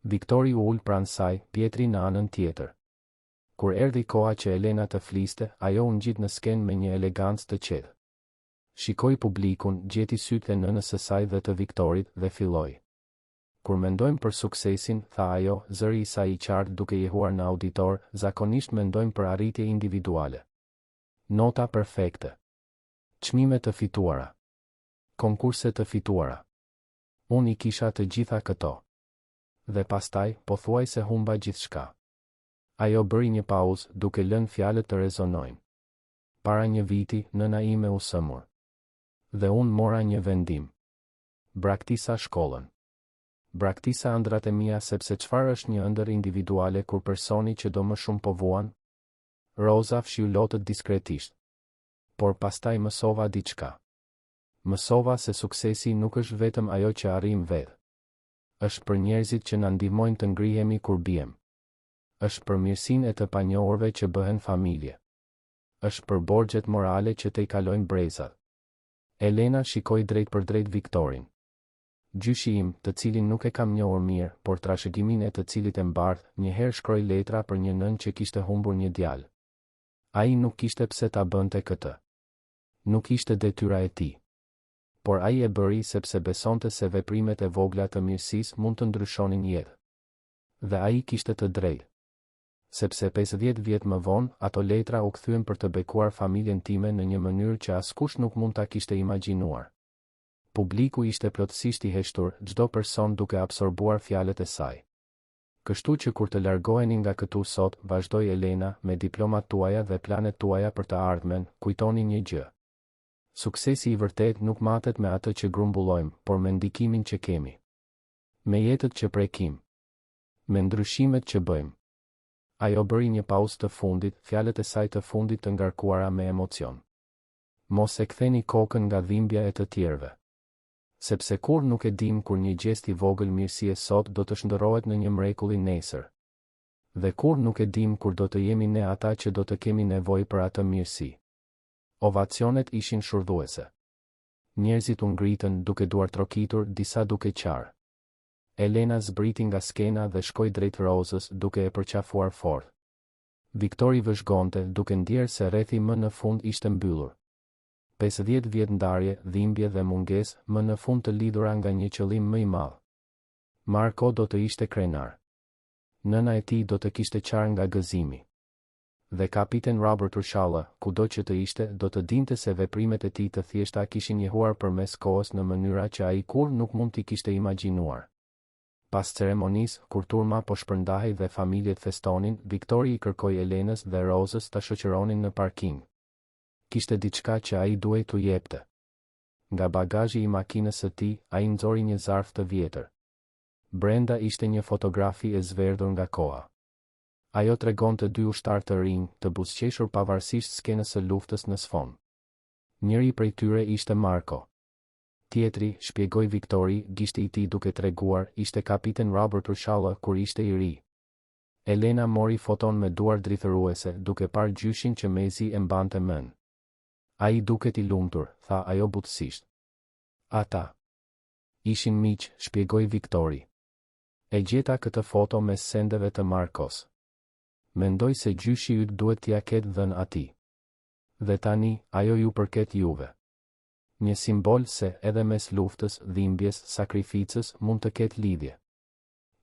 Viktori u ul pranë saj, Pjetri në anën tjetër. Kur erdhi koha që Elena të fliste, ajo u ngjit në skenë me një elegancë të qetë. Shikoi publikun, gjeti sytë e nënës së saj dhe të Viktorit, dhe filloi. Kur mendojmë për suksesin, tha ajo, zëri i saj i qartë duke jehuar në auditor, zakonisht mendojmë për arritje individuale. Nota perfekte. Çmime të fituara. Konkurse të fituara. Unë i kisha të gjitha këto. Dhe pastaj, pothuajse humba gjithçka. Ajo bëri një pauzë, duke lënë fjalët të rezonojnë. Para një viti, nëna ime u sëmur. Dhe unë mora një vendim. Braktisa shkollën. Braktisa ëndrrat e mia sepse çfarë është një ëndërr individuale kur personi që do më shumë po vuan? Roza fshiu lotët diskretisht. Por pastaj mësova diçka. Mësova se suksesi nuk është vetëm ajo që arrijmë vetë. Është për njerëzit që na ndihmojnë të ngrihemi kur biem. Është për mirësinë e të panjohurve që bëhen familje. Është për borxhet morale që tejkalojnë brezat. Elena shikoi drejtpërdrejt Viktorin. Gjyshi im, të cilin nuk e kam njohur mirë, por trashëgiminë e të cilit e mbart, një herë shkroi letra për një nënë që kishte humbur një djalë. Ai nuk kishte pse ta bënte këtë. Nuk ishte detyra e tij. Por ai e bëri sepse besonte se veprimet e vogla të mirësisë mund të ndryshonin jetë. Dhe ai kishte të drejtë. Sepse 50 vjet më vonë, ato letra u kthyen për të bekuar familjen time në një mënyrë që askush nuk mund ta kishte imagjinuar. Publiku ishte plotësisht i heshtur, çdo person duke absorbuar fjalët e saj. Kështu që kur të largoheni nga këtu sot, vazhdoi Elena, me diplomat tuaja dhe planet tuaja për të ardhmen, kujtoni një gjë. Suksesi i vërtetë nuk matet me atë që grumbullojmë, por me ndikimin që kemi. Me jetët që prekim. Me ndryshimet që bëjmë. Ajo bëri një pauzë të fundit, fjalët e saj të fundit të ngarkuara me emocion. Mos e ktheni kokën nga dhimbja e të tjerëve. Sepse kurrë nuk e dimë kur një gjest i vogël mirësie sot do të shndërrohet në një mrekulli nesër. Dhe kurrë nuk e dimë kur do të jemi ne ata që do të kemi nevojë për atë mirësi. Ovacionet ishin shurdhuese. Njerëzit u ngritën, duke duartrokitur, disa duke qarë. Elena zbriti nga skena dhe shkoi drejt Rozës, duke e përqafuar fort. Viktori vëzhgonte, duke ndjerë se rrethi më në fund ishte mbyllur. 50 vjet ndarje, dhimbje dhe mungesë, më në fund të lidhura nga një qëllim më i madh. Marko do të ishte krenar. Nëna e tij do të kishte qarë nga gëzimi. Dhe kapiten Robert Rushalla, kudo që të ishte, do të dinte se veprimet e tij të thjeshta kishin jehuar përmes kohës në mënyra që ai kurrë nuk mund t'i kishte imagjinuar. Pas ceremonisë, kur turma po shpërndahej dhe familjet festonin, Viktori i kërkoi Elenës dhe Rozës ta shoqëronin në parking. Kishte diçka që ai duhej t'u jepte. Nga bagazhi i makinës së tij, ai nxori një zarf të vjetër. Brenda ishte një fotografi e zverdhur nga koha. Ajo tregonte dy ushtarë të rinj, të buzëqeshur pavarësisht skenës së luftës në sfond. Njëri prej tyre ishte Marko. Tjetri, shpjegoi Viktori, gishti i tij duke treguar, ishte kapiten Robert Rushalla kur ishte i ri. Elena mori foton me duar drithëruese, duke parë gjyshin që mezi e mbante mend. Ai duket i lumtur, tha ajo butësisht. Ata ishin miq, shpjegoi Viktori. E gjeta këtë foto mes sendeve të Markos. Mendoj se gjyshi yt duhet t'ia ketë dhënë atij. Dhe tani, ajo ju përket juve. Një simbol se, edhe mes luftës, dhimbjes, sakrificës, mund të ketë lidhje.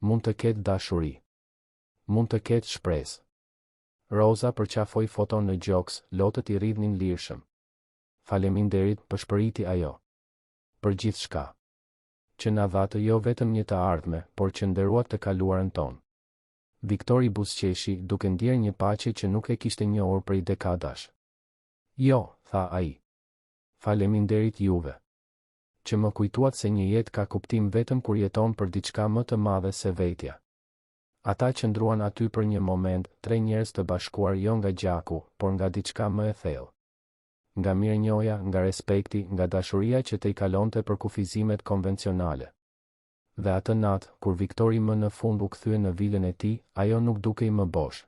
Mund të ketë dashuri. Mund të ketë shpresë. Roza përqafoi foton në gjoks, lotët i rridhnin lirshëm. Faleminderit, pëshpëriti ajo. Për gjithçka. Që na dhatë jo vetëm një të ardhme, por që nderuat të kaluarën tonë. Viktori buzëqeshi, duke ndjerë një paqe që nuk e kishte njohur prej dekadash. Jo, tha ai. Faleminderit juve. Që më kujtuat se një jetë ka kuptim vetëm kur jeton për diçka më të madhe se vetja. Ata qëndruan aty për një moment, tre njerëz të bashkuar jo nga gjaku, por nga diçka më e thellë. Nga mirënjohja, nga respekti, nga dashuria që tejkalonte përkufizimet konvencionale. Dhe atë natë, kur Viktori më në fund u kthye në vilën e tij, ajo nuk dukej më bosh.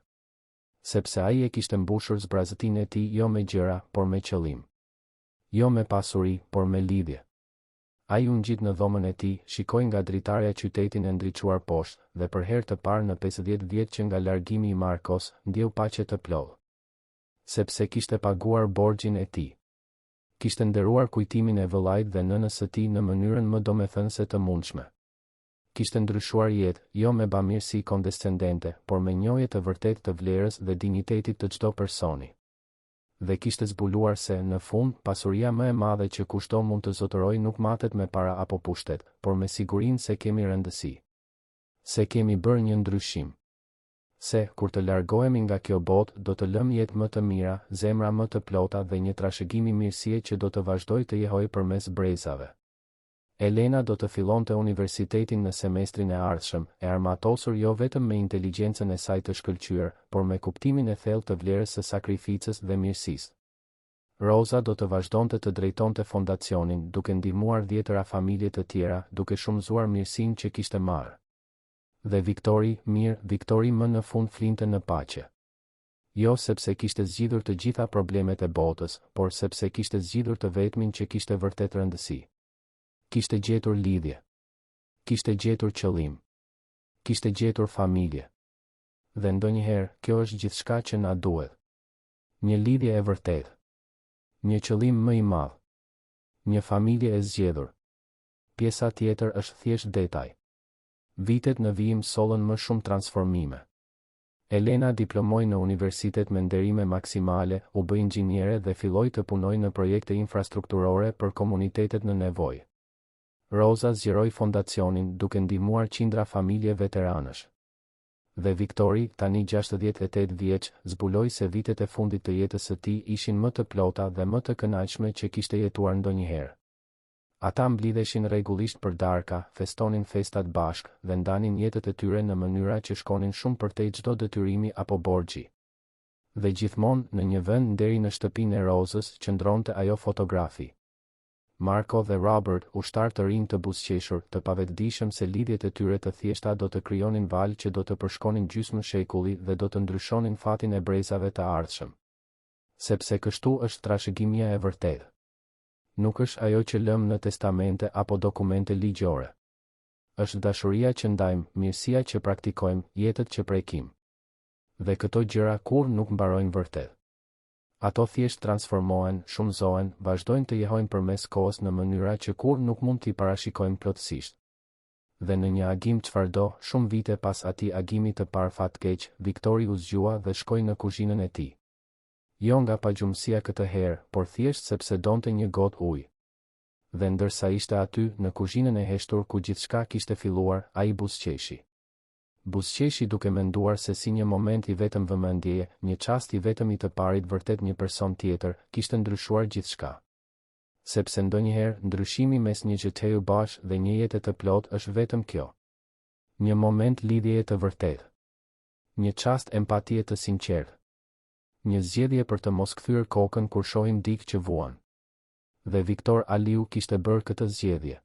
Sepse ai e kishte mbushur zbrazëtinë e tij jo me gjëra, por me qëllim. Jo me pasuri, por me lidhje. Ai u ngjit në dhomën e tij, shikoi nga dritarja qytetin e ndriçuar poshtë, dhe për herë të parë në 50 vjet që nga largimi i Markos, ndjeu paqe të plotë. Sepse kishte paguar borxhin e tij. Kishte nderuar kujtimin e vëllait dhe nënës së tij në mënyrën më domethënëse të mundshme. Kishte ndryshuar jetë, jo me bamirësi kondescendente, por me njohje të vërtetë të vlerës dhe dinjitetit të çdo personi. Dhe kishte zbuluar se, në fund, pasuria më e madhe që kushdo mund të zotërojë nuk matet me para apo pushtet, por me sigurinë se kemi rëndësi. Se kemi bërë një ndryshim. Se, kur të largohemi nga kjo botë, do të lëmë jetë më të mira, zemra më të plota dhe një trashëgimi mirësie që do të vazhdojë të jehojë përmes brezave. Elena do të fillonte universitetin në semestrin e ardhshëm, e armatosur jo vetëm me inteligjencën e saj të shkëlqyer, por me kuptimin e thellë të vlerës së sakrificës dhe mirësisë. Roza do të vazhdonte të drejtonte fondacionin, duke ndihmuar dhjetëra familje të tjera, duke shumëzuar mirësinë që kishte marrë. Dhe Viktori, mirë, Viktori më në fund flinte në paqe. Jo sepse kishte zgjidhur të gjitha problemet e botës, por sepse kishte zgjidhur të vetmin që kishte vërtet rëndësi. Kishte gjetur lidhje. Kishte gjetur qëllim. Kishte gjetur familje. Dhe ndonjëherë, kjo është gjithçka që na duhet. Një lidhje e vërtetë. Një qëllim më i madh. Një familje e zgjedhur. Pjesa tjetër është thjesht detaj. Vitet në vijim sollën më shumë transformime. Elena diplomoi në universitet me nderime maksimale, u bë inxhiniere dhe filloi të punojë në projekte infrastrukturore për komunitetet në nevojë. Roza zgjeroi fondacionin, duke ndihmuar qindra familje veteranësh. Dhe Viktori, tani 68 vjeç, zbuloi se vitet e fundit të jetës së tij ishin më të plota dhe më të kënaqshme që kishte jetuar ndonjëherë. Ata mblidheshin rregullisht për darka, festonin festat bashkë, dhe ndanin jetët e tyre në mënyra që shkonin shumë përtej çdo detyrimi apo borxhi. Dhe gjithmonë, në një vend nderi në shtëpinë e Rozës, qëndronte ajo fotografi. Marko dhe Robert, ushtarë të rinj të buzëqeshur, të pavetëdijshëm se lidhjet e tyre të thjeshta do të krijonin valë që do të përshkonin gjysmë shekulli dhe do të ndryshonin fatin e brezave të ardhshëm. Sepse kështu është trashëgimia e vërtetë. Nuk është ajo që lëmë në testamente apo dokumente ligjore. Është dashuria që ndajmë, mirësia që praktikojmë, jetët që prekim. Dhe këto gjëra kurrë nuk mbarojnë vërtet. Ato thjesht transformohen, shumëzohen, vazhdojnë të jehojnë përmes kohës në mënyra që kurrë nuk mund t'i parashikojmë plotësisht. Dhe në një agim çfarëdo, shumë vite pas atij agimi të parë fatkeq, Viktori u zgjua dhe shkoi në kuzhinën e tij. Jo nga pagjumësia këtë herë, por thjesht sepse donte një gotë ujë. Dhe ndërsa ishte aty, në kuzhinën e heshtur ku gjithçka kishte filluar, ai buzëqeshi. Buzëqeshi duke menduar se si një moment i vetëm vëmendjeje, një çast i vetëm i të parit vërtet një person tjetër, kishte ndryshuar gjithçka. Sepse ndonjëherë, ndryshimi mes një gjëje bosh dhe një jete të plotë është vetëm kjo. Një moment lidhjeje të vërtetë. Një çast empatie të sinqertë. Një zgjedhje për të mos kthyer kokën kur shohim dikë që vuan. Dhe Viktor Aliu kishte bërë këtë zgjedhje.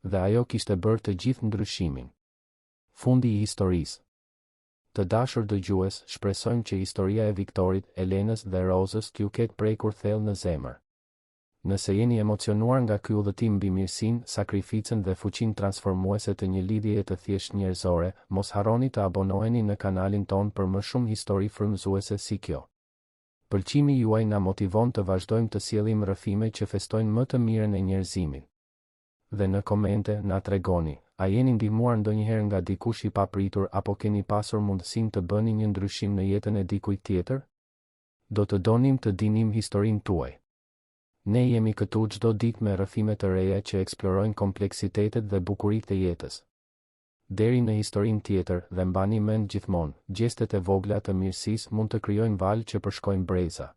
Dhe ajo kishte bërë të gjithë ndryshimin. Fundi i historisë. Të dashur dëgjues, shpresojmë që historia e Viktorit, Elenës dhe Rozës t'ju ketë prekur thellë në zemër. Nëse jeni emocionuar nga ky udhëtim mbi mirësinë, sakrificën dhe fuqinë transformuese të një lidhjeje të thjeshtë njerëzore, mos harroni të abonoheni në kanalin tonë për më shumë histori frymëzuese si kjo. Pëlqimi juaj na motivon të vazhdojmë të sjellim rrëfime që festojnë më të mirën e njerëzimit. Dhe në komente, na tregoni, a jeni ndihmuar ndonjëherë nga dikush i papritur apo keni pasur mundësinë të bëni një ndryshim në jetën e dikujt tjetër? Do të donim të dinim historinë tuaj. Ne jemi këtu çdo ditë me rrëfime të reja që eksplorojnë kompleksitetet dhe bukuritë e jetës. Deri në historinë tjetër dhe mbani mend gjithmonë, gjestet e vogla të mirësisë mund të krijojnë valë që përshkojnë breza.